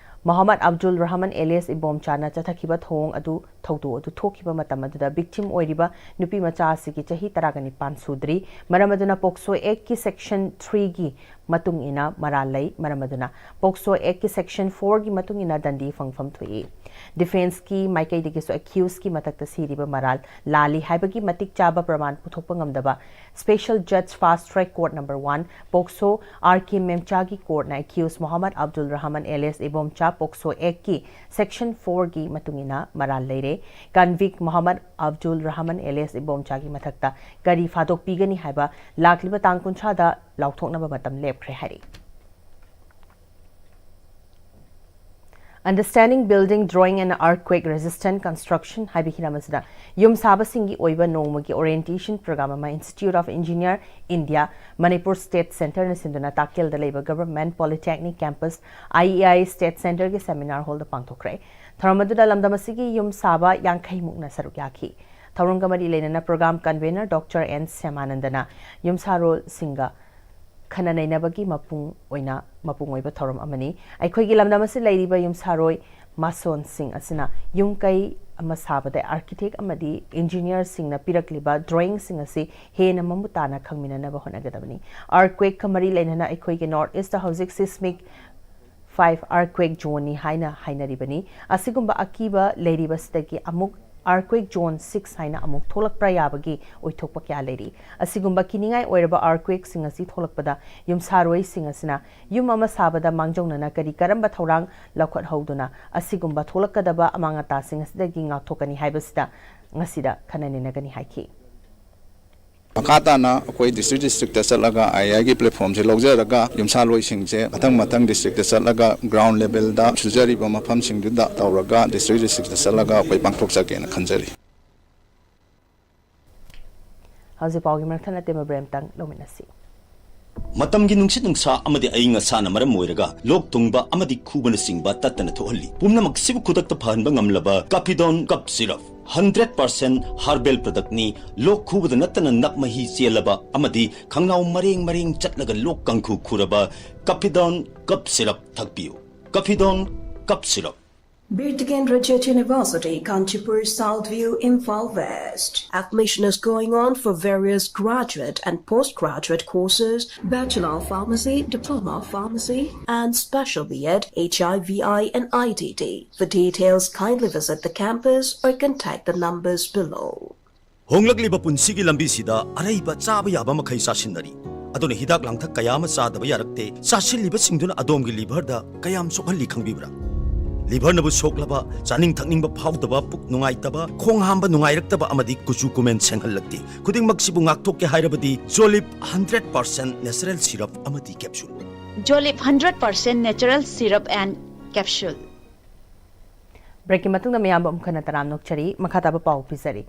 Mohammad Abdul Rahman alias ꯏꯕꯣꯝꯆꯥꯅ ꯆꯠꯊꯈꯤꯕ ꯊꯧꯑꯣꯡ ꯑꯗꯨ, ꯊꯧꯗꯣꯛ ꯑꯗꯨ ꯊꯣꯛꯈꯤꯕ ꯃꯇꯝ ꯑꯗꯨꯗ victim ꯑꯣꯏꯔꯤꯕ ꯅꯨꯄꯤ ꯃꯆꯥ ꯑꯁꯤꯒꯤ ꯆꯍꯤ ꯇꯔꯥꯒ ꯅꯤꯄꯥꯟ ꯁꯨꯗ꯭ꯔꯤ꯫ ꯃꯔꯝ ꯑꯗꯨꯅ ꯄꯣꯛꯁꯣ ꯑꯦꯛꯀꯤ Section Threeꯒꯤ ꯃꯇꯨꯡ ꯏꯟꯅ ꯃꯔꯥꯜ ꯂꯩ꯫ ꯃꯔꯝ ꯑꯗꯨꯅ ꯄꯣꯛꯁꯣ ꯑꯦꯛꯀꯤ Section Fourꯒꯤ ꯃꯇꯨꯡ ꯏꯟꯅ ꯗꯟꯗꯤ ꯐꯪꯐꯝ ꯊꯣꯛꯏ꯫ ꯗꯤꯐꯦꯟꯁꯀꯤ ꯃꯥꯏꯀꯩꯗꯒꯤꯁꯨ ꯑꯦꯀ꯭ꯌꯨꯁꯀꯤ ꯃꯊꯛꯇ ꯁꯤꯔꯤꯕ ꯃꯔꯥꯜ ꯂꯥꯜꯂꯤ ꯍꯥꯏꯕꯒꯤ ꯃꯇꯤꯛ ꯆꯥꯕ ꯄ꯭ꯔꯃꯥꯟ ꯄꯨꯊꯣꯛꯄ ꯉꯝꯗꯕ Special Judge Fast Track Court Number One, POCSO, R K ꯃꯦꯝꯆꯥꯒꯤ ꯀꯣꯔꯠꯅ accused Mohammad Abdul Rahman alias Ibomcha POCSO ꯑꯦꯛꯀꯤ Section Fourꯒꯤ ꯃꯇꯨꯡ ꯏꯟꯅ ꯃꯔꯥꯜ ꯂꯩꯔꯦ꯫ ꯀꯟꯚꯤꯛ ꯃꯣꯍꯝꯃꯗ ꯑꯕꯗꯨꯜ ꯔꯍꯃꯟ alias ꯏꯕꯣꯝꯆꯥꯒꯤ ꯃꯊꯛꯇ ꯀꯔꯤ ꯐꯥꯗꯣꯛꯄꯤꯒꯅꯤ ꯍꯥꯏꯕ ꯂꯥꯛꯂꯤꯕ ꯇꯥꯡ ꯀꯨꯟꯊ꯭ꯔꯥꯗ ꯂꯥꯎꯊꯣꯛꯅꯕ ꯃꯇꯝ ꯂꯦꯞꯈ꯭ꯔꯦ ꯍꯥꯏꯔꯤ꯫ Understanding Building Drawing and Earthquake Resistant Construction ꯍꯥꯏꯕ ꯍꯤꯔꯝ ꯑꯁꯤꯗ ꯌꯨꯝ ꯁꯥꯕꯁꯤꯡꯒꯤ ꯑꯣꯏꯕ ꯅꯣꯡꯃꯒꯤ orientation program ꯑꯃ Institute of Engineer India, Manipur State Centreꯅ ꯁꯤꯟꯗꯨꯅ ꯇꯥꯛꯀꯦꯜꯗ ꯂꯩꯕ Government Polytechnic Campus, I E I State Centreꯒꯤ seminar hallꯗ ꯄꯥꯡꯊꯣꯛꯈ꯭ꯔꯦ꯫ ꯊꯧꯔꯝ ꯑꯗꯨꯗ ꯂꯝꯗꯝ ꯑꯁꯤꯒꯤ ꯌꯨꯝ ꯁꯥꯕ ꯌꯥꯡꯈꯩ ꯃꯨꯛꯅ ꯁꯔꯨꯛ ꯌꯥꯈꯤ꯫ ꯊꯧꯔꯝꯒ ꯃꯔꯤ ꯂꯩꯅꯅ program convener Doctor N ꯁ꯭ꯌꯥꯃꯥꯅꯟꯗꯅ ꯌꯨꯝꯁꯥꯔꯣꯜꯁꯤꯡꯒ ꯈꯟꯅ ꯅꯩꯅꯕꯒꯤ ꯃꯄꯨꯡ ꯑꯣꯏꯅ, ꯃꯄꯨꯡ ꯑꯣꯏꯕ ꯊꯧꯔꯝ ꯑꯃꯅꯤ꯫ ꯑꯩꯈꯣꯏꯒꯤ ꯂꯝꯗꯝ ꯑꯁꯤꯗ ꯂꯩꯔꯤꯕ ꯌꯨꯝꯁꯥꯔꯣꯏ ꯃꯥꯁꯣꯟꯁꯤꯡ ꯑꯁꯤꯅ ꯌꯨꯝ ꯀꯩ ꯑꯃ ꯁꯥꯕꯗ architect ꯑꯃꯗꯤ engineerꯁꯤꯡꯅ ꯄꯤꯔꯛꯂꯤꯕ drawingꯁꯤꯡ ꯑꯁꯤ ꯍꯦꯟꯅ ꯃꯃꯨꯠ ꯇꯥꯅ ꯈꯪꯃꯤꯟꯅꯅꯕ ꯍꯣꯠꯅꯒꯗꯕꯅꯤ꯫ Earthquakeꯀ ꯃꯔꯤ ꯂꯩꯅꯅ ꯑꯩꯈꯣꯏꯒꯤ North Eastꯇ ꯍꯧꯖꯤꯛ seismic five earthquake zoneꯅꯤ ꯍꯥꯏꯅ ꯍꯥꯏꯅꯔꯤꯕꯅꯤ꯫ ꯑꯁꯤꯒꯨꯝꯕ ꯑꯀꯤꯕ ꯂꯩꯔꯤꯕꯁꯤꯗꯒꯤ ꯑꯃꯨꯛ earthquake zone six ꯍꯥꯏꯅ ꯑꯃꯨꯛ ꯊꯣꯛꯂꯛꯄ꯭ꯔꯥ ꯌꯥꯕꯒꯤ ꯑꯣꯏꯊꯣꯛꯄ ꯀꯌꯥ ꯂꯩꯔꯤ꯫ ꯑꯁꯤꯒꯨꯝꯕ ꯀꯤꯅꯤꯡꯉꯥꯏ ꯑꯣꯏꯔꯕ earthquakeꯁꯤꯡ ꯑꯁꯤ ꯊꯣꯛꯂꯛꯄꯗ ꯌꯨꯝꯁꯥꯔꯣꯏꯁꯤꯡ ꯑꯁꯤꯅ ꯌꯨꯝ ꯑꯃ ꯁꯥꯕꯗ ꯃꯥꯡꯖꯧꯅꯅ ꯀꯔꯤ ꯀꯔꯝꯕ ꯊꯧꯔꯥꯡ ꯂꯧꯈꯠꯍꯧꯗꯨꯅ ꯑꯁꯤꯒꯨꯝꯕ ꯊꯣꯛꯂꯛꯀꯗꯕ ꯑꯃꯥꯡ ꯑꯇꯥꯁꯤꯡ ꯑꯁꯤꯗꯒꯤ ꯉꯥꯛꯊꯣꯛꯀꯅꯤ ꯍꯥꯏꯕꯁꯤꯗ ꯉꯁꯤꯗ ꯈꯟꯅ ꯅꯩꯅꯒꯅꯤ ꯍꯥꯏꯈꯤ꯫ ꯃꯈꯥ ꯇꯥꯅ ꯑꯩꯈꯣꯏ district districtꯇ ꯆꯠꯂꯒ I I I ꯒꯤ platformꯁꯦ ꯂꯧꯖꯔꯒ ꯌꯨꯝꯁꯥꯂꯣꯏꯁꯤꯡꯁꯦ ꯃꯊꯪ ꯃꯊꯪ districtꯇ ꯆꯠꯂꯒ ground levelꯗ ꯁꯨꯖꯔꯤꯕ ꯃꯐꯝꯁꯤꯡꯗꯨꯗ ꯇꯧꯔꯒ district districtꯇ ꯆꯠꯂꯒ ꯑꯩꯈꯣꯏ ꯄꯥꯡꯊꯣꯛꯆꯒꯦꯅ ꯈꯟꯖꯔꯤ꯫ ꯍꯧꯖꯤꯛ ꯄꯥꯎꯒꯤ ꯃꯔꯛ ꯊꯠꯅ ꯇꯦꯟꯕ break ꯑꯃꯇꯪ ꯂꯧꯃꯤꯟꯅꯁꯤ꯫ ꯃꯇꯝꯒꯤ ꯅꯨꯡꯁꯤꯠ ꯅꯨꯡꯁꯥ ꯑꯃꯗꯤ ꯑꯏꯪ ꯑꯁꯥꯅ ꯃꯔꯝ ꯑꯣꯏꯔꯒ ꯂꯣꯛ ꯊꯨꯡꯕ ꯑꯃꯗꯤ ꯈꯨꯕꯅꯆꯤꯡꯕ ꯇꯠꯇꯅ ꯊꯣꯛꯍꯜꯂꯤ꯫ ꯄꯨꯝꯅꯃꯛꯁꯤꯕꯨ ꯈꯨꯗꯛꯇ ꯐꯍꯟꯕ ꯉꯝꯂꯕ Capidon Cough Syrup꯫ Hundred percent herbal ꯄ꯭ꯔꯗꯛꯅꯤ꯫ ꯂꯣꯛ ꯈꯨꯕꯗ ꯅꯠꯇꯅ ꯅꯞ ꯃꯍꯤ ꯆꯦꯜꯂꯕ ꯑꯃꯗꯤ ꯈꯪꯅꯥꯎ ꯃꯔꯦꯡ ꯃꯔꯦꯡ ꯆꯠꯂꯒ ꯂꯣꯛ ꯀꯥꯡꯈꯨ ꯈꯨꯔꯕ ꯀꯐꯤꯗꯣꯟ ꯀꯞ ꯁꯤꯔꯞ ꯊꯛꯄꯤꯌꯨ꯫ Capidon cough syrup. Birta Kendra J J University, Kanchipur, South View, Imphal West. Admission is going on for various graduate and postgraduate courses, Bachelor of Pharmacy, Diploma of Pharmacy, and Special B Ed, H I V I, and I T T. For details, kindly visit the campus or contact the numbers below. ꯍꯣꯡꯂꯛꯂꯤꯕ ꯄꯨꯟꯁꯤꯒꯤ ꯂꯝꯕꯤꯁꯤꯗ ꯑꯔꯩꯕ ꯆꯥꯕ ꯌꯥꯕ ꯃꯈꯩ ꯆꯥꯁꯤꯟꯅꯔꯤ꯫ ꯑꯗꯨꯅ ꯍꯤꯗꯥꯛ ꯂꯥꯡꯊꯛ ꯀꯌꯥ ꯑꯃ ꯆꯥꯗꯕ ꯌꯥꯔꯛꯇꯦ꯫ ꯆꯥꯁꯤꯜꯂꯤꯕꯁꯤꯡꯗꯨꯅ ꯑꯗꯣꯝꯒꯤ ꯂꯤꯚꯔꯗ ꯀꯌꯥꯝ ꯁꯣꯛꯍꯜꯂꯤ ꯈꯪꯕꯤꯕ꯭ꯔꯥ? ꯂꯤꯚꯔꯅꯕꯨ ꯁꯣꯛꯂꯕ, ꯆꯥꯅꯤꯡ ꯊꯛꯅꯤꯡꯕ ꯐꯥꯎꯗꯕ, ꯄꯨꯛ ꯅꯨꯡꯉꯥꯏꯇꯕ, ꯈꯣꯡ ꯍꯥꯝꯕ ꯅꯨꯡꯉꯥꯏꯔꯛꯇꯕ ꯑꯃꯗꯤ ꯀꯨꯆꯨ ꯀꯨꯃꯦꯟ ꯁꯦꯡꯍꯜꯂꯛꯇꯦ꯫ ꯈꯨꯗꯤꯡꯃꯛꯁꯤꯕꯨ ꯉꯥꯛꯊꯣꯛꯀꯦ ꯍꯥꯏꯔꯕꯗꯤ ꯖꯣꯂꯤꯞ ꯍꯟꯗ꯭ꯔꯦꯠ ꯄꯥꯔꯁꯦꯟ ꯅꯦꯆꯔꯦꯜ ꯁꯤꯔꯞ ꯑꯃꯗꯤ capsule. Jolip hundred percent natural syrup and capsule. ꯕ꯭ꯔꯦꯛꯀꯤ ꯃꯇꯨꯡꯗ ꯃꯌꯥꯝꯕꯨ ꯑꯃꯨꯛ ꯍꯟꯅ ꯇꯔꯥꯝꯅ ꯑꯣꯛꯆꯔꯤ꯫ ꯃꯈꯥ ꯇꯥꯕ ꯄꯥꯎ ꯄꯤꯖꯔꯤ꯫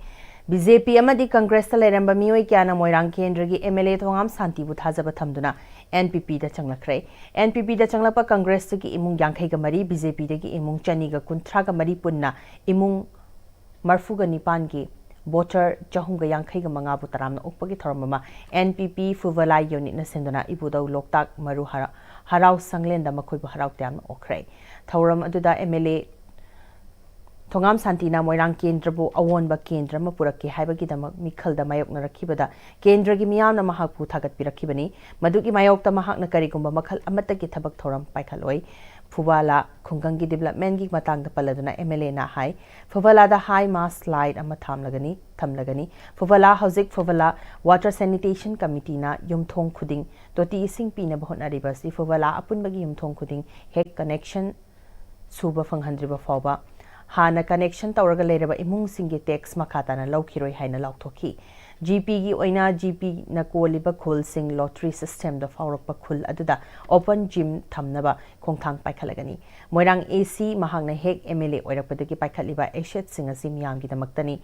ꯕꯤ ꯖꯦ ꯄꯤ ꯑꯃꯗꯤ ꯀꯪꯒ꯭ꯔꯦꯁꯇ ꯂꯩꯔꯝꯕ ꯃꯤꯑꯣꯏ ꯀꯌꯥꯅ ꯃꯣꯏꯔꯥꯡ ꯀꯦꯟꯗ꯭ꯔꯒꯤ ꯑꯦꯝ ꯑꯦꯜ ꯑꯦ ꯊꯣꯉꯥꯝ ꯁꯥꯟꯇꯤꯕꯨ ꯊꯥꯖꯕ ꯊꯝꯗꯨꯅ ꯑꯦꯟ ꯄꯤ ꯄꯤꯗ ꯆꯪꯂꯛꯈ꯭ꯔꯦ꯫ ꯑꯦꯟ ꯄꯤ ꯄꯤꯗ ꯆꯪꯂꯛꯄ ꯀꯪꯒ꯭ꯔꯦꯁꯇꯒꯤ ꯏꯃꯨꯡ ꯌꯥꯡꯈꯩꯒ ꯃꯔꯤ, ꯕꯤ ꯖꯦ ꯄꯤꯗꯒꯤ ꯏꯃꯨꯡ ꯆꯅꯤꯒ ꯀꯨꯟꯊ꯭ꯔꯥꯒ ꯃꯔꯤ, ꯄꯨꯟꯅ ꯏꯃꯨꯡ ꯃꯔꯐꯨꯒ ꯅꯤꯄꯥꯟꯒꯤ ꯚꯣꯇꯔ ꯆꯍꯨꯝꯒ ꯌꯥꯡꯈꯩꯒ ꯃꯉꯥꯕꯨ ꯇꯔꯥꯝꯅ ꯑꯣꯛꯄꯒꯤ ꯊꯧꯔꯝ ꯑꯃ ꯑꯦꯟ ꯄꯤ ꯄꯤ ꯐꯨꯕꯂꯥꯏ ꯌꯨꯅꯤꯠꯅ ꯁꯤꯟꯗꯨꯅ ꯏꯕꯨꯙꯧ ꯂꯣꯛꯇꯥꯛ ꯃꯔꯨ ꯍꯔꯥꯎ, ꯍꯔꯥꯎ ꯁꯪꯂꯦꯟꯗ ꯃꯈꯣꯏꯕꯨ ꯍꯔꯥꯎ ꯇꯌꯥꯝꯅ ꯑꯣꯛꯈ꯭ꯔꯦ꯫ ꯊꯧꯔꯝ ꯑꯗꯨꯗ ꯑꯦꯝ ꯑꯦꯜ ꯑꯦ ꯊꯣꯉꯥꯝ ꯁꯥꯟꯇꯤꯅ ꯃꯣꯏꯔꯥꯡ ꯀꯦꯟꯗ꯭ꯔꯕꯨ ꯑꯑꯣꯟꯕ ꯀꯦꯟꯗ꯭ꯔ ꯑꯃ ꯄꯨꯔꯛꯀꯦ ꯍꯥꯏꯕꯒꯤꯗꯃꯛ ꯃꯤꯈꯜꯗ ꯃꯥꯌꯣꯛꯅꯔꯛꯈꯤꯕꯗ ꯀꯦꯟꯗ꯭ꯔꯒꯤ ꯃꯤꯌꯥꯝꯅ ꯃꯍꯥꯛꯄꯨ ꯊꯥꯒꯠꯄꯤꯔꯛꯈꯤꯕꯅꯤ꯫ ꯃꯗꯨꯒꯤ ꯃꯥꯌꯣꯛꯇ ꯃꯍꯥꯛꯅ ꯀꯔꯤꯒꯨꯝꯕ ꯃꯈꯜ ꯑꯃꯠꯇꯒꯤ ꯊꯕꯛ ꯊꯧꯔꯝ ꯄꯥꯏꯈꯠꯂꯣꯏ꯫ ꯐꯨꯕꯥꯂꯥ ꯈꯨꯡꯒꯪꯒꯤ ꯗꯤꯕꯂꯞꯃꯦꯟꯒꯤ ꯃꯇꯥꯡꯗ ꯄꯜꯂꯗꯨꯅ ꯑꯦꯝ ꯑꯦꯜ ꯑꯦꯅ ꯍꯥꯏ, ꯐꯨꯕꯥꯂꯥꯗ ꯍꯥꯏ ꯃꯥꯁ ꯂꯥꯏꯠ ꯑꯃ ꯊꯝꯂꯒꯅꯤ, ꯊꯝꯂꯒꯅꯤ꯫ ꯐꯨꯕꯥꯂꯥ ꯍꯧꯖꯤꯛ ꯐꯨꯕꯥꯂꯥ ꯋꯥꯇꯔ ꯁꯦꯅꯤꯇꯦꯁꯟ ꯀꯃꯤꯇꯤꯅ ꯌꯨꯝꯊꯣꯡ ꯈꯨꯗꯤꯡ ꯇꯣꯇꯤ ꯏꯁꯤꯡ ꯄꯤꯅꯕ ꯍꯣꯠꯅꯔꯤꯕ ꯑꯁꯤ ꯐꯨꯕꯥꯂꯥ ꯑꯄꯨꯟꯕꯒꯤ ꯌꯨꯝꯊꯣꯡ ꯈꯨꯗꯤꯡ ꯍꯦꯛ ꯀꯅꯦꯛꯁꯟ ꯁꯨꯕ ꯐꯪꯍꯟꯗ꯭ꯔꯤꯕ ꯐꯥꯎꯕ ꯍꯥꯟꯅ ꯀꯅꯦꯛꯁꯟ ꯇꯧꯔꯒ ꯂꯩꯔꯕ ꯏꯃꯨꯡꯁꯤꯡꯒꯤ ꯇꯦꯛꯁ ꯃꯈꯥ ꯇꯥꯅ ꯂꯧꯈꯤꯔꯣꯏ ꯍꯥꯏꯅ ꯂꯥꯎꯊꯣꯛꯈꯤ꯫ ꯖꯤꯄꯤꯒꯤ ꯑꯣꯏꯅ ꯖꯤꯄꯤꯅ ꯀꯣꯜꯂꯤꯕ ꯈꯨꯜꯁꯤꯡ ꯂꯣꯇ꯭ꯔꯤ ꯁꯤꯁꯇꯦꯝꯗ ꯐꯥꯎꯔꯛꯄ ꯈꯨꯜ ꯑꯗꯨꯗ ꯑꯣꯄꯟ ꯖꯤꯝ ꯊꯝꯅꯕ ꯈꯣꯡꯊꯥꯡ ꯄꯥꯏꯈꯠꯂꯒꯅꯤ꯫ ꯃꯣꯏꯔꯥꯡ ꯑꯦꯁꯤ ꯃꯍꯥꯛꯅ ꯍꯦꯛ ꯑꯦꯝ ꯑꯦꯜ ꯑꯦ ꯑꯣꯏꯔꯛꯄꯗꯒꯤ ꯄꯥꯏꯈꯠꯂꯤꯕ ꯑꯦꯁꯦꯠꯁꯤꯡ ꯑꯁꯤ ꯃꯤꯌꯥꯝꯒꯤꯗꯃꯛꯇꯅꯤ꯫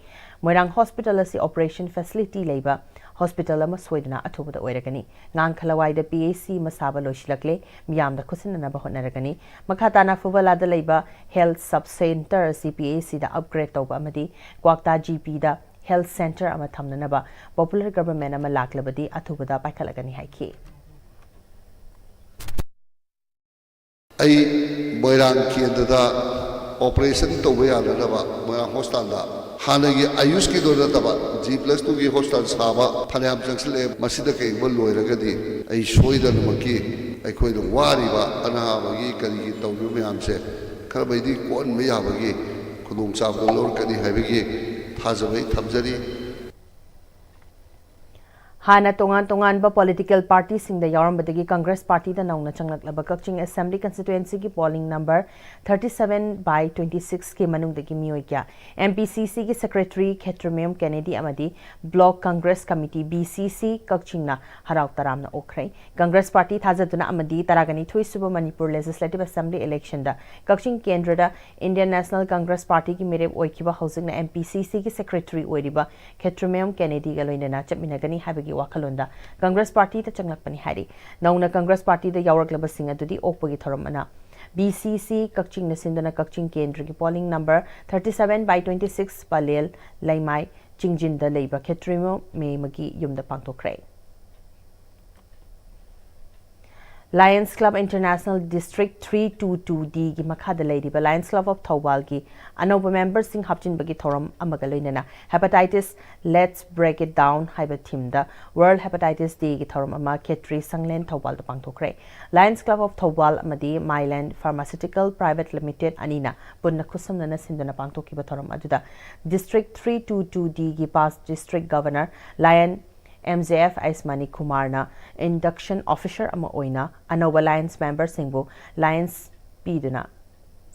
ꯃꯣꯏꯔꯥꯡ ꯍꯣꯁꯄꯤꯇꯥꯜ ꯑꯁꯤ ꯑꯣꯄꯔꯦꯁꯟ ꯐꯦꯁꯤꯂꯤꯇꯤ ꯂꯩꯕ ꯍꯣꯁꯄꯤꯇꯥꯜ ꯑꯃ ꯁꯣꯏꯗꯅ ꯑꯊꯨꯕꯗ ꯑꯣꯏꯔꯒꯅꯤ꯫ ꯉꯥꯡꯈꯂꯋꯥꯏꯗ ꯄꯤ ꯑꯩꯆ ꯁꯤ ꯑꯃ ꯁꯥꯕ ꯂꯣꯏꯁꯤꯜꯂꯛꯂꯦ, ꯃꯤꯌꯥꯝꯗ ꯈꯨꯠꯁꯤꯟꯅꯅꯕ ꯍꯣꯠꯅꯔꯒꯅꯤ꯫ ꯃꯈꯥ ꯇꯥꯅ ꯐꯨꯕꯂꯥꯗ ꯂꯩꯕ ꯍꯦꯜꯊ ꯁꯕ ꯁꯦꯟꯇꯔ ꯑꯁꯤ ꯄꯤ ꯑꯩꯆ ꯁꯤꯗ ꯑꯞꯒ꯭ꯔꯦꯗ ꯇꯧꯕ ꯑꯃꯗꯤ ꯀ꯭ꯋꯥꯛꯇꯥ ꯖꯤꯄꯤꯗ ꯍꯦꯜꯊ ꯁꯦꯟꯇꯔ ꯑꯃ ꯊꯝꯅꯅꯕ ꯄꯣꯄꯨꯂꯔ ꯒꯚꯔꯟꯃꯦꯟꯠ ꯑꯃ ꯂꯥꯛꯂꯕꯗꯤ ꯑꯊꯨꯕꯗ ꯄꯥꯏꯈꯠꯂꯒꯅꯤ ꯍꯥꯏꯈꯤ꯫ ꯑꯩ ꯃꯣꯏꯔꯥꯡ ꯀꯦꯟꯗ꯭ꯔꯗ ꯑꯣꯄꯔꯦꯁꯟ ꯇꯧꯕ ꯌꯥꯅꯅꯕ ꯃꯣꯏꯔꯥꯡ ꯍꯣꯁꯄꯤꯇꯥꯜꯗ ꯍꯥꯟꯅꯒꯤ ꯑꯌꯨꯁꯀꯤꯗꯣ ꯅꯠꯇꯕ ꯖꯤ ꯄ꯭ꯂꯁ ꯇꯨꯒꯤ ꯍꯣꯁꯄꯤꯇꯥꯜ ꯁꯥꯕ ꯐꯅꯌꯥꯝ ꯆꯪꯁꯤꯜꯂꯛꯑꯦ꯫ ꯃꯁꯤꯗ ꯀꯩꯒꯨꯝꯕ ꯂꯣꯏꯔꯒꯗꯤ ꯑꯩ ꯁꯣꯏꯗꯅꯃꯛꯀꯤ ꯑꯩꯈꯣꯏꯅ ꯋꯥꯔꯤꯕ ꯑꯅꯥꯕꯒꯤ ꯀꯔꯤꯒꯤ ꯇꯧꯔꯤꯕ ꯃꯌꯥꯝꯁꯦ ꯈꯔ ꯃꯈꯩꯗꯤ ꯀꯣꯛꯍꯟꯕ ꯌꯥꯕꯒꯤ ꯈꯨꯗꯣꯡꯆꯥꯕꯗꯣ ꯂꯧꯔꯛꯀꯅꯤ ꯍꯥꯏꯕꯒꯤ ꯊꯥꯖꯕ ꯑꯩ ꯊꯝꯖꯔꯤ꯫ ꯍꯥꯟꯅ ꯇꯣꯉꯥꯟ ꯇꯣꯉꯥꯟꯕ ꯄꯣꯂꯤꯇꯤꯀꯦꯜ ꯄꯥꯔꯇꯤꯁꯤꯡꯗ ꯌꯥꯎꯔꯝꯕꯗꯒꯤ ꯀꯪꯒ꯭ꯔꯦꯁ ꯄꯥꯔꯇꯤꯗ ꯅꯧꯅ ꯆꯪꯂꯛꯂꯕ ꯀꯛꯆꯤꯡ ꯑꯦꯁꯦꯝꯕ꯭ꯂꯤ ꯀꯟꯁꯇꯤꯇ꯭ꯋꯦꯟꯁꯤꯒꯤ polling number thirty seven by twenty ꯁꯤꯛꯁꯀꯤ ꯃꯅꯨꯡꯗꯒꯤ ꯃꯤꯑꯣꯏ ꯀꯌꯥ ꯑꯦꯝ ꯄꯤ ꯁꯤ ꯁꯤꯒꯤ ꯁꯦꯀ꯭ꯔꯦꯇꯔꯤ ꯈꯦꯇ꯭ꯔꯤꯃꯌꯨꯝ ꯀꯦꯅꯦꯗꯤ ꯑꯃꯗꯤ block Congress committee, B C ꯁꯤ, ꯀꯛꯆꯤꯡꯅ ꯍꯔꯥꯎ ꯇꯔꯥꯝꯅ ꯑꯣꯛꯈ꯭ꯔꯦ꯫ ꯀꯪꯒ꯭ꯔꯦꯁ ꯄꯥꯔꯇꯤ ꯊꯥꯖꯗꯨꯅ ꯑꯃꯗꯤ ꯇꯔꯥꯒ ꯅꯤꯊꯣꯏ ꯁꯨꯕ ꯃꯅꯤꯄꯨꯔ ꯂꯦꯖꯤꯁꯂꯦꯇꯤꯚ ꯑꯦꯁꯦꯝꯕ꯭ꯂꯤ ꯏꯂꯦꯛꯁꯟꯗ ꯀꯛꯆꯤꯡ ꯀꯦꯟꯗ꯭ꯔꯗ ꯏꯟꯗꯤꯌꯟ ꯅꯦꯁꯅꯦꯜ ꯀꯪꯒ꯭ꯔꯦꯁ ꯄꯥꯔꯇꯤꯒꯤ ꯃꯤꯔꯦꯞ ꯑꯣꯏꯈꯤꯕ, ꯍꯧꯖꯤꯛꯅ ꯑꯦꯝ ꯄꯤ ꯁꯤ ꯁꯤꯒꯤ ꯁꯦꯀ꯭ꯔꯦꯇꯔꯤ ꯑꯣꯏꯔꯤꯕ ꯈꯦꯇ꯭ꯔꯤꯃꯌꯨꯝ ꯀꯦꯅꯦꯗꯤꯒ ꯂꯣꯏꯅꯅ ꯆꯠꯃꯤꯟꯅꯒꯅꯤ ꯍꯥꯏꯕꯒꯤ ꯋꯥꯈꯜꯂꯣꯟꯗ ꯀꯪꯒ꯭ꯔꯦꯁ ꯄꯥꯔꯇꯤꯗ ꯆꯪꯂꯛꯄꯅꯤ ꯍꯥꯏꯔꯤ꯫ ꯅꯧꯅ ꯀꯪꯒ꯭ꯔꯦꯁ ꯄꯥꯔꯇꯤꯗ ꯌꯥꯎꯔꯛꯂꯕꯁꯤꯡ ꯑꯗꯨꯗꯤ ꯑꯣꯛꯄꯒꯤ ꯊꯧꯔꯝ ꯑꯃꯅ ꯕꯤ ꯁꯤ ꯁꯤ ꯀꯛꯆꯤꯡꯅ ꯁꯤꯟꯗꯨꯅ ꯀꯛꯆꯤꯡ ꯀꯦꯟꯗ꯭ꯔꯒꯤ polling number thirty seven by twenty six parallel ꯂꯩꯃꯥꯏ ꯆꯤꯡꯖꯤꯟꯗ ꯂꯩꯕ ꯈꯦꯇ꯭ꯔꯤꯃꯌꯨꯝ ꯃꯦꯃꯒꯤ ꯌꯨꯝꯗ ꯄꯥꯡꯊꯣꯛꯈ꯭ꯔꯦ꯫ Lions club international district three two two ꯗꯤꯒꯤ ꯃꯈꯥꯗ ꯂꯩꯔꯤꯕ ꯂꯥꯌꯟꯁ ꯀ꯭ꯂꯕ ꯑꯣꯐ ꯊꯧꯕꯥꯜꯒꯤ ꯑꯅꯧꯕ ꯃꯦꯝꯕꯔꯁꯤꯡ ꯍꯥꯞꯆꯤꯟꯕꯒꯤ ꯊꯧꯔꯝ ꯑꯃꯒ ꯂꯣꯏꯅꯅ hepatitis Let's Break It Down ꯍꯥꯏꯕ ꯊꯤꯝꯗ ꯋꯥꯔꯜꯗ ꯍꯦꯄꯥꯇꯥꯏꯇꯤꯁ ꯗꯦꯒꯤ ꯊꯧꯔꯝ ꯑꯃ ꯈꯦꯇ꯭ꯔꯤ ꯁꯪꯂꯦꯟ ꯊꯧꯕꯥꯜꯗ ꯄꯥꯡꯊꯣꯛꯈ꯭ꯔꯦ꯫ ꯂꯥꯌꯟꯁ ꯀ꯭ꯂꯕ ꯑꯣꯐ ꯊꯧꯕꯥꯜ ꯑꯃꯗꯤ ꯃꯥꯏꯂꯦꯟ ꯐꯥꯔꯃꯥꯁꯤꯎꯇꯤꯀꯦꯜ ꯄ꯭ꯔꯥꯏꯚꯦꯠ ꯂꯤꯃꯤꯇꯦꯗ ꯑꯅꯤꯅ ꯄꯨꯟꯅ ꯈꯨꯠꯁꯝꯅꯅ ꯁꯤꯟꯗꯨꯅ ꯄꯥꯡꯊꯣꯛꯈꯤꯕ ꯊꯧꯔꯝ ꯑꯗꯨꯗ ꯗꯤꯁꯇ꯭ꯔꯤꯛ ꯊ꯭ꯔꯤ ꯇꯨ ꯇꯨ ꯗꯤꯒꯤ past district governor lion M J F Ishmani ꯀꯨꯃꯥꯔꯅ ꯏꯟꯗꯛꯁꯟ ꯑꯣꯐꯤꯁꯔ ꯑꯃ ꯑꯣꯏꯅ ꯑꯅꯧꯕ ꯂꯥꯌꯟꯁ ꯃꯦꯝꯕꯔꯁꯤꯡꯕꯨ ꯂꯥꯌꯟꯁ ꯄꯤꯗꯨꯅ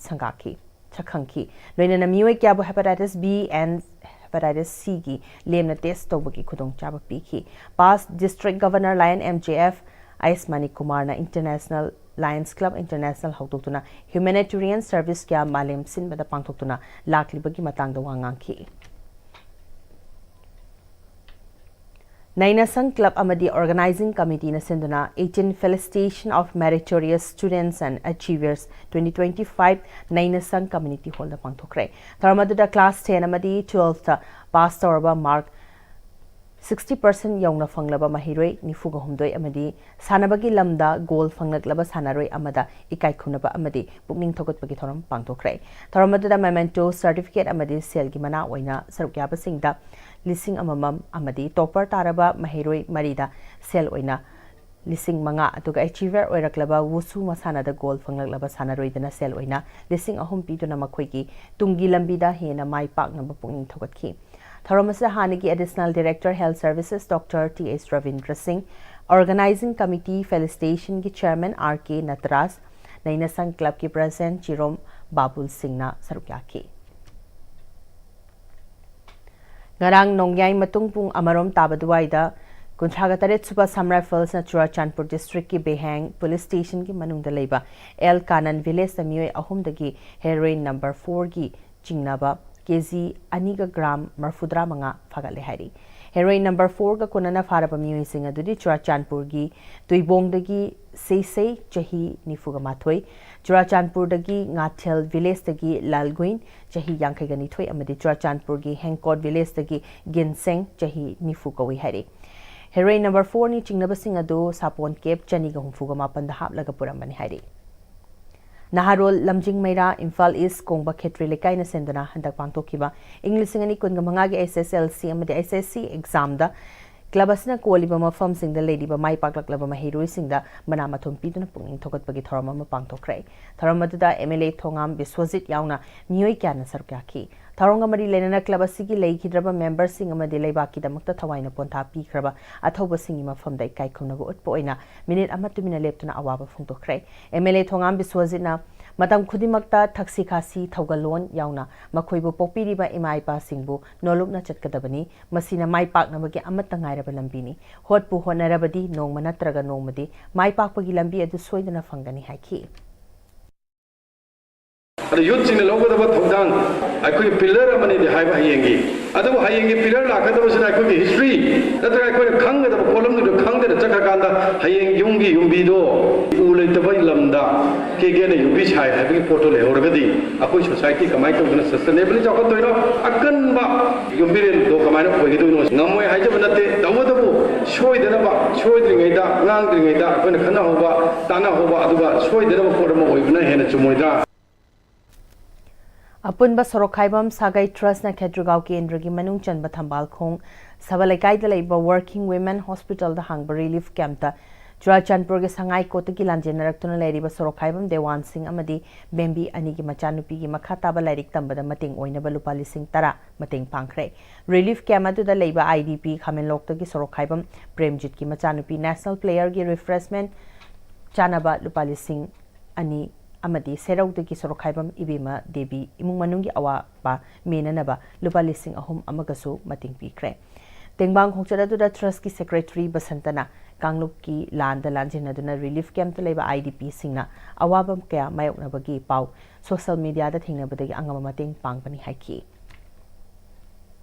ꯁꯪꯒꯥꯈꯤ, ꯁꯛꯈꯪꯈꯤ꯫ ꯂꯣꯏꯅꯅ ꯃꯤꯑꯣꯏ ꯀꯌꯥꯕꯨ hepatitis B and hepatitis C ꯒꯤ ꯂꯦꯝꯅ test ꯇꯧꯕꯒꯤ ꯈꯨꯗꯣꯡꯆꯥꯕ ꯄꯤꯈꯤ꯫ Past District Governor Lion M J F ꯑꯥꯏ ꯑꯦꯁ ꯃꯅꯤꯛ ꯀꯨꯃꯥꯔꯅ International Lions Club International ꯍꯧꯗꯣꯛꯇꯨꯅ humanitarian service ꯀꯌꯥ ꯃꯥꯂꯦꯝ ꯁꯤꯟꯕꯗ ꯄꯥꯡꯊꯣꯛꯇꯨꯅ ꯂꯥꯛꯂꯤꯕꯒꯤ ꯃꯇꯥꯡꯗ ꯋꯥ ꯉꯥꯡꯈꯤ꯫ ꯅꯩꯅꯁꯪ club ꯑꯃꯗꯤ organizing committeeꯅ ꯁꯤꯟꯗꯨꯅ eighteen Felicitation of Meritorious Students and Achievers twenty twenty-five ꯅꯩꯅꯁꯪ Community Hallꯗ ꯄꯥꯡꯊꯣꯛꯈ꯭ꯔꯦ꯫ ꯊꯧꯔꯝ ꯑꯗꯨꯗ class ten ꯑꯃꯗꯤ twelfth pass ꯇꯧꯔꯕ mark sixty percent ꯌꯧꯅ ꯐꯪꯂꯕ ꯃꯍꯩꯔꯣꯏ ꯅꯤꯐꯨꯒ ꯍꯨꯝꯗꯣꯏ ꯑꯃꯗꯤ ꯁꯥꯟꯅꯕꯒꯤ ꯂꯝꯗ gold ꯐꯪꯂꯛꯂꯕ ꯁꯥꯟꯅꯔꯣꯏ ꯑꯃꯗ ꯏꯀꯥꯏ ꯈꯨꯝꯅꯕ ꯑꯃꯗꯤ ꯄꯨꯛꯅꯤꯡ ꯊꯧꯒꯠꯄꯒꯤ ꯊꯧꯔꯝ ꯄꯥꯡꯊꯣꯛꯈ꯭ꯔꯦ꯫ ꯊꯧꯔꯝ ꯑꯗꯨꯗ memento, certificate ꯑꯃꯗꯤ ꯁꯦꯜꯒꯤ ꯃꯅꯥ ꯑꯣꯏꯅ ꯁꯔꯨꯛ ꯌꯥꯕꯁꯤꯡꯗ ꯂꯤꯁꯤꯡ ꯑꯃꯃꯝ ꯑꯃꯗꯤ topper ꯇꯥꯔꯕ ꯃꯍꯩꯔꯣꯏ ꯃꯔꯤꯗ ꯁꯦꯜ ꯑꯣꯏꯅ ꯂꯤꯁꯤꯡ ꯃꯉꯥ, ꯑꯗꯨꯒ achiever ꯑꯣꯏꯔꯛꯂꯕ wushu ꯃꯁꯥꯟꯅꯗ gold ꯐꯪꯂꯛꯂꯕ ꯁꯥꯟꯅꯔꯣꯏꯗꯅ ꯁꯦꯜ ꯑꯣꯏꯅ ꯂꯤꯁꯤꯡ ꯑꯍꯨꯝ ꯄꯤꯗꯨꯅ ꯃꯈꯣꯏꯒꯤ ꯇꯨꯡꯒꯤ ꯂꯝꯕꯤꯗ ꯍꯦꯟꯅ ꯃꯥꯏ ꯄꯥꯛꯅꯕ ꯄꯨꯛꯅꯤꯡ ꯊꯧꯒꯠꯈꯤ꯫ ꯊꯧꯔꯝ ꯑꯁꯤꯗ ꯍꯥꯟꯅꯒꯤ Additional Director Health Services Doctor T H Ravindra Singh, Organizing Committee Felicitationꯒꯤ Chairman R K Nataraj, ꯅꯩꯅꯁꯪ clubꯀꯤ President ꯆꯤꯔꯣꯝ ꯕꯥꯕꯨꯜ ꯁꯤꯡꯅ ꯁꯔꯨꯛ ꯌꯥꯈꯤ꯫ ꯉꯔꯥꯡ ꯅꯣꯡꯌꯥꯏ ꯃꯇꯨꯡ ꯄꯨꯡ ꯑꯃꯔꯣꯝ ꯇꯥꯕ ꯑꯗꯨꯋꯥꯏꯗ ꯀꯨꯟꯊ꯭ꯔꯥꯒ ꯇꯔꯦꯠ ꯁꯨꯕ Assam Riflesꯅ ꯆꯨꯔꯥꯆꯥꯟꯄꯨꯔ districtꯀꯤ ꯕꯦꯍꯦꯡ police stationꯒꯤ ꯃꯅꯨꯡꯗ ꯂꯩꯕ ꯑꯦꯜ ꯀꯥꯅꯟ villageꯇ ꯃꯤꯑꯣꯏ ꯑꯍꯨꯝꯗꯒꯤ heroin number fourꯒꯤ ꯆꯤꯡꯅꯕ ꯀꯦ ꯖꯤ ꯑꯅꯤꯒ gram ꯃꯔꯐꯨꯇꯔꯥ ꯃꯉꯥ ꯐꯥꯒꯠꯂꯦ ꯍꯥꯏꯔꯤ꯫ Heroin number fourꯒ ꯀꯣꯟꯅꯅ ꯐꯥꯔꯕ ꯃꯤꯑꯣꯏꯁꯤꯡ ꯑꯗꯨꯗꯤ ꯆꯨꯔꯥꯆꯥꯟꯄꯨꯔꯒꯤ ꯇꯨꯏꯕꯣꯡꯗꯒꯤ ꯁꯦꯁꯩ, ꯆꯍꯤ ꯅꯤꯐꯨꯒ ꯃꯥꯊꯣꯏ, ꯆꯨꯔꯥꯆꯥꯟꯄꯨꯔꯗꯒꯤ ꯉꯥꯊꯦꯜ villageꯇꯒꯤ ꯂꯥꯜꯒꯨꯏꯟ, ꯆꯍꯤ ꯌꯥꯡꯈꯩꯒ ꯅꯤꯊꯣꯏ ꯑꯃꯗꯤ ꯆꯨꯔꯥꯆꯥꯟꯄꯨꯔꯒꯤ ꯍꯦꯡꯀꯣꯠ villageꯇꯒꯤ ꯒꯤꯟꯁꯦꯡ, ꯆꯍꯤ ꯅꯤꯐꯨ ꯀꯧꯏ ꯍꯥꯏꯔꯤ꯫ Heroin number fourꯅꯤ ꯆꯤꯡꯅꯕꯁꯤꯡ ꯑꯗꯨ ꯁꯥꯄꯣꯟ cap ꯆꯅꯤꯒ ꯍꯨꯝꯐꯨꯒ ꯃꯥꯄꯟꯗ ꯍꯥꯞꯂꯒ ꯄꯨꯔꯝꯕꯅꯤ ꯍꯥꯏꯔꯤ꯫ ꯅꯍꯥꯔꯣꯜ ꯂꯝꯖꯤꯡ ꯃꯩꯔꯥ, ꯏꯝꯐꯥꯜ East ꯀꯣꯡꯕ ꯈꯦꯇ꯭ꯔꯤ ꯂꯩꯀꯥꯏꯅ ꯁꯦꯝꯗꯨꯅ ꯍꯟꯗꯛ ꯄꯥꯡꯊꯣꯛꯈꯤꯕ ꯏꯪ ꯂꯤꯁꯤꯡ ꯑꯅꯤ ꯀꯨꯟꯒ ꯃꯉꯥꯒꯤ S S L C ꯑꯃꯗꯤ S S C examꯗ club ꯑꯁꯤꯅ ꯀꯣꯜꯂꯤꯕ ꯃꯐꯝꯁꯤꯡꯗ ꯂꯩꯔꯤꯕ ꯃꯥꯏ ꯄꯥꯛꯂꯛꯂꯕ ꯃꯍꯩꯔꯣꯏꯁꯤꯡꯗ ꯃꯅꯥ ꯃꯊꯨꯝ ꯄꯤꯗꯨꯅ ꯄꯨꯛꯅꯤꯡ ꯊꯧꯒꯠꯄꯒꯤ ꯊꯧꯔꯝ ꯑꯃ ꯄꯥꯡꯊꯣꯛꯈ꯭ꯔꯦ꯫ ꯊꯧꯔꯝ ꯑꯗꯨꯗ M L A ꯊꯣꯉꯥꯝ ꯕꯤꯁ꯭ꯋꯖꯤꯠ ꯌꯥꯎꯅ ꯃꯤꯑꯣꯏ ꯀꯌꯥꯅ ꯁꯔꯨꯛ ꯌꯥꯈꯤ꯫ ꯊꯧꯔꯝꯒ ꯃꯔꯤ ꯂꯩꯅꯅ club ꯑꯁꯤꯒꯤ ꯂꯩꯈꯤꯗ꯭ꯔꯕ memberꯁꯤꯡ ꯑꯃꯗꯤ ꯂꯩꯕꯥꯛꯀꯤꯗꯃꯛꯇ ꯊꯋꯥꯏꯅ ꯄꯣꯟꯊꯥ ꯄꯤꯈ꯭ꯔꯕ ꯑꯊꯧꯕꯁꯤꯡꯒꯤ ꯃꯐꯝꯗ ꯏꯀꯥꯏ ꯈꯨꯝꯅꯕ ꯎꯠꯄ ꯑꯣꯏꯅ minute ꯑꯃ ꯇꯨꯃꯤꯟꯅ ꯂꯦꯞꯇꯨꯅ ꯑꯋꯥꯕ ꯐꯣꯡꯗꯣꯛꯈ꯭ꯔꯦ꯫ M L A ꯊꯣꯉꯥꯝ ꯕꯤꯁ꯭ꯋꯖꯤꯠꯅ ꯃꯇꯝ ꯈꯨꯗꯤꯡꯃꯛꯇ ꯊꯛꯁꯤ ꯈꯥꯁꯤ ꯊꯧꯒꯜꯂꯣꯟ ꯌꯥꯎꯅ ꯃꯈꯣꯏꯕꯨ ꯄꯣꯛꯄꯤꯔꯤꯕ ꯏꯃꯥ ꯏꯄꯥꯁꯤꯡꯕꯨ ꯅꯣꯂꯨꯛꯅ ꯆꯠꯀꯗꯕꯅꯤ꯫ ꯃꯁꯤꯅ ꯃꯥꯏ ꯄꯥꯛꯅꯕꯒꯤ ꯑꯃꯠꯇ ꯉꯥꯏꯔꯕ ꯂꯝꯕꯤꯅꯤ꯫ ꯍꯣꯠꯄꯨ ꯍꯣꯠꯅꯔꯕꯗꯤ ꯅꯣꯡꯃ ꯅꯠꯇ꯭ꯔꯒ ꯅꯣꯡꯃꯗꯤ ꯃꯥꯏ ꯄꯥꯛꯄꯒꯤ ꯂꯝꯕꯤ ꯑꯗꯨ ꯁꯣꯏꯗꯅ ꯐꯪꯒꯅꯤ ꯍꯥꯏꯈꯤ꯫ ꯑꯗ ꯌꯨꯠꯁꯤꯡꯅ ꯂꯧꯒꯗꯕ ꯊꯧꯗꯥꯡ ꯑꯩꯈꯣꯏ ꯄꯤꯂꯔ ꯑꯃꯅꯤꯗꯤ ꯍꯥꯏꯕ ꯍꯌꯦꯡꯒꯤ꯫ ꯑꯗꯨꯕꯨ ꯍꯌꯦꯡꯒꯤ ꯄꯤꯂꯔ ꯂꯥꯛꯀꯗꯕꯁꯤꯅ ꯑꯩꯈꯣꯏꯒꯤ ꯍꯤꯁꯇ꯭ꯔꯤ ꯅꯠꯇ꯭ꯔꯒ ꯑꯩꯈꯣꯏꯅ ꯈꯪꯒꯗꯕ ꯄꯣꯠꯂꯝꯗꯨꯗ ꯈꯪꯗꯅ ꯆꯠꯈ꯭ꯔꯀꯥꯟꯗ ꯍꯌꯦꯡ ꯌꯨꯝꯒꯤ ꯌꯨꯝꯕꯤꯗꯣ ꯎ ꯂꯩꯇꯕ ꯂꯝꯗ ꯀꯦꯒꯦꯅ ꯌꯨꯝꯕꯤ ꯁꯥꯏ ꯍꯥꯏꯕꯒꯤ ꯄꯣꯠꯇꯣ ꯂꯩꯍꯧꯔꯒꯗꯤ ꯑꯩꯈꯣꯏ ꯁꯣꯁꯥꯏꯇꯤ ꯀꯃꯥꯏꯅ ꯇꯧꯗꯅ ꯁꯁꯇꯦꯅꯦꯕꯂꯤ ꯆꯥꯎꯈꯠꯇꯣꯏꯅꯣ? ꯑꯀꯟꯕ ꯌꯨꯝꯕꯤꯔꯦꯟꯗꯣ ꯀꯃꯥꯏꯅ ꯑꯣꯏꯒꯗꯣꯏꯅꯣ? ꯉꯝꯃꯣꯏ ꯍꯥꯏꯖꯕ ꯅꯠꯇꯦ, ꯇꯧꯕꯇꯕꯨ ꯁꯣꯏꯗꯅꯕ, ꯁꯣꯏꯗ꯭ꯔꯤꯉꯩꯗ, ꯉꯥꯡꯗ꯭ꯔꯤꯉꯩꯗ ꯑꯩꯈꯣꯏꯅ ꯈꯟꯅꯍꯧꯕ, ꯇꯥꯟꯅꯍꯧꯕ, ꯑꯗꯨꯒ ꯁꯣꯏꯗꯅꯕ ꯄꯣꯠ ꯑꯃ ꯑꯣꯏꯕꯅ ꯍꯦꯟꯅ ꯆꯨꯝꯃꯣꯏꯗ꯭ꯔꯥ? ꯑꯄꯨꯟꯕ ꯁꯣꯔꯣꯛꯈꯥꯏꯕꯝ ꯁꯥꯒꯩ ꯇ꯭ꯔꯁꯅ ꯈꯦꯇ꯭ꯔꯤꯒꯥꯎ ꯀꯦꯟꯗ꯭ꯔꯒꯤ ꯃꯅꯨꯡ ꯆꯟꯕ ꯊꯝꯕꯥꯜꯈꯣꯡ ꯁꯕ ꯂꯩꯀꯥꯏꯗ ꯂꯩꯕ ꯋꯥꯔꯀꯤꯡ ꯋꯤꯃꯦꯟ ꯍꯣꯁꯄꯤꯇꯥꯜꯗ ꯍꯥꯡꯕ ꯔꯤꯂꯤꯐ ꯀꯦꯝꯞꯇ ꯆꯨꯔꯥꯆꯥꯟꯄꯨꯔꯒꯤ ꯁꯉꯥꯏ ꯀꯣꯠꯇꯒꯤ ꯂꯥꯟꯖꯦꯟꯅꯔꯛꯇꯨꯅ ꯂꯩꯔꯤꯕ ꯁꯣꯔꯣꯛꯈꯥꯏꯕꯝ ꯗꯦꯋꯥꯟ ꯁꯤꯡ ꯑꯃꯗꯤ ꯕꯦꯝꯕꯤ ꯑꯅꯤꯒꯤ ꯃꯆꯥꯅꯨꯄꯤꯒꯤ ꯃꯈꯥ ꯇꯥꯕ ꯂꯥꯏꯔꯤꯛ ꯇꯝꯕꯗ ꯃꯇꯦꯡ ꯑꯣꯏꯅꯕ ꯂꯨꯄꯥ ꯂꯤꯁꯤꯡ ꯇꯔꯥ ꯃꯇꯦꯡ ꯄꯥꯡꯈ꯭ꯔꯦ꯫ ꯔꯤꯂꯤꯐ ꯀꯦꯝꯞ ꯑꯗꯨꯗ ꯂꯩꯕ ꯑꯥꯏ ꯗꯤ ꯄꯤ ꯈꯥꯃꯦꯟꯂꯣꯛꯇꯒꯤ ꯁꯣꯔꯣꯛꯈꯥꯏꯕꯝ ꯄ꯭ꯔꯦꯝꯖꯤꯠꯀꯤ ꯃꯆꯥꯅꯨꯄꯤ ꯅꯦꯁꯅꯦꯜ ꯄ꯭ꯂꯦꯌꯔꯒꯤ ꯔꯤꯐ꯭ꯔꯦꯁꯃꯦꯟ ꯆꯥꯅꯕ ꯂꯨꯄꯥ ꯂꯤꯁꯤꯡ ꯑꯅꯤ ꯑꯃꯗꯤ ꯁꯦꯔꯧꯗꯒꯤ ꯁꯣꯔꯣꯛꯈꯥꯏꯕꯝ ꯏꯕꯦꯝꯃ ꯗꯦꯕꯤ ꯏꯃꯨꯡ ꯃꯅꯨꯡꯒꯤ ꯑꯋꯥꯕ ꯃꯦꯟꯅꯅꯕ ꯂꯨꯄꯥ ꯂꯤꯁꯤꯡ ꯑꯍꯨꯝ ꯑꯃꯒꯁꯨ ꯃꯇꯦꯡ ꯄꯤꯈ꯭ꯔꯦ꯫ ꯇꯦꯡꯕꯥꯡ ꯈꯣꯡꯆꯠ ꯑꯗꯨꯗ ꯇ꯭ꯔꯁꯀꯤ ꯁꯦꯀ꯭ꯔꯦꯇꯔꯤ ꯕꯁꯟꯇꯅ ꯀꯥꯡꯂꯨꯞꯀꯤ ꯂꯥꯟꯗ ꯂꯥꯟꯖꯦꯟꯅꯗꯨꯅ ꯔꯤꯂꯤꯐ ꯀꯦꯝꯞꯇ ꯂꯩꯕ ꯑꯥꯏ ꯗꯤ ꯄꯤꯁꯤꯡꯅ ꯑꯋꯥꯕ ꯀꯌꯥ ꯃꯥꯌꯣꯛꯅꯕꯒꯤ ꯄꯥꯎ ꯁꯣꯁꯤꯌꯦꯜ ꯃꯤꯗꯤꯌꯥꯗ ꯊꯦꯡꯅꯕꯗꯒꯤ ꯑꯉꯝꯕ ꯃꯇꯦꯡ ꯄꯥꯡꯕꯅꯤ ꯍꯥꯏꯈꯤ꯫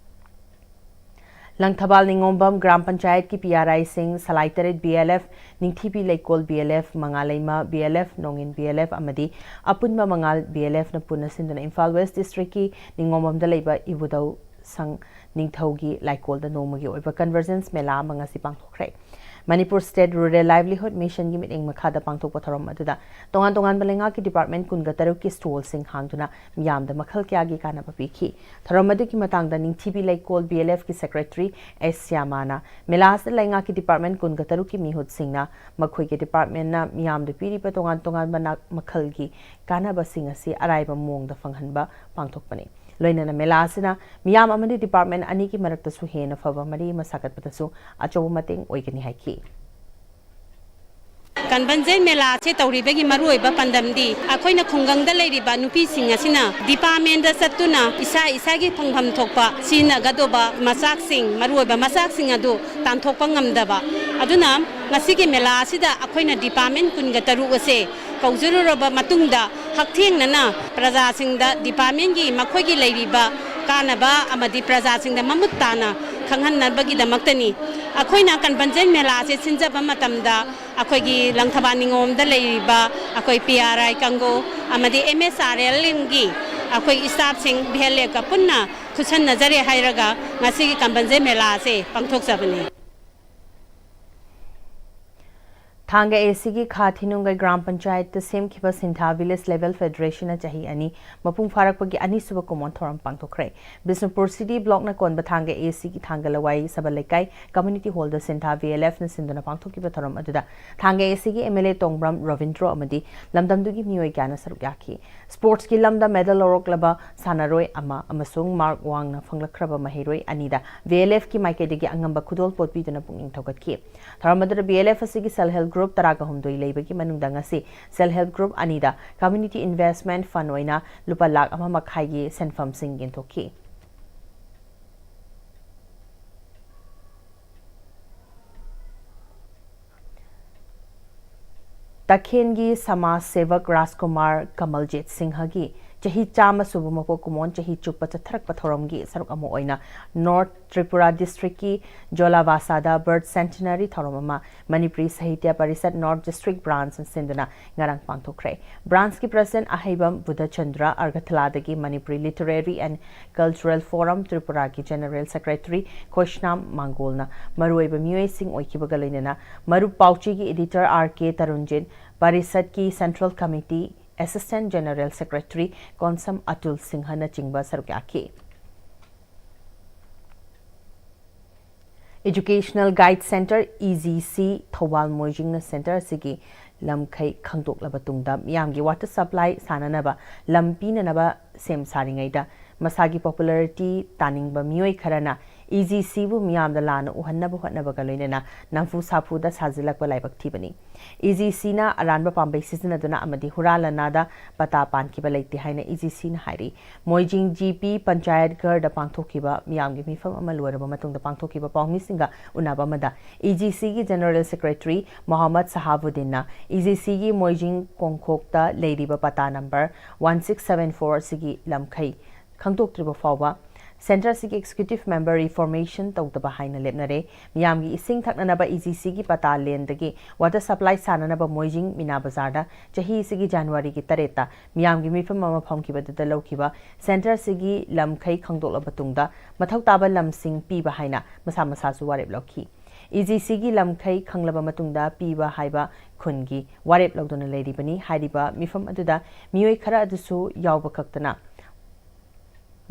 ꯂꯪꯊꯕꯥꯜ ꯅꯤꯉꯣꯝꯕꯝ ꯒ꯭ꯔꯥꯝ ꯄꯟꯆꯥꯌꯠꯀꯤ ꯄꯤ ꯑꯥꯔ ꯑꯥꯏꯁꯤꯡ ꯁꯂꯥꯏ ꯇꯔꯦꯠ B L F, Ningthibi Leikol B L F, Mangaleima B L F, ꯅꯣꯡꯏꯟ ꯕꯤ ꯑꯦꯜ ꯑꯦꯐ ꯑꯃꯗꯤ ꯑꯄꯨꯟꯕ ꯃꯉꯥꯜ ꯕꯤ ꯑꯦꯜ ꯑꯦꯐꯅ ꯄꯨꯟꯅ ꯁꯤꯟꯗꯨꯅ ꯏꯝꯐꯥꯜ ꯋꯦꯁ ꯗꯤꯁꯇ꯭ꯔꯤꯛꯀꯤ ꯅꯤꯉꯣꯝꯕꯝꯗ ꯂꯩꯕ ꯏꯕꯨꯙꯧ ꯁꯪ ꯅꯤꯡꯊꯧꯒꯤ ꯂꯥꯏꯀꯣꯜꯗ ꯅꯣꯡꯃꯒꯤ ꯑꯣꯏꯕ ꯀꯟꯚꯔꯖꯦꯟꯁ ꯃꯦꯂꯥ ꯑꯃ ꯉꯁꯤ ꯄꯥꯡꯊꯣꯛꯈ꯭ꯔꯦ꯫ ꯃꯅꯤꯄꯨꯔ ꯁ꯭ꯇꯦꯠ ꯔꯨꯔꯦꯜ ꯂꯥꯏꯚꯂꯤꯍꯨꯗ ꯃꯤꯁꯟꯒꯤ ꯃꯤꯠꯌꯦꯡ ꯃꯈꯥꯗ ꯄꯥꯡꯊꯣꯛꯄ ꯊꯧꯔꯝ ꯑꯗꯨꯗ ꯇꯣꯉꯥꯟ ꯇꯣꯉꯥꯟꯕ ꯂꯩꯉꯥꯛꯀꯤ ꯗꯤꯄꯥꯔꯠꯃꯦꯟ ꯀꯨꯟꯒ ꯇꯔꯨꯛꯀꯤ ꯁ꯭ꯇꯣꯜꯁꯤꯡ ꯍꯥꯡꯗꯨꯅ ꯃꯤꯌꯥꯝꯗ ꯃꯈꯜ ꯀꯌꯥꯒꯤ ꯀꯥꯟꯅꯕ ꯄꯤꯈꯤ꯫ ꯊꯧꯔꯝ ꯑꯗꯨꯒꯤ ꯃꯇꯥꯡꯗ ꯅꯤꯡꯊꯤꯕꯤ ꯂꯩꯀꯣꯜ ꯕꯤ ꯑꯦꯜ ꯑꯦꯐꯀꯤ ꯁꯦꯀ꯭ꯔꯦꯇꯔꯤ ꯑꯦꯁ ꯁ꯭ꯌꯥꯃꯥꯅ ꯃꯦꯂꯥ ꯑꯁꯤꯗ ꯂꯩꯉꯥꯛꯀꯤ ꯗꯤꯄꯥꯔꯠꯃꯦꯟ ꯀꯨꯟꯒ ꯇꯔꯨꯛꯀꯤ ꯃꯤꯍꯨꯠꯁꯤꯡꯅ ꯃꯈꯣꯏꯒꯤ ꯗꯤꯄꯥꯔꯠꯃꯦꯟꯅ ꯃꯤꯌꯥꯝꯗ ꯄꯤꯔꯤꯕ ꯇꯣꯉꯥꯟ ꯇꯣꯉꯥꯟꯕ ꯅꯥ-, ꯃꯈꯜꯒꯤ ꯀꯥꯟꯅꯕꯁꯤꯡ ꯑꯁꯤ ꯑꯔꯥꯏꯕ ꯃꯑꯣꯡꯗ ꯐꯪꯍꯟꯕ ꯄꯥꯡꯊꯣꯛꯄꯅꯤ꯫ ꯂꯣꯏꯅꯅ ꯃꯦꯂꯥ ꯑꯁꯤꯅ ꯃꯤꯌꯥꯝ ꯑꯃꯗꯤ ꯗꯤꯄꯥꯔꯠꯃꯦꯟ ꯑꯅꯤꯒꯤ ꯃꯔꯛꯇꯁꯨ ꯍꯦꯟꯅ ꯐꯕ ꯃꯔꯤ ꯑꯃ ꯁꯥꯒꯠꯄꯗꯁꯨ ꯑꯆꯧꯕ ꯃꯇꯦꯡ ꯑꯣꯏꯒꯅꯤ ꯍꯥꯏꯈꯤ꯫ ꯀꯟꯚꯔꯖꯦꯟ ꯃꯦꯂꯥꯁꯦ ꯇꯧꯔꯤꯕꯒꯤ ꯃꯔꯨꯑꯣꯏꯕ ꯄꯥꯟꯗꯝꯗꯤ ꯑꯩꯈꯣꯏꯅ ꯈꯨꯡꯒꯪꯗ ꯂꯩꯔꯤꯕ ꯅꯨꯄꯤꯁꯤꯡ ꯑꯁꯤꯅ ꯗꯤꯄꯥꯔꯠꯃꯦꯟꯗ ꯆꯠꯇꯨꯅ ꯏꯁꯥ ꯏꯁꯥꯒꯤ ꯐꯪꯐꯝ ꯊꯣꯛꯄ ꯁꯤꯖꯤꯟꯅꯒꯗꯧꯕ ꯃꯆꯥꯛꯁꯤꯡ, ꯃꯔꯨꯑꯣꯏꯕ ꯃꯆꯥꯛꯁꯤꯡ ꯑꯗꯨ ꯇꯥꯟꯊꯣꯛꯄ ꯉꯝꯗꯕ꯫ ꯑꯗꯨꯅ ꯉꯁꯤꯒꯤ ꯃꯦꯂꯥ ꯑꯁꯤꯗ ꯑꯩꯈꯣꯏꯅ ꯗꯤꯄꯥꯔꯠꯃꯦꯟ ꯀꯨꯟꯒ ꯇꯔꯨꯛ ꯑꯁꯦ ꯀꯧꯖꯔꯨꯔꯕ ꯃꯇꯨꯡꯗ ꯍꯛꯊꯦꯡꯅꯅ ꯄ꯭ꯔꯖꯥꯁꯤꯡꯗ ꯗꯤꯄꯥꯔꯠꯃꯦꯟꯒꯤ ꯃꯈꯣꯏꯒꯤ ꯂꯩꯔꯤꯕ ꯀꯥꯟꯅꯕ ꯑꯃꯗꯤ ꯄ꯭ꯔꯖꯥꯁꯤꯡꯗ ꯃꯃꯨꯠ ꯇꯥꯅ ꯈꯪꯍꯟꯅꯕꯒꯤꯗꯃꯛꯇꯅꯤ꯫ ꯑꯩꯈꯣꯏꯅ ꯀꯟꯚꯔꯖꯦꯟ ꯃꯦꯂꯥꯁꯦ ꯁꯤꯟꯖꯕ ꯃꯇꯝꯗ ꯑꯩꯈꯣꯏꯒꯤ ꯂꯪꯊꯕꯥꯜ ꯅꯤꯉꯣꯝꯗ ꯂꯩꯔꯤꯕ ꯑꯩꯈꯣꯏ ꯄꯤ ꯑꯥꯔ ꯑꯥꯏ ꯀꯥꯡꯕꯨ ꯑꯃꯗꯤ ꯑꯦꯝ ꯑꯦꯁ ꯑꯥꯔ ꯑꯦꯜ ꯑꯦꯝꯒꯤ ꯑꯩꯈꯣꯏ ꯏꯁꯇꯥꯐꯁꯤꯡ ꯚꯤ ꯑꯦꯜ ꯑꯦꯐꯀ ꯄꯨꯟꯅ ꯈꯨꯠꯁꯝꯅꯖꯔꯦ ꯍꯥꯏꯔꯒ ꯉꯁꯤꯒꯤ ꯀꯟꯚꯔꯖꯦꯟ ꯃꯦꯂꯥ ꯑꯁꯦ ꯄꯥꯡꯊꯣꯛꯆꯕꯅꯤ꯫ ꯊꯥꯡꯒ ꯑꯦꯁꯤꯒꯤ ꯈꯥ ꯊꯤꯅꯨꯡꯒꯩ ꯒ꯭ꯔꯥꯝ ꯄꯟꯆꯥꯌꯠꯇ ꯁꯦꯝꯈꯤꯕ ꯁꯤꯟꯊꯥ ꯚꯤꯂꯦꯖ ꯂꯦꯚꯦꯜ ꯐꯦꯗꯔꯦꯁꯟꯅ ꯆꯍꯤ ꯑꯅꯤ ꯃꯄꯨꯡ ꯐꯥꯔꯛꯄꯒꯤ ꯑꯅꯤꯁꯨꯕ ꯀꯨꯝꯑꯣꯟ ꯊꯧꯔꯝ ꯄꯥꯡꯊꯣꯛꯈ꯭ꯔꯦ꯫ ꯕꯤꯁꯅꯨꯄꯨꯔ ꯁꯤꯇꯤ ꯕ꯭ꯂꯣꯛꯅ ꯀꯣꯟꯕ ꯊꯥꯡꯒ ꯑꯦꯁꯤꯒꯤ ꯊꯥꯡꯒ ꯂꯋꯥꯏ ꯁꯕꯜ ꯂꯩꯀꯥꯏ ꯀꯝꯃ꯭ꯌꯨꯅꯤꯇꯤ ꯍꯣꯜꯗ ꯁꯤꯟꯊꯥ ꯚꯤ ꯑꯦꯜ ꯑꯦꯐꯅ ꯁꯤꯟꯗꯨꯅ ꯄꯥꯡꯊꯣꯛꯈꯤꯕ ꯊꯧꯔꯝ ꯑꯗꯨꯗ ꯊꯥꯡꯒ ꯑꯦꯁꯤꯒꯤ ꯑꯦꯝ ꯑꯦꯜ ꯑꯦ ꯇꯣꯡꯕ꯭ꯔꯝ ꯔꯕꯤꯟꯗ꯭ꯔꯣ ꯑꯃꯗꯤ ꯂꯝꯗꯝꯗꯨꯒꯤ ꯃꯤꯑꯣꯏ ꯀꯌꯥꯅ ꯁꯔꯨꯛ ꯌꯥꯈꯤ꯫ ꯁ꯭ꯄꯣꯔꯠꯁꯀꯤ ꯂꯝꯗ ꯃꯦꯗꯜ ꯂꯧꯔꯛꯂꯕ ꯁꯥꯟꯅꯔꯣꯏ ꯑꯃ ꯑꯃꯁꯨꯡ ꯃꯥꯔꯛ ꯋꯥꯡꯅ ꯐꯪꯂꯛꯈ꯭ꯔꯕ ꯃꯍꯩꯔꯣꯏ ꯑꯅꯤꯗ ꯚꯤ ꯑꯦꯜ ꯑꯦꯐꯀꯤ ꯃꯥꯏꯀꯩꯗꯒꯤ ꯑꯉꯝꯕ ꯈꯨꯗꯣꯜꯄꯣꯠ ꯄꯤꯗꯨꯅ ꯄꯨꯛꯅꯤꯡ ꯊꯧꯒꯠꯈꯤ꯫ ꯊꯧꯔꯝ ꯑꯗꯨꯗ ꯚꯤ ꯑꯦꯜ ꯑꯦꯐ ꯑꯁꯤꯒꯤ ꯁꯦꯜꯐ ꯍꯦꯜꯞ ꯒ꯭ꯔꯨꯞ ꯇꯔꯥꯒ ꯍꯨꯝꯗꯣꯏ ꯂꯩꯕꯒꯤ ꯃꯅꯨꯡꯗ ꯉꯁꯤ ꯁꯦꯜꯐ ꯍꯦꯜꯞ ꯒ꯭ꯔꯨꯞ ꯑꯅꯤꯗ ꯀꯝꯃ꯭ꯌꯨꯅꯤꯇꯤ ꯏꯟꯚꯦꯁ꯭ꯠꯃꯦꯟꯠ ꯐꯟꯗ ꯑꯣꯏꯅ ꯂꯨꯄꯥ ꯂꯥꯈ ꯑꯃ ꯃꯈꯥꯏꯒꯤ ꯁꯦꯟꯐꯝꯁꯤꯡ ꯌꯦꯟꯊꯣꯛꯈꯤ꯫ ꯇꯈꯦꯜꯒꯤ ꯁꯃꯥꯖ ꯁꯦꯕꯛ ꯔꯥꯖꯀꯨꯃꯥꯔ ꯀꯃꯜꯖꯤꯠ ꯁꯤꯡꯍꯒꯤ ꯆꯍꯤ ꯆꯥꯝꯃ ꯁꯨꯕ ꯃꯄꯣꯛ ꯀꯨꯝꯑꯣꯟ ꯆꯍꯤ ꯆꯨꯞꯄ ꯆꯠꯊꯔꯛꯄ ꯊꯧꯔꯝꯒꯤ ꯁꯔꯨꯛ ꯑꯃ ꯑꯣꯏꯅ ꯅꯣꯔꯠ ꯇ꯭ꯔꯤꯄꯨꯔꯥ ꯗꯤꯁꯇ꯭ꯔꯤꯛꯀꯤ ꯖꯣꯂꯥꯕꯥꯁꯥꯗ ꯕꯔꯊ ꯁꯦꯟꯇꯤꯅꯔꯤ ꯊꯧꯔꯝ ꯑꯃ ꯃꯅꯤꯄꯨꯔꯤ ꯁꯥꯍꯤꯇ꯭ꯌ ꯄꯔꯤꯁꯠ ꯅꯣꯔꯠ ꯗꯤꯁꯇ꯭ꯔꯤꯛ ꯕ꯭ꯔꯥꯟꯆꯅ ꯁꯤꯟꯗꯨꯅ ꯉꯔꯥꯡ ꯄꯥꯡꯊꯣꯛꯈ꯭ꯔꯦ꯫ ꯕ꯭ꯔꯥꯟꯆꯀꯤ ꯄ꯭ꯔꯁꯤꯗꯦꯟꯠ ꯑꯍꯩꯕꯝ ꯕꯨꯙꯆꯟꯗ꯭ꯔ ꯑꯒꯔꯊꯂꯥꯗꯒꯤ Manipuri literary and cultural forum ꯇ꯭ꯔꯤꯄꯨꯔꯥꯒꯤ ꯖꯦꯅꯔꯦꯜ ꯁꯦꯀ꯭ꯔꯦꯇꯔꯤ ꯈꯣꯏꯁꯅꯥꯝ ꯃꯥꯡꯒꯣꯜꯅ ꯃꯔꯨꯑꯣꯏꯕ ꯃꯤꯑꯣꯏꯁꯤꯡ ꯑꯣꯏꯈꯤꯕꯒ ꯂꯣꯏꯅꯅ ꯃꯔꯨꯞ ꯄꯥꯎꯆꯦꯒꯤ ꯏꯗꯤꯇꯔ ꯑꯥꯔ ꯀꯦ ꯇꯔꯨꯟꯖꯤꯠ, ꯄꯔꯤꯁꯠꯀꯤ central committee assistant general secretary Konsam Atul ꯁꯤꯡꯍꯅꯆꯤꯡꯕ ꯁꯔꯨꯛ ꯌꯥꯈꯤ꯫ Educational Guide Centre, E G C, ꯊꯧꯕꯥꯜ ꯃꯣꯏꯖꯤꯡꯅ ꯁꯦꯟꯇꯔ ꯑꯁꯤꯒꯤ ꯂꯝꯈꯩ ꯈꯪꯗꯣꯛꯂꯕ ꯇꯨꯡꯗ ꯃꯤꯌꯥꯝꯒꯤ ꯋꯥꯇꯔ ꯁꯄ꯭ꯂꯥꯏ ꯁꯥꯅꯅꯕ ꯂꯝ ꯄꯤꯅꯅꯕ ꯁꯦꯝ ꯁꯥꯔꯤꯉꯩꯗ ꯃꯁꯥꯒꯤ ꯄꯣꯄꯨꯂꯔꯤꯇꯤ ꯇꯥꯅꯤꯡꯕ ꯃꯤꯑꯣꯏ ꯈꯔꯅ ꯏ ꯖꯤ ꯁꯤꯕꯨ ꯃꯤꯌꯥꯝꯗ ꯂꯥꯟꯅ ꯎꯍꯟꯅꯕ ꯍꯣꯠꯅꯕꯒ ꯂꯣꯏꯅꯅ ꯅꯝꯐꯨ ꯁꯥꯐꯨꯗ ꯁꯥꯖꯤꯜꯂꯛꯄ ꯂꯥꯏꯕꯛ ꯊꯤꯕꯅꯤ꯫ ꯏ ꯖꯤ ꯁꯤꯅ ꯑꯔꯥꯟꯕ ꯄꯥꯝꯕꯩ ꯁꯤꯖꯤꯟꯅꯗꯨꯅ ꯑꯃꯗꯤ ꯍꯨꯔꯥꯟ ꯂꯥꯟꯅꯥꯗ ꯄꯇꯥ ꯄꯥꯟꯈꯤꯕ ꯂꯩꯇꯦ ꯍꯥꯏꯅ ꯏ ꯖꯤ ꯁꯤꯅ ꯍꯥꯏꯔꯤ꯫ ꯃꯣꯏꯖꯤꯡ ꯖꯤ ꯄꯤ ꯄꯟꯆꯥꯌꯠ ꯘꯔꯗ ꯄꯥꯡꯊꯣꯛꯈꯤꯕ ꯃꯤꯌꯥꯝꯒꯤ ꯃꯤꯐꯝ ꯑꯃ ꯂꯣꯏꯔꯕ ꯃꯇꯨꯡꯗ ꯄꯥꯡꯊꯣꯛꯈꯤꯕ ꯄꯥꯎꯃꯤꯁꯤꯡꯒ ꯎꯅꯕ ꯑꯃꯗ ꯏ ꯖꯤ ꯁꯤꯒꯤ ꯖꯦꯅꯔꯦꯜ ꯁꯦꯀ꯭ꯔꯦꯇꯔꯤ ꯃꯣꯍꯝꯃꯗ ꯁꯍꯥꯕꯨꯗꯤꯟꯅ ꯏ ꯖꯤ ꯁꯤꯒꯤ ꯃꯣꯏꯖꯤꯡ ꯀꯣꯡꯈꯣꯛꯇ ꯂꯩꯔꯤꯕ ꯄꯇꯥ number one six seven four ꯑꯁꯤꯒꯤ ꯂꯝꯈꯩ ꯈꯪꯗꯣꯛꯇ꯭ꯔꯤꯕ ꯐꯥꯎꯕ ꯁꯦꯟꯇꯔ ꯑꯁꯤꯒꯤ ꯑꯦꯛꯖꯤꯀ꯭ꯌꯨꯇꯤꯚ ꯃꯦꯝꯕꯔ ꯔꯤꯐꯣꯔꯃꯦꯁꯟ ꯇꯧꯗꯕ ꯍꯥꯏꯅ ꯂꯦꯞꯅꯔꯦ꯫ ꯃꯤꯌꯥꯝꯒꯤ ꯏꯁꯤꯡ ꯊꯛꯅꯅꯕ ꯏ ꯖꯤ ꯁꯤꯒꯤ ꯄꯇꯥ ꯂꯦꯟꯗꯒꯤ ꯋꯥꯇꯔ ꯁꯄ꯭ꯂꯥꯏ ꯁꯥꯅꯅꯕ ꯃꯣꯏꯖꯤꯡ ꯃꯤꯅꯥ ꯕꯖꯥꯔꯗ ꯆꯍꯤ ꯑꯁꯤꯒꯤ ꯖꯅꯋꯥꯔꯤꯒꯤ ꯇꯔꯦꯠꯇ ꯃꯤꯌꯥꯝꯒꯤ ꯃꯤꯐꯝ ꯑꯃ ꯐꯝꯈꯤꯕꯗꯨꯗ ꯂꯧꯈꯤꯕ ꯁꯦꯟꯇꯔ ꯑꯁꯤꯒꯤ ꯂꯝꯈꯩ ꯈꯪꯗꯣꯛꯂꯕ ꯇꯨꯡꯗ ꯃꯊꯧ ꯇꯥꯕ ꯂꯝꯁꯤꯡ ꯄꯤꯕ ꯍꯥꯏꯅ ꯃꯁꯥ ꯃꯁꯥꯁꯨ ꯋꯥꯔꯦꯞ ꯂꯧꯈꯤ꯫ ꯏ ꯖꯤ ꯁꯤꯒꯤ ꯂꯝꯈꯩ ꯈꯪꯂꯕ ꯃꯇꯨꯡꯗ ꯄꯤꯕ ꯍꯥꯏꯕ ꯈꯨꯟꯒꯤ ꯋꯥꯔꯦꯞ ꯂꯧꯗꯨꯅ ꯂꯩꯔꯤꯕꯅꯤ꯫ ꯍꯥꯏꯔꯤꯕ ꯃꯤꯐꯝ ꯑꯗꯨꯗ ꯃꯤꯑꯣꯏ ꯈꯔ ꯑꯗꯨꯁꯨ ꯌꯥꯎꯕ ꯈꯛꯇꯅ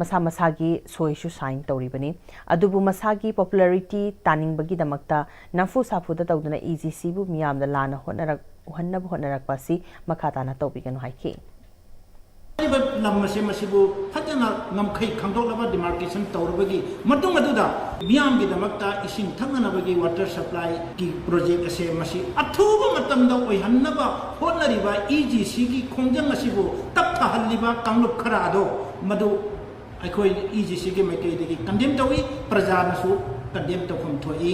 ꯃꯁꯥ ꯃꯁꯥꯒꯤ ꯁꯣꯏꯁꯨ ꯁꯥꯏꯟ ꯇꯧꯔꯤꯕꯅꯤ꯫ ꯑꯗꯨꯕꯨ ꯃꯁꯥꯒꯤ ꯄꯣꯄꯨꯂꯔꯤꯇꯤ ꯇꯥꯅꯤꯡꯕꯒꯤꯗꯃꯛꯇ ꯅꯝꯐꯨ ꯁꯥꯐꯨꯗ ꯇꯧꯗꯨꯅ ꯏ ꯖꯤ ꯁꯤꯕꯨ ꯃꯤꯌꯥꯝꯗ ꯂꯥꯟꯅ ꯍꯣꯠꯅꯔꯛ-, ꯎꯍꯟꯅꯕ ꯍꯣꯠꯅꯔꯛꯄ ꯑꯁꯤ ꯃꯈꯥ ꯇꯥꯅ ꯇꯧꯕꯤꯒꯅꯨ ꯍꯥꯏꯈꯤ꯫ ꯍꯥꯏꯔꯤꯕ ꯂꯝ ꯑꯁꯦ ꯃꯁꯤꯕꯨ ꯐꯖꯅ ꯉꯝꯈꯩ ꯈꯪꯗꯣꯛꯂꯕ ꯗꯤꯃꯥꯔꯀꯦꯁꯟ ꯇꯧꯔꯕꯒꯤ ꯃꯇꯨꯡ ꯑꯗꯨꯗ ꯃꯤꯌꯥꯝꯒꯤꯗꯃꯛꯇ ꯏꯁꯤꯡ ꯊꯛꯅꯅꯕꯒꯤ ꯋꯥꯇꯔ ꯁꯄ꯭ꯂꯥꯏꯒꯤ ꯄ꯭ꯔꯣꯖꯦꯛ ꯑꯁꯦ ꯃꯁꯤ ꯑꯊꯨꯕ ꯃꯇꯝꯗ ꯑꯣꯏꯍꯟꯅꯕ ꯍꯣꯠꯅꯔꯤꯕ ꯏ ꯖꯤ ꯁꯤꯒꯤ ꯈꯣꯡꯖꯪ ꯑꯁꯤꯕꯨ ꯇꯞꯊꯍꯜꯂꯤꯕ ꯀꯥꯡꯂꯨꯞ ꯈꯔ ꯑꯗꯣ ꯃꯗꯨ ꯑꯩꯈꯣꯏ ꯏ ꯖꯤ ꯁꯤꯒꯤ ꯃꯥꯏꯀꯩꯗꯒꯤ ꯀꯟꯗꯦꯝ ꯇꯧꯏ, ꯄ꯭ꯔꯖꯥꯅꯁꯨ ꯀꯟꯗꯦꯝ ꯇꯧꯐꯝ ꯊꯣꯛꯏ꯫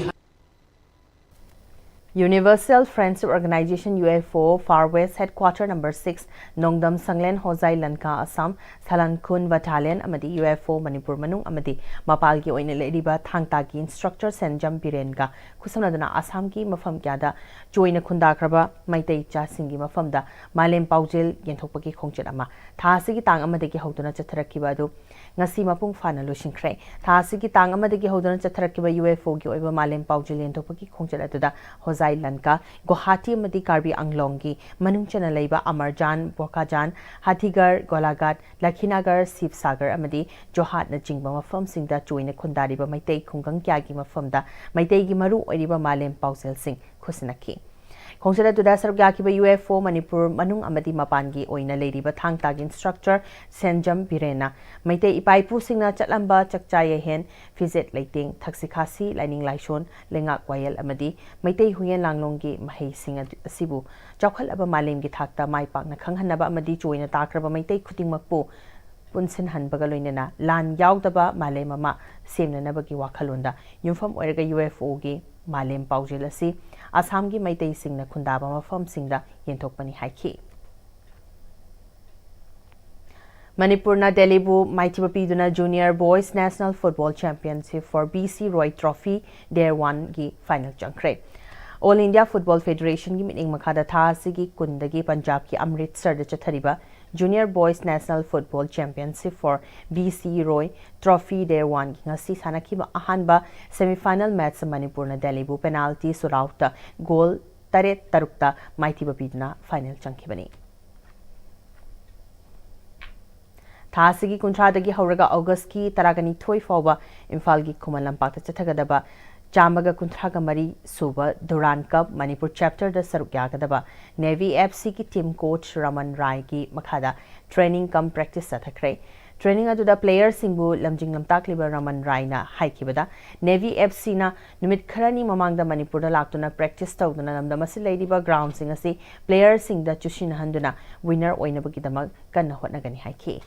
Universal Friendship Organization, U F O, Far West Headquarter number six, Nongdam Sanglen Hojai Lanka Assam, ꯁꯂꯟꯈꯨꯟ ꯕꯠꯇꯥꯂꯤꯌꯟ ꯑꯃꯗꯤ U F O ꯃꯅꯤꯄꯨꯔ ꯃꯅꯨꯡ ꯑꯃꯗꯤ ꯃꯄꯥꯜꯒꯤ ꯑꯣꯏꯅ ꯂꯩꯔꯤꯕ ꯊꯥꯡ ꯇꯥꯒꯤ ꯏꯟꯁꯇ꯭ꯔꯛꯇꯔ ꯁꯦꯟꯖꯝ ꯕꯤꯔꯦꯟꯒ ꯈꯨꯠꯁꯝꯅꯗꯨꯅ ꯑꯁꯥꯝꯒꯤ ꯃꯐꯝ ꯀꯌꯥꯗ ꯆꯣꯏꯅ ꯈꯨꯟꯗꯥꯈ꯭ꯔꯕ ꯃꯩꯇꯩ ꯏꯆꯥꯁꯤꯡꯒꯤ ꯃꯐꯝꯗ ꯃꯥꯂꯦꯝ ꯄꯥꯎꯖꯦꯜ ꯌꯦꯟꯊꯣꯛꯄꯒꯤ ꯈꯣꯡꯆꯠ ꯑꯃ ꯊꯥ ꯑꯁꯤꯒꯤ ꯇꯥꯡ ꯑꯃꯗꯒꯤ ꯍꯧꯗꯨꯅ ꯆꯠꯊꯔꯛꯈꯤꯕ ꯑꯗꯨ ꯉꯁꯤ ꯃꯄꯨꯡ ꯐꯥꯅ ꯂꯣꯏꯁꯤꯟꯈ꯭ꯔꯦ꯫ ꯊꯥ ꯑꯁꯤꯒꯤ ꯇꯥꯡ ꯑꯃꯗꯒꯤ ꯍꯧꯗꯨꯅ ꯆꯠꯊꯔꯛꯈꯤꯕ U F O ꯒꯤ ꯑꯣꯏꯕ ꯃꯥꯂꯦꯝ ꯄꯥꯎꯖꯦꯜ ꯌꯦꯟꯊꯣꯛꯄꯒꯤ ꯈꯣꯡꯆꯠ ꯑꯗꯨꯗ ꯍꯣꯖꯥꯏ ꯂꯟꯀꯥ, ꯒꯨꯋꯥꯍꯥꯇꯤ ꯑꯃꯗꯤ ꯀꯥꯔꯕꯤ ꯑꯪꯂꯣꯡꯒꯤ ꯃꯅꯨꯡ ꯆꯟꯅ ꯂꯩꯕ ꯑꯃꯔꯖꯥꯟ, ꯕꯣꯀꯥꯖꯥꯟ, ꯍꯥꯊꯤꯒꯔ, ꯒꯣꯂꯥꯘꯥꯠ, ꯂꯈꯤꯅꯒꯔ, ꯁꯤꯕꯁꯥꯒꯔ ꯑꯃꯗꯤ ꯖꯣꯔꯍꯥꯠꯅꯆꯤꯡꯕ ꯃꯐꯝꯁꯤꯡꯗ ꯆꯣꯏꯅ ꯈꯨꯟꯗꯥꯔꯤꯕ ꯃꯩꯇꯩ ꯈꯨꯡꯒꯪ ꯀꯌꯥꯒꯤ ꯃꯐꯝꯗ ꯃꯩꯇꯩꯒꯤ ꯃꯔꯨ ꯑꯣꯏꯔꯤꯕ ꯃꯥꯂꯦꯝ ꯄꯥꯎꯖꯦꯜꯁꯤꯡ ꯈꯨꯠꯁꯤꯟꯅꯈꯤ꯫ ꯈꯣꯡꯆꯠ ꯑꯗꯨꯗ ꯁꯔꯨꯛ ꯌꯥꯈꯤꯕ ꯌꯨ ꯑꯦꯐ ꯑꯣ ꯃꯅꯤꯄꯨꯔ ꯃꯅꯨꯡ ꯑꯃꯗꯤ ꯃꯄꯥꯟꯒꯤ ꯑꯣꯏꯅ ꯂꯩꯔꯤꯕ ꯊꯥꯡ ꯇꯥꯒꯤ ꯏꯟꯁꯇ꯭ꯔꯛꯇꯔ ꯁꯦꯟꯖꯝ ꯕꯤꯔꯦꯟꯅ ꯃꯩꯇꯩ ꯏꯄꯥ ꯏꯄꯨꯁꯤꯡꯅ ꯆꯠꯂꯝꯕ ꯆꯥꯛꯆꯥ ꯌꯦꯍꯦꯟ, ꯐꯤꯖꯦꯠ ꯂꯩꯇꯦꯡ, ꯊꯛꯁꯤ ꯈꯥꯁꯤ, ꯂꯥꯏꯅꯤꯡ ꯂꯥꯏꯁꯣꯟ, ꯂꯩꯉꯥꯛ ꯋꯥꯌꯦꯜ ꯑꯃꯗꯤ ꯃꯩꯇꯩ ꯍꯨꯌꯦꯟ ꯂꯥꯡꯂꯣꯡꯒꯤ ꯃꯍꯩꯁꯤꯡ ꯑꯗꯨ-, ꯑꯁꯤꯕꯨ ꯆꯥꯎꯈꯠꯂꯕ ꯃꯥꯂꯦꯝꯒꯤ ꯊꯥꯛꯇ ꯃꯥꯏ ꯄꯥꯛꯅ ꯈꯪꯍꯟꯅꯕ ꯑꯃꯗꯤ ꯆꯣꯏꯅ ꯇꯥꯈ꯭ꯔꯕ ꯃꯩꯇꯩ ꯈꯨꯗꯤꯡꯃꯛꯄꯨ ꯄꯨꯟꯁꯤꯟꯍꯟꯕꯒ ꯂꯣꯏꯅꯅ ꯂꯥꯟ ꯌꯥꯎꯗꯕ ꯃꯥꯂꯦꯝ ꯑꯃ ꯁꯦꯝꯅꯅꯕꯒꯤ ꯋꯥꯈꯜꯂꯣꯟꯗ ꯌꯨꯝꯐꯝ ꯑꯣꯏꯔꯒ ꯌꯨ ꯑꯦꯐ ꯑꯣꯒꯤ ꯃꯥꯂꯦꯝ ꯄꯥꯎꯖꯦꯜ ꯑꯁꯤ ꯑꯁꯥꯝꯒꯤ ꯃꯩꯇꯩꯁꯤꯡꯅ ꯈꯨꯟꯗꯥꯕ ꯃꯐꯝꯁꯤꯡꯗ ꯌꯦꯟꯊꯣꯛꯄꯅꯤ ꯍꯥꯏꯈꯤ꯫ ꯃꯅꯤꯄꯨꯔꯅ ꯗꯦꯜꯂꯤꯕꯨ ꯃꯥꯏꯊꯤꯕ ꯄꯤꯗꯨꯅ Junior Boys National Football Championship for B C Roy Trophy Day One ꯒꯤ ꯐꯥꯏꯅꯦꯜ ꯆꯪꯈ꯭ꯔꯦ꯫ All India Football Federation ꯒꯤ ꯃꯤꯠꯌꯦꯡ ꯃꯈꯥꯗ ꯊꯥ ꯑꯁꯤꯒꯤ ꯀꯨꯟꯗꯒꯤ ꯄꯟꯖꯥꯕꯀꯤ ꯑꯃ꯭ꯔꯤꯠꯁꯔꯗ ꯆꯠꯊꯔꯤꯕ Junior Boys National Football Championship for B C Roy Trophy Day One ꯒꯤ ꯉꯁꯤ ꯁꯥꯟꯅꯈꯤꯕ ꯑꯍꯥꯟꯕ semi final match ꯃꯅꯤꯄꯨꯔꯅ ꯗꯦꯜꯂꯤꯕꯨ penalty shootout ꯒꯣꯜ ꯇꯔꯦꯠ ꯇꯔꯨꯛꯇ ꯃꯥꯏꯊꯤꯕ ꯄꯤꯗꯨꯅ ꯐꯥꯏꯅꯦꯜ ꯆꯪꯈꯤꯕꯅꯤ꯫ ꯊꯥ ꯑꯁꯤꯒꯤ ꯀꯨꯟꯊ꯭ꯔꯥꯗꯒꯤ ꯍꯧꯔꯒ ꯑꯣꯒꯁꯀꯤ ꯇꯔꯥꯅꯤꯊꯣꯏ ꯐꯥꯎꯕ ꯏꯝꯐꯥꯜꯒꯤ ꯈꯨꯃꯟ ꯂꯝꯄꯥꯛꯇ ꯆꯠꯊꯒꯗꯕ ꯆꯥꯝꯃꯒ ꯀꯨꯟꯊ꯭ꯔꯥꯒ ꯃꯔꯤ ꯁꯨꯕ ꯗꯨꯔꯥꯟ ꯀꯞ ꯃꯅꯤꯄꯨꯔ ꯆꯦꯞꯇꯔꯗ ꯁꯔꯨꯛ ꯌꯥꯒꯗꯕ ꯅꯦꯚꯤ ꯑꯦꯐ ꯁꯤꯒꯤ ꯇꯤꯝ ꯀꯣꯆ ꯔꯃꯟ ꯔꯥꯏꯒꯤ ꯃꯈꯥꯗ training cum practice ꯆꯠꯊꯈ꯭ꯔꯦ꯫ Training ꯑꯗꯨꯗ playerꯁꯤꯡꯕꯨ ꯂꯝꯖꯤꯡ ꯂꯝꯇꯥꯛꯂꯤꯕ ꯔꯃꯟ ꯔꯥꯏꯅ ꯍꯥꯏꯈꯤꯕꯗ, ꯅꯦꯚꯤ ꯑꯦꯐ ꯁꯤꯅ ꯅꯨꯃꯤꯠ ꯈꯔꯅꯤ ꯃꯃꯥꯡꯗ ꯃꯅꯤꯄꯨꯔꯗ ꯂꯥꯛꯇꯨꯅ practice ꯇꯧꯗꯨꯅ ꯂꯝꯗꯝ ꯑꯁꯤ ꯂꯩꯔꯤꯕ groundꯁꯤꯡ ꯑꯁꯤ playerꯁꯤꯡꯗ ꯆꯨꯁꯤꯟꯅꯍꯟꯗꯨꯅ winner ꯑꯣꯏꯅꯕꯒꯤꯗꯃꯛ ꯀꯟꯅ ꯍꯣꯠꯅꯒꯅꯤ ꯍꯥꯏꯈꯤ꯫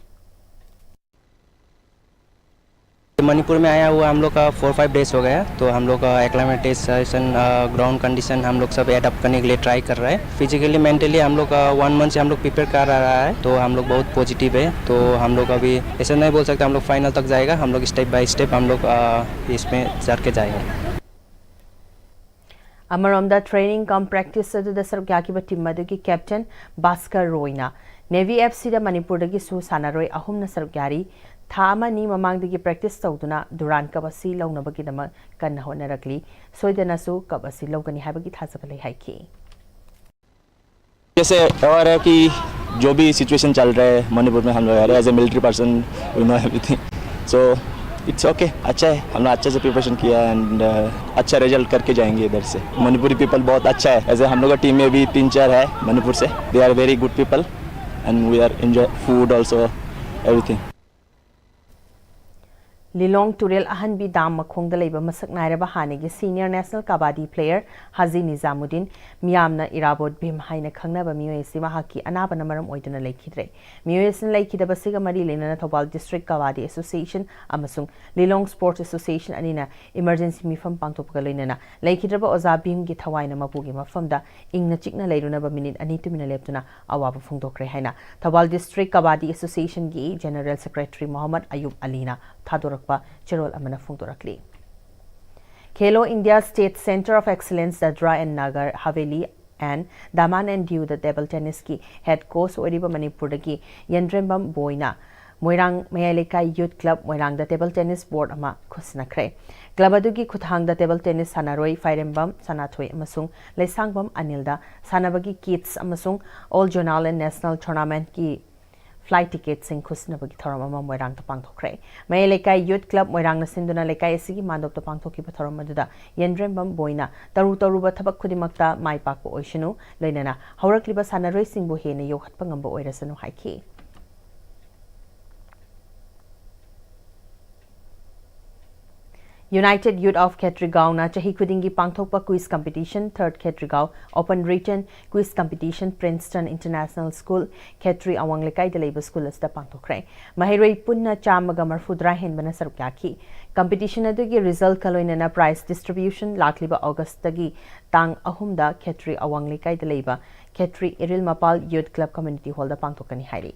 मणिपुर में आया हुआ हम लोग का फोर फाइव डेज हो गया, तो हम लोग का एक्लामेटाइजेशन, ग्राउंड कंडीशन हम लोग सब एडप्ट करने के लिए ट्राई कर रहा है। फिजिकली मेंटली हम लोग का वन मंथ से हम लोग प्रिपेयर कर रहा है, तो हम लोग बहुत पॉजिटिव है। तो हम लोग अभी ऐसा नहीं बोल सकते हम लोग फाइनल तक जाएगा, हम लोग स्टेप बाय स्टेप हम लोग इसमें चढ़ के जाएगा। ꯑꯃꯔꯣꯝꯗ training cum practice ꯑꯗꯨꯗ ꯁꯔꯨꯛ ꯌꯥꯈꯤꯕ ꯇꯤꯝ ꯑꯗꯨꯒꯤ ꯀꯦꯞꯇꯦꯟ ꯚꯥꯁꯀꯔ ꯔꯣꯏꯅ ꯅꯦꯚꯤ ꯑꯦꯐ ꯁꯤꯗ ꯃꯅꯤꯄꯨꯔꯗꯒꯤꯁꯨ ꯁꯥꯟꯅꯔꯣꯏ ꯑꯍꯨꯝꯅ ꯁꯔꯨꯛ ꯌꯥꯔꯤ꯫ ꯊꯥ ꯑꯃ ꯑꯅꯤ ꯃꯃꯥꯡꯗꯒꯤ practice ꯇꯧꯗꯨꯅ ꯗꯨꯔꯥꯟ ꯀꯞ ꯑꯁꯤ ꯂꯧꯅꯕꯒꯤꯗꯃꯛ ꯀꯟꯅ ꯍꯣꯠꯅꯔꯛꯂꯤ꯫ ꯁꯣꯏꯗꯅꯁꯨ ꯀꯞ ꯑꯁꯤ ꯂꯧꯒꯅꯤ ꯍꯥꯏꯕꯒꯤ ꯊꯥꯖꯕ ꯂꯩ ꯍꯥꯏꯈꯤ꯫ जैसे और है कि जो भी सिचुएशन चल रहा है मणिपुर में, हम लोग as a military person we know everything, so It's okay, अच्छा है, हमने अच्छे से प्रिपरेशन किया है एंड अच्छा रिजल्ट करके जाएंगे इधर से। मणिपुरी पीपल बहुत अच्छा है, ऐसे हम लोग का टीम में भी तीन चार है मणिपुर से। They are very good people and we are enjoy food also, everything. ꯂꯤꯂꯣꯡ ꯇꯨꯔꯦꯜ ꯑꯍꯟꯕꯤ ꯗꯥꯝ ꯃꯈꯣꯡꯗ ꯂꯩꯕ ꯃꯁꯛ ꯅꯥꯏꯔꯕ ꯍꯥꯟꯅꯒꯤ senior national kabaddi player ꯍꯥꯖꯤ ꯅꯤꯖꯥꯃꯨꯗꯤꯟ, ꯃꯤꯌꯥꯝꯅ ꯏꯔꯥꯕꯣꯠ ꯚꯤꯝ ꯍꯥꯏꯅ ꯈꯪꯅꯕ ꯃꯤꯑꯣꯏ ꯑꯁꯤ ꯃꯍꯥꯛꯀꯤ ꯑꯅꯥꯕꯅ ꯃꯔꯝ ꯑꯣꯏꯗꯨꯅ ꯂꯩꯈꯤꯗ꯭ꯔꯦ꯫ ꯃꯤꯑꯣꯏ ꯑꯁꯤꯅ ꯂꯩꯈꯤꯗꯕꯁꯤꯒ ꯃꯔꯤ ꯂꯩꯅꯅ ꯊꯧꯕꯥꯜ District Kabaddi Association ꯑꯃꯁꯨꯡ ꯂꯤꯂꯣꯡ Sports Association ꯑꯅꯤꯅ emergency ꯃꯤꯐꯝ ꯄꯥꯡꯊꯣꯛꯄꯒ ꯂꯣꯏꯅꯅ ꯂꯩꯈꯤꯗ꯭ꯔꯕ ꯑꯣꯖꯥ ꯚꯤꯝꯒꯤ ꯊꯋꯥꯏꯅ ꯃꯄꯨꯒꯤ ꯃꯐꯝꯗ ꯏꯪꯅ ꯆꯤꯛꯅ ꯂꯩꯔꯨꯅꯕ ꯃꯤꯅꯤꯠ ꯑꯅꯤ ꯇꯨꯃꯤꯟꯅ ꯂꯦꯞꯇꯨꯅ ꯑꯋꯥꯕ ꯐꯣꯡꯗꯣꯛꯈ꯭ꯔꯦ ꯍꯥꯏꯅ ꯊꯧꯕꯥꯜ District Kabaddi Association ꯒꯤ General Secretary ꯃꯣꯍꯝꯃꯗ ꯑꯌꯨꯕ ꯑꯂꯤꯅ ꯊꯥꯗꯣꯔꯛꯄ ꯆꯦꯔꯣꯜ ꯑꯃꯅ ꯐꯣꯡꯗꯣꯔꯛꯂꯤ꯫ Khelo India State Centre of Excellence Dadra and Nagar Haveli and Daman and Diu the table tennis ꯀꯤ head coach ꯑꯣꯏꯔꯤꯕ ꯃꯅꯤꯄꯨꯔꯗꯒꯤ ꯌꯦꯟꯗ꯭ꯔꯦꯝꯕꯝ ꯕꯣꯏꯅ ꯃꯣꯏꯔꯥꯡ ꯃꯌꯥꯏ ꯂꯩꯀꯥꯏ Youth Club ꯃꯣꯏꯔꯥꯡꯗ table tennis board ꯑꯃ ꯈꯨꯠꯁꯤꯟꯅꯈ꯭ꯔꯦ꯫ Club ꯑꯗꯨꯒꯤ ꯈꯨꯠꯊꯥꯡꯗ table tennis ꯁꯥꯟꯅꯔꯣꯏ ꯐꯥꯏꯔꯦꯝꯕꯝ ꯁꯅꯥꯊꯣꯏ ꯑꯃꯁꯨꯡ ꯂꯩꯁꯥꯡꯕꯝ ꯑꯅꯤꯜꯗ ꯁꯥꯟꯅꯕꯒꯤ kits ꯑꯃꯁꯨꯡ all zonal and national tournament ꯀꯤ flight ticket ꯁꯤꯡ ꯈꯨꯠꯁꯤꯟꯅꯕꯒꯤ ꯊꯧꯔꯝ ꯑꯃ ꯃꯣꯏꯔꯥꯡꯗ ꯄꯥꯡꯊꯣꯛꯈ꯭ꯔꯦ꯫ ꯃꯌꯥꯏ ꯂꯩꯀꯥꯏ Youth Club ꯃꯣꯏꯔꯥꯡꯅ ꯁꯤꯟꯗꯨꯅ ꯂꯩꯀꯥꯏ ꯑꯁꯤꯒꯤ ꯃꯥꯟꯗꯣꯞꯇ ꯄꯥꯡꯊꯣꯛꯈꯤꯕ ꯊꯧꯔꯝ ꯑꯗꯨꯗ ꯌꯦꯟꯗ꯭ꯔꯦꯝꯕꯝ ꯕꯣꯏꯅ ꯇꯔꯨ ꯇꯔꯨꯕ ꯊꯕꯛ ꯈꯨꯗꯤꯡꯃꯛꯇ ꯃꯥꯏ ꯄꯥꯛꯄ ꯑꯣꯏꯁꯅꯨ, ꯂꯣꯏꯅꯅ ꯍꯧꯔꯛꯂꯤꯕ ꯁꯥꯟꯅꯔꯣꯏꯁꯤꯡꯕꯨ ꯍꯦꯟꯅ ꯌꯣꯛꯈꯠꯄ ꯉꯝꯕ ꯑꯣꯏꯔꯁꯅꯨ ꯍꯥꯏꯈꯤ꯫ United Youth of Khetrigao ꯅ ꯆꯍꯤ ꯈꯨꯗꯤꯡꯒꯤ ꯄꯥꯡꯊꯣꯛꯄ quiz competition, Third Khetrigao Open Written Quiz Competition, Princeton International School, ꯈꯦꯇ꯭ꯔꯤ ꯑꯋꯥꯡ ꯂꯩꯀꯥꯏꯗ ꯂꯩꯕ ꯁ꯭ꯀꯨꯜ ꯑꯁꯤꯗ ꯄꯥꯡꯊꯣꯛꯈ꯭ꯔꯦ꯫ ꯃꯍꯩꯔꯣꯏ ꯄꯨꯟꯅ ꯆꯥꯝꯃꯒ ꯃꯔꯐꯨꯇꯔꯥ ꯍꯦꯟꯕꯅ ꯁꯔꯨꯛ ꯌꯥꯈꯤ꯫ Competition ꯑꯗꯨꯒꯤ result ꯀ ꯂꯣꯏꯅꯅ prize distribution ꯂꯥꯛꯂꯤꯕ August ꯇꯒꯤ ꯇꯥꯡ ꯑꯍꯨꯝꯗ ꯈꯦꯇ꯭ꯔꯤ ꯑꯋꯥꯡ ꯂꯩꯀꯥꯏꯗ ꯂꯩꯕ ꯈꯦꯇ꯭ꯔꯤ ꯏꯔꯤꯜ ꯃꯄꯥꯜ Youth Club Community Hall ꯗ ꯄꯥꯡꯊꯣꯛꯀꯅꯤ ꯍꯥꯏꯔꯤ꯫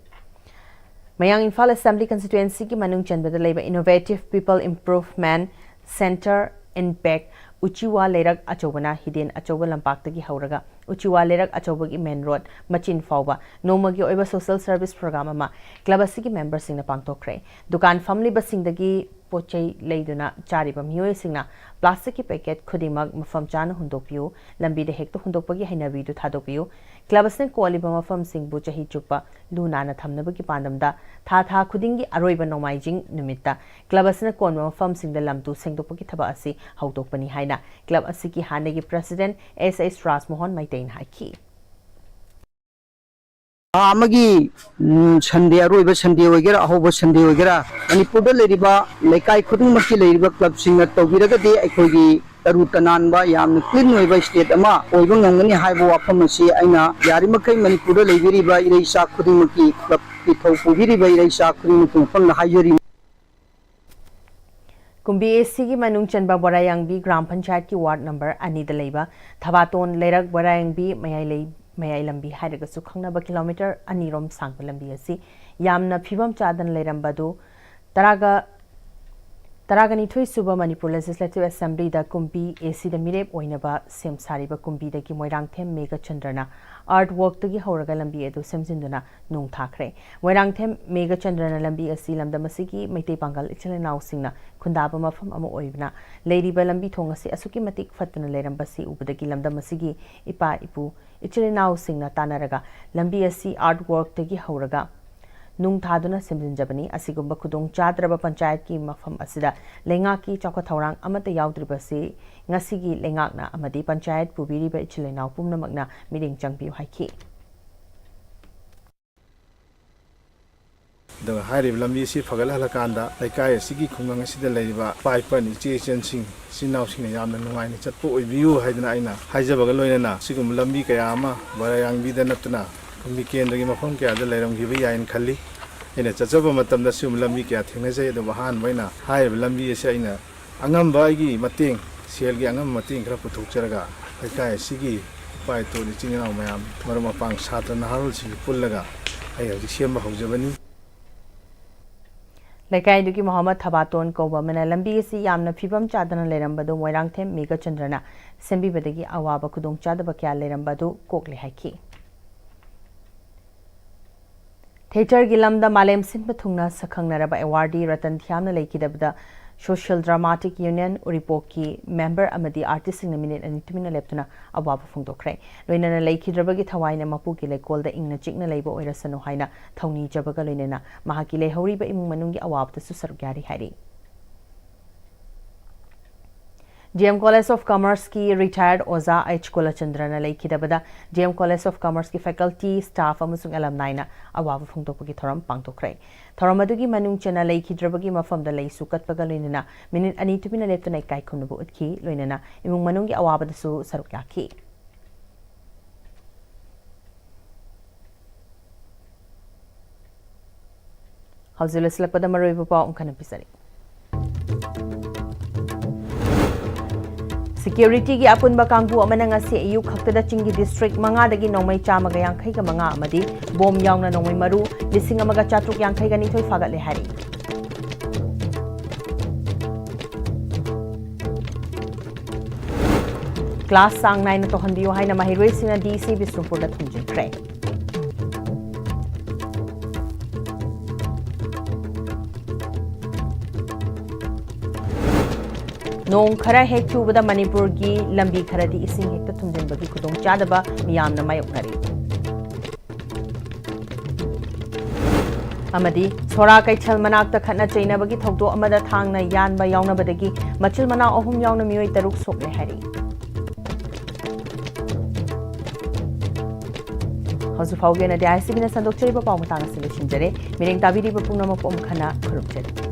ꯃꯌꯥꯡ ꯏꯝꯐꯥꯜ Assembly Constituency ꯒꯤ ꯃꯅꯨꯡ ꯆꯟꯕꯗ ꯂꯩꯕ Innovative People Improvement Centre, INPEC, ꯎꯆꯤꯋꯥ ꯂꯩꯔꯛ ꯑꯆꯧꯕꯅ ꯍꯤꯗꯦꯟ ꯑꯆꯧꯕ ꯂꯝꯄꯥꯛꯇꯒꯤ ꯍꯧꯔꯒ ꯎꯆꯤꯋꯥ ꯂꯩꯔꯛ ꯑꯆꯧꯕꯒꯤ main road ꯃꯆꯤꯟ ꯐꯥꯎꯕ ꯅꯣꯡꯃꯒꯤ ꯑꯣꯏꯕ social service program ꯑꯃ club ꯑꯁꯤꯒꯤ member ꯁꯤꯡꯅ ꯄꯥꯡꯊꯣꯛꯈ꯭ꯔꯦ꯫ ꯗꯨꯀꯥꯟ ꯐꯝꯂꯤꯕꯁꯤꯡꯗꯒꯤ ꯄꯣꯠ ꯆꯩ ꯂꯩꯗꯨꯅ ꯆꯥꯔꯤꯕ ꯃꯤꯑꯣꯏꯁꯤꯡꯅ ꯄ꯭ꯂꯥꯁꯇꯤꯛꯀꯤ ꯄꯦꯀꯦꯠ ꯈꯨꯗꯤꯡꯃꯛ ꯃꯐꯝ ꯆꯥꯅ ꯍꯨꯟꯗꯣꯛꯄꯤꯌꯨ, ꯂꯝꯕꯤꯗ ꯍꯦꯛꯇ ꯍꯨꯟꯗꯣꯛꯄꯒꯤ ꯍꯩꯅꯕꯤꯗꯨ ꯊꯥꯗꯣꯛꯄꯤꯌꯨ꯫ ꯀ꯭ꯂꯕ ꯑꯁꯤꯅ ꯀꯣꯜꯂꯤꯕ ꯃꯐꯝꯁꯤꯡꯕꯨ ꯆꯍꯤ ꯆꯨꯞꯄ ꯂꯨ ꯅꯥꯟꯅ ꯊꯝꯅꯕꯒꯤ ꯄꯥꯟꯗꯝꯗ ꯊꯥ ꯊꯥ ꯈꯨꯗꯤꯡꯒꯤ ꯑꯔꯣꯏꯕ ꯅꯣꯡꯃꯥꯏꯖꯤꯡ ꯅꯨꯃꯤꯠꯇ ꯀ꯭ꯂꯕ ꯑꯁꯤꯅ ꯀꯣꯟꯕ ꯃꯐꯝꯁꯤꯡꯗ ꯂꯝ ꯇꯨ ꯁꯦꯡꯗꯣꯛꯄꯒꯤ ꯊꯕꯛ ꯑꯁꯤ ꯍꯧꯗꯣꯛꯄꯅꯤ ꯍꯥꯏꯅ ꯀ꯭ꯂꯕ ꯑꯁꯤꯒꯤ ꯍꯥꯟꯅꯒꯤ ꯄ꯭ꯔꯁꯤꯗꯦꯟ ꯑꯦꯁ ꯑꯦꯁ ꯔꯥꯖꯃꯣꯍꯟ ꯃꯩꯇꯩꯅ ꯍꯥꯏꯈꯤ꯫ ꯊꯥ ꯑꯃꯒꯤ ꯎꯝ, ꯁꯟꯗꯦ, ꯑꯔꯣꯏꯕ ꯁꯟꯗꯦ ꯑꯣꯏꯒꯦꯔꯥ, ꯑꯍꯧꯕ ꯁꯟꯗꯦ ꯑꯣꯏꯒꯦꯔꯥ, ꯃꯅꯤꯄꯨꯔꯗ ꯂꯩꯔꯤꯕ ꯂꯩꯀꯥꯏ ꯈꯨꯗꯤꯡꯃꯛꯀꯤ ꯂꯩꯔꯤꯕ ꯀ꯭ꯂꯕꯁꯤꯡꯅ ꯇꯧꯕꯤꯔꯒꯗꯤ ꯑꯩꯈꯣꯏꯒꯤ ꯇꯔꯨ ꯇꯅꯥꯟꯕ, ꯌꯥꯝꯅ ꯀ꯭ꯂꯤꯟ ꯑꯣꯏꯕ ꯁ꯭ꯇꯦꯠ ꯑꯃ ꯑꯣꯏꯕ ꯉꯝꯒꯅꯤ ꯍꯥꯏꯕ ꯋꯥꯐꯝ ꯑꯁꯤ ꯑꯩꯅ ꯌꯥꯔꯤꯃꯈꯩ ꯃꯅꯤꯄꯨꯔꯗ ꯂꯩꯕꯤꯔꯤꯕ ꯏꯔꯩꯆꯥ ꯈꯨꯗꯤꯡꯃꯛꯀꯤ, ꯀ꯭ꯂꯕꯀꯤ ꯊꯧ ꯄꯨꯕꯤꯔꯤꯕ ꯏꯔꯩꯆꯥ ꯈꯨꯗꯤꯡꯃꯛꯀꯤ ꯃꯐꯝꯗ ꯍꯥꯏꯖꯔꯤ꯫ ꯀꯨꯝꯕꯤ ꯑꯦ ꯁꯤꯒꯤ ꯃꯅꯨꯡ ꯆꯟꯕ ꯕꯣꯔꯥꯌꯥꯡꯕꯤ ꯒ꯭ꯔꯥꯝ ꯄꯟꯆꯥꯌꯠꯀꯤ ꯋꯥꯔꯗ ꯅꯝꯕꯔ ꯑꯅꯤꯗ ꯂꯩꯕ ꯊꯕꯥꯇꯣꯟ ꯂꯩꯔꯛ ꯕꯣꯔꯥꯌꯥꯡꯕꯤ ꯃꯌꯥꯏ ꯂꯩ-, ꯃꯌꯥꯏ ꯂꯝꯕꯤ ꯍꯥꯏꯔꯒꯁꯨ ꯈꯪꯅꯕ ꯀꯤꯂꯣꯃꯤꯇꯔ ꯑꯅꯤꯔꯣꯝ ꯁꯥꯡꯕ ꯂꯝꯕꯤ ꯑꯁꯤ ꯌꯥꯝꯅ ꯐꯤꯕꯝ ꯆꯥꯗꯅ ꯂꯩꯔꯝꯕ ꯑꯗꯨ ꯇꯔꯥꯒ, ꯇꯔꯥꯒ ꯅꯤꯊꯣꯏ ꯁꯨꯕ ꯃꯅꯤꯄꯨꯔ ꯂꯦꯖꯤꯁꯂꯦꯇꯤꯚ ꯑꯦꯁꯦꯝꯕ꯭ꯂꯤꯗ ꯀꯨꯝꯕꯤ ꯑꯦ ꯁꯤꯗ ꯃꯤꯔꯦꯞ ꯑꯣꯏꯅꯕ ꯁꯦꯝ ꯁꯥꯔꯤꯕ ꯀꯨꯝꯕꯤꯗꯒꯤ ꯃꯣꯏꯔꯥꯡꯊꯦꯝ ꯃꯦꯘꯆꯟꯗ꯭ꯔꯅ ꯑꯥꯔꯠ ꯋꯥꯔꯛꯇꯒꯤ ꯍꯧꯔꯒ ꯂꯝꯕꯤ ꯑꯗꯨ ꯁꯦꯝꯖꯤꯟꯗꯨꯅ ꯅꯣꯡ ꯊꯥꯈ꯭ꯔꯦ꯫ ꯃꯣꯏꯔꯥꯡꯊꯦꯝ ꯃꯦꯘꯆꯟꯗ꯭ꯔꯅ ꯂꯝꯕꯤ ꯑꯁꯤ ꯂꯝꯗꯝ ꯑꯁꯤꯒꯤ ꯃꯩꯇꯩ ꯄꯥꯡꯒꯜ ꯏꯆꯤꯜ ꯏꯅꯥꯎꯁꯤꯡꯅ ꯈꯨꯟꯗꯥꯕ ꯃꯐꯝ ꯑꯃ ꯑꯣꯏꯕꯅ ꯂꯩꯔꯤꯕ ꯂꯝꯕꯤ ꯊꯣꯡ ꯑꯁꯤ ꯑꯁꯨꯛꯀꯤ ꯃꯇꯤꯛ ꯐꯠꯇꯅ ꯂꯩꯔꯝꯕꯁꯤ ꯎꯕꯗꯒꯤ ꯂꯝꯗꯝ ꯑꯁꯤꯒꯤ ꯏꯄꯥ ꯏꯄꯨ ꯏꯆꯤꯜ ꯏꯅꯥꯎꯁꯤꯡꯅ ꯇꯥꯟꯅꯔꯒ ꯂꯝꯕꯤ ꯑꯁꯤ ꯑꯥꯔꯠ ꯋꯥꯔꯛꯇꯒꯤ ꯍꯧꯔꯒ ꯅꯨꯡ ꯊꯥꯗꯨꯅ ꯁꯦꯝꯖꯤꯟꯖꯕꯅꯤ꯫ ꯑꯁꯤꯒꯨꯝꯕ ꯈꯨꯗꯣꯡ ꯆꯥꯗ꯭ꯔꯕ ꯄꯟꯆꯥꯌꯠꯀꯤ ꯃꯐꯝ ꯑꯁꯤꯗ ꯂꯩꯉꯥꯛꯀꯤ ꯆꯥꯎꯈꯠ ꯊꯧꯔꯥꯡ ꯑꯃꯠꯇ ꯌꯥꯎꯗ꯭ꯔꯤꯕꯁꯤ ꯉꯁꯤꯒꯤ ꯂꯩꯉꯥꯛꯅ ꯑꯃꯗꯤ ꯄꯟꯆꯥꯌꯠ ꯄꯨꯕꯤꯔꯤꯕ ꯏꯆꯤꯜ ꯏꯅꯥꯎ ꯄꯨꯝꯅꯃꯛꯅ ꯃꯤꯠꯌꯦꯡ ꯆꯪꯕꯤꯌꯨ ꯍꯥꯏꯈꯤ꯫ ꯑꯗꯨꯒ ꯍꯥꯏꯔꯤꯕ ꯂꯝꯕꯤ ꯑꯁꯤ ꯐꯒꯠꯍꯜꯂꯀꯥꯟꯗ ꯂꯩꯀꯥꯏ ꯑꯁꯤꯒꯤ ꯈꯨꯡꯒꯪ ꯑꯁꯤꯗ ꯂꯩꯔꯤꯕ ꯏꯄꯥ ꯏꯄꯨ, ꯏꯆꯦ ꯏꯆꯟꯁꯤꯡ, ꯏꯆꯤꯟ ꯏꯅꯥꯎꯁꯤꯡꯅ ꯌꯥꯝꯅ ꯅꯨꯡꯉꯥꯏꯅ ꯆꯠꯄ ꯑꯣꯏꯕꯤꯌꯨ ꯍꯥꯏꯗꯅ ꯑꯩꯅ ꯍꯥꯏꯖꯕꯒ ꯂꯣꯏꯅꯅ ꯁꯤꯒꯨꯝꯕ ꯂꯝꯕꯤ ꯀꯌꯥ ꯑꯃ ꯕꯣꯔꯥꯌꯥꯡꯕꯤꯗ ꯅꯠꯇꯅ ꯀꯨꯝꯕꯤ ꯀꯦꯟꯗ꯭ꯔꯒꯤ ꯃꯐꯝ ꯀꯌꯥꯗ ꯂꯩꯔꯝꯈꯤꯕ ꯌꯥꯏꯅ ꯈꯜꯂꯤ꯫ ꯑꯩꯅ ꯆꯠꯆꯕ ꯃꯇꯝꯗ ꯁꯤꯒꯨꯝꯕ ꯂꯝꯕꯤ ꯀꯌꯥ ꯊꯦꯡꯅꯖꯩ, ꯑꯗꯨꯕꯨ ꯑꯍꯥꯟꯕ ꯑꯣꯏꯅ ꯍꯥꯏꯔꯤꯕ ꯂꯝꯕꯤ ꯑꯁꯤ ꯑꯩꯅ ꯑꯉꯝꯕ ꯑꯩꯒꯤ ꯃꯇꯦꯡ, ꯁꯦꯜꯒꯤ ꯑꯉꯝꯕ ꯃꯇꯦꯡ ꯈꯔ ꯄꯨꯊꯣꯛꯆꯔꯒ ꯂꯩꯀꯥꯏ ꯑꯁꯤꯒꯤ ꯏꯄꯥ ꯏꯄꯨ, ꯏꯆꯤꯟ ꯏꯅꯥꯎ ꯃꯌꯥꯝ, ꯃꯔꯨꯞ ꯃꯄꯥꯡ, ꯁꯥꯇ꯭ꯔ ꯅꯍꯥꯔꯣꯜꯁꯤꯡ ꯄꯨꯜꯂꯒ ꯑꯩ ꯍꯧꯖꯤꯛ ꯁꯦꯝꯕ ꯍꯧꯖꯕꯅꯤ꯫ ꯂꯩꯀꯥꯏꯗꯨꯒꯤ ꯃꯣꯍꯝꯃꯗ ꯊꯕꯥꯇꯣꯟ ꯀꯧꯕ ꯑꯃꯅ ꯂꯝꯕꯤ ꯑꯁꯤ ꯌꯥꯝꯅ ꯐꯤꯕꯝ ꯆꯥꯗꯅ ꯂꯩꯔꯝꯕꯗꯨ ꯃꯣꯏꯔꯥꯡꯊꯦꯝ ꯃꯦꯘꯆꯟꯗ꯭ꯔꯅ ꯁꯦꯝꯕꯤꯕꯗꯒꯤ ꯑꯋꯥꯕ ꯈꯨꯗꯣꯡꯆꯥꯗꯕ ꯀꯌꯥ ꯂꯩꯔꯝꯕ ꯑꯗꯨ ꯀꯣꯛꯂꯦ ꯍꯥꯏꯈꯤ꯫ ꯊꯤꯌꯦꯇꯔꯒꯤ ꯂꯝꯗ ꯃꯥꯂꯦꯝ ꯁꯤꯟꯕ ꯊꯨꯡꯅ ꯁꯛꯈꯪꯅꯔꯕ ꯑꯦꯋꯥꯔꯗꯤ ꯔꯇꯟ ꯊꯤꯌꯥꯝꯅ ꯂꯩꯈꯤꯗꯕꯗ Social Dramatic Union ꯎꯔꯤꯄꯣꯛꯀꯤ ꯃꯦꯝꯕꯔ ꯑꯃꯗꯤ ꯑꯥꯔꯇꯤꯁꯁꯤꯡꯅ ꯃꯤꯅꯤꯠ ꯑꯅꯤ ꯇꯨꯃꯤꯟꯅ ꯂꯦꯞꯇꯨꯅ ꯑꯋꯥꯕ ꯐꯣꯡꯗꯣꯛꯈ꯭ꯔꯦ꯫ ꯂꯣꯏꯅꯅ ꯂꯩꯈꯤꯗ꯭ꯔꯕꯒꯤ ꯊꯋꯥꯏꯅ ꯃꯄꯨꯒꯤ ꯂꯩꯀꯣꯜꯗ ꯏꯪꯅ ꯆꯤꯛꯅ ꯂꯩꯕ ꯑꯣꯏꯔꯁꯅꯨ ꯍꯥꯏꯅ ꯊꯧꯅꯤꯖꯕꯒ ꯂꯣꯏꯅꯅ ꯃꯍꯥꯛꯀꯤ ꯂꯩꯍꯧꯔꯤꯕ ꯏꯃꯨꯡ ꯃꯅꯨꯡꯒꯤ ꯑꯋꯥꯕꯗꯁꯨ ꯁꯔꯨꯛ ꯌꯥꯔꯤ ꯍꯥꯏꯔꯤ꯫ ꯗꯤ ꯑꯦꯝ College of Commerceꯀꯤ retired ꯑꯣꯖꯥ ꯑꯩꯆ ꯀꯨꯂꯆꯟꯗ꯭ꯔꯅ ꯂꯩꯈꯤꯗꯕꯗ ꯗꯤ ꯑꯦꯝ College of Commerceꯀꯤ faculty, staff ꯑꯃꯁꯨꯡ alumniꯅ ꯑꯋꯥꯕ ꯐꯣꯡꯗꯣꯛꯄꯒꯤ ꯊꯧꯔꯝ ꯄꯥꯡꯊꯣꯛꯈ꯭ꯔꯦ꯫ ꯊꯧꯔꯝ ꯑꯗꯨꯒꯤ ꯃꯅꯨꯡ ꯆꯟꯅ ꯂꯩꯈꯤꯗ꯭ꯔꯕꯒꯤ ꯃꯐꯝꯗ ꯂꯩꯁꯨ ꯀꯠꯄꯒ ꯂꯣꯏꯅꯅ ꯃꯤꯅꯤꯠ ꯑꯅꯤ ꯇꯨꯃꯤꯟꯅ ꯂꯦꯞꯇꯨꯅ ꯏꯀꯥꯏ ꯈꯨꯝꯅꯕ ꯎꯠꯈꯤ, ꯂꯣꯏꯅꯅ ꯏꯃꯨꯡ ꯃꯅꯨꯡꯒꯤ ꯑꯋꯥꯕꯗꯁꯨ ꯁꯔꯨꯛ ꯌꯥꯈꯤ꯫ ꯍꯧꯖꯤꯛ ꯂꯣꯏꯁꯤꯜꯂꯛꯄꯗ ꯃꯔꯨꯑꯣꯏꯕ ꯄꯥꯎ ꯑꯃꯨꯛ ꯍꯟꯅ ꯄꯤꯖꯔꯤ꯫ Securityꯒꯤ ꯑꯄꯨꯟꯕ ꯀꯥꯡꯕꯨ ꯑꯃꯅ ꯉꯁꯤ ꯑꯌꯨꯛ ꯈꯛꯇꯗ ꯆꯤꯡꯒꯤ district ꯃꯉꯥꯗꯒꯤ ꯅꯣꯡꯃꯩ ꯆꯥꯝꯃꯒ ꯌꯥꯡꯈꯩꯒ ꯃꯉꯥ ꯑꯃꯗꯤ ꯕꯣꯝ ꯌꯥꯎꯅ ꯅꯣꯡꯃꯩ ꯃꯔꯨ ꯂꯤꯁꯤꯡ ꯑꯃꯒ ꯆꯥꯇ꯭ꯔꯨꯛ ꯌꯥꯡꯈꯩꯒ ꯅꯤꯊꯣꯏ ꯐꯥꯒꯠꯂꯦ ꯍꯥꯏꯔꯤ꯫ Class ꯆꯥꯡ ꯅꯥꯏꯅ ꯇꯧꯍꯟꯕꯤꯌꯨ ꯍꯥꯏꯅ ꯃꯍꯩꯔꯣꯏꯁꯤꯡꯅ D C ꯕꯤꯁꯅꯨꯄꯨꯔꯗ ꯊꯝꯖꯤꯟꯈ꯭ꯔꯦ꯫ ꯅꯣꯡ ꯈꯔ ꯍꯦꯛ ꯆꯨꯕꯗ ꯃꯅꯤꯄꯨꯔꯒꯤ ꯂꯝꯕꯤ ꯈꯔꯗꯤ ꯏꯁꯤꯡ ꯍꯦꯛꯇ ꯊꯨꯝꯖꯤꯟꯕꯒꯤ ꯈꯨꯗꯣꯡꯆꯥꯗꯕ ꯃꯤꯌꯥꯝꯅ ꯃꯥꯌꯣꯛꯅꯔꯤ꯫ ꯑꯃꯗꯤ ꯁꯣꯔꯥ ꯀꯩꯊꯦꯜ ꯃꯅꯥꯛꯇ ꯈꯠꯅ ꯆꯩꯅꯕꯒꯤ ꯊꯧꯗꯣꯛ ꯑꯃꯗ ꯊꯥꯡꯅ ꯌꯥꯟꯕ ꯌꯥꯎꯅꯕꯗꯒꯤ ꯃꯆꯤꯜ ꯃꯅꯥꯎ ꯑꯍꯨꯝ ꯌꯥꯎꯅ ꯃꯤꯑꯣꯏ ꯇꯔꯨꯛ ꯁꯣꯛꯂꯦ ꯍꯥꯏꯔꯤ꯫ ꯍꯧꯖꯤꯛ ꯐꯥꯎꯒꯤ ꯑꯣꯏꯅꯗꯤ I C Bꯅ ꯁꯟꯗꯣꯛꯆꯔꯤꯕ ꯄꯥꯎ ꯃꯇꯥꯡ ꯑꯁꯤ ꯂꯣꯏꯁꯤꯟꯖꯔꯦ꯫ ꯃꯤꯠꯌꯦꯡ ꯇꯥꯕꯤꯔꯤꯕ ꯄꯨꯝꯅꯃꯛꯄꯨ ꯑꯃꯨꯛ ꯍꯟꯅ ꯈꯨꯔꯨꯝꯖꯔꯤ꯫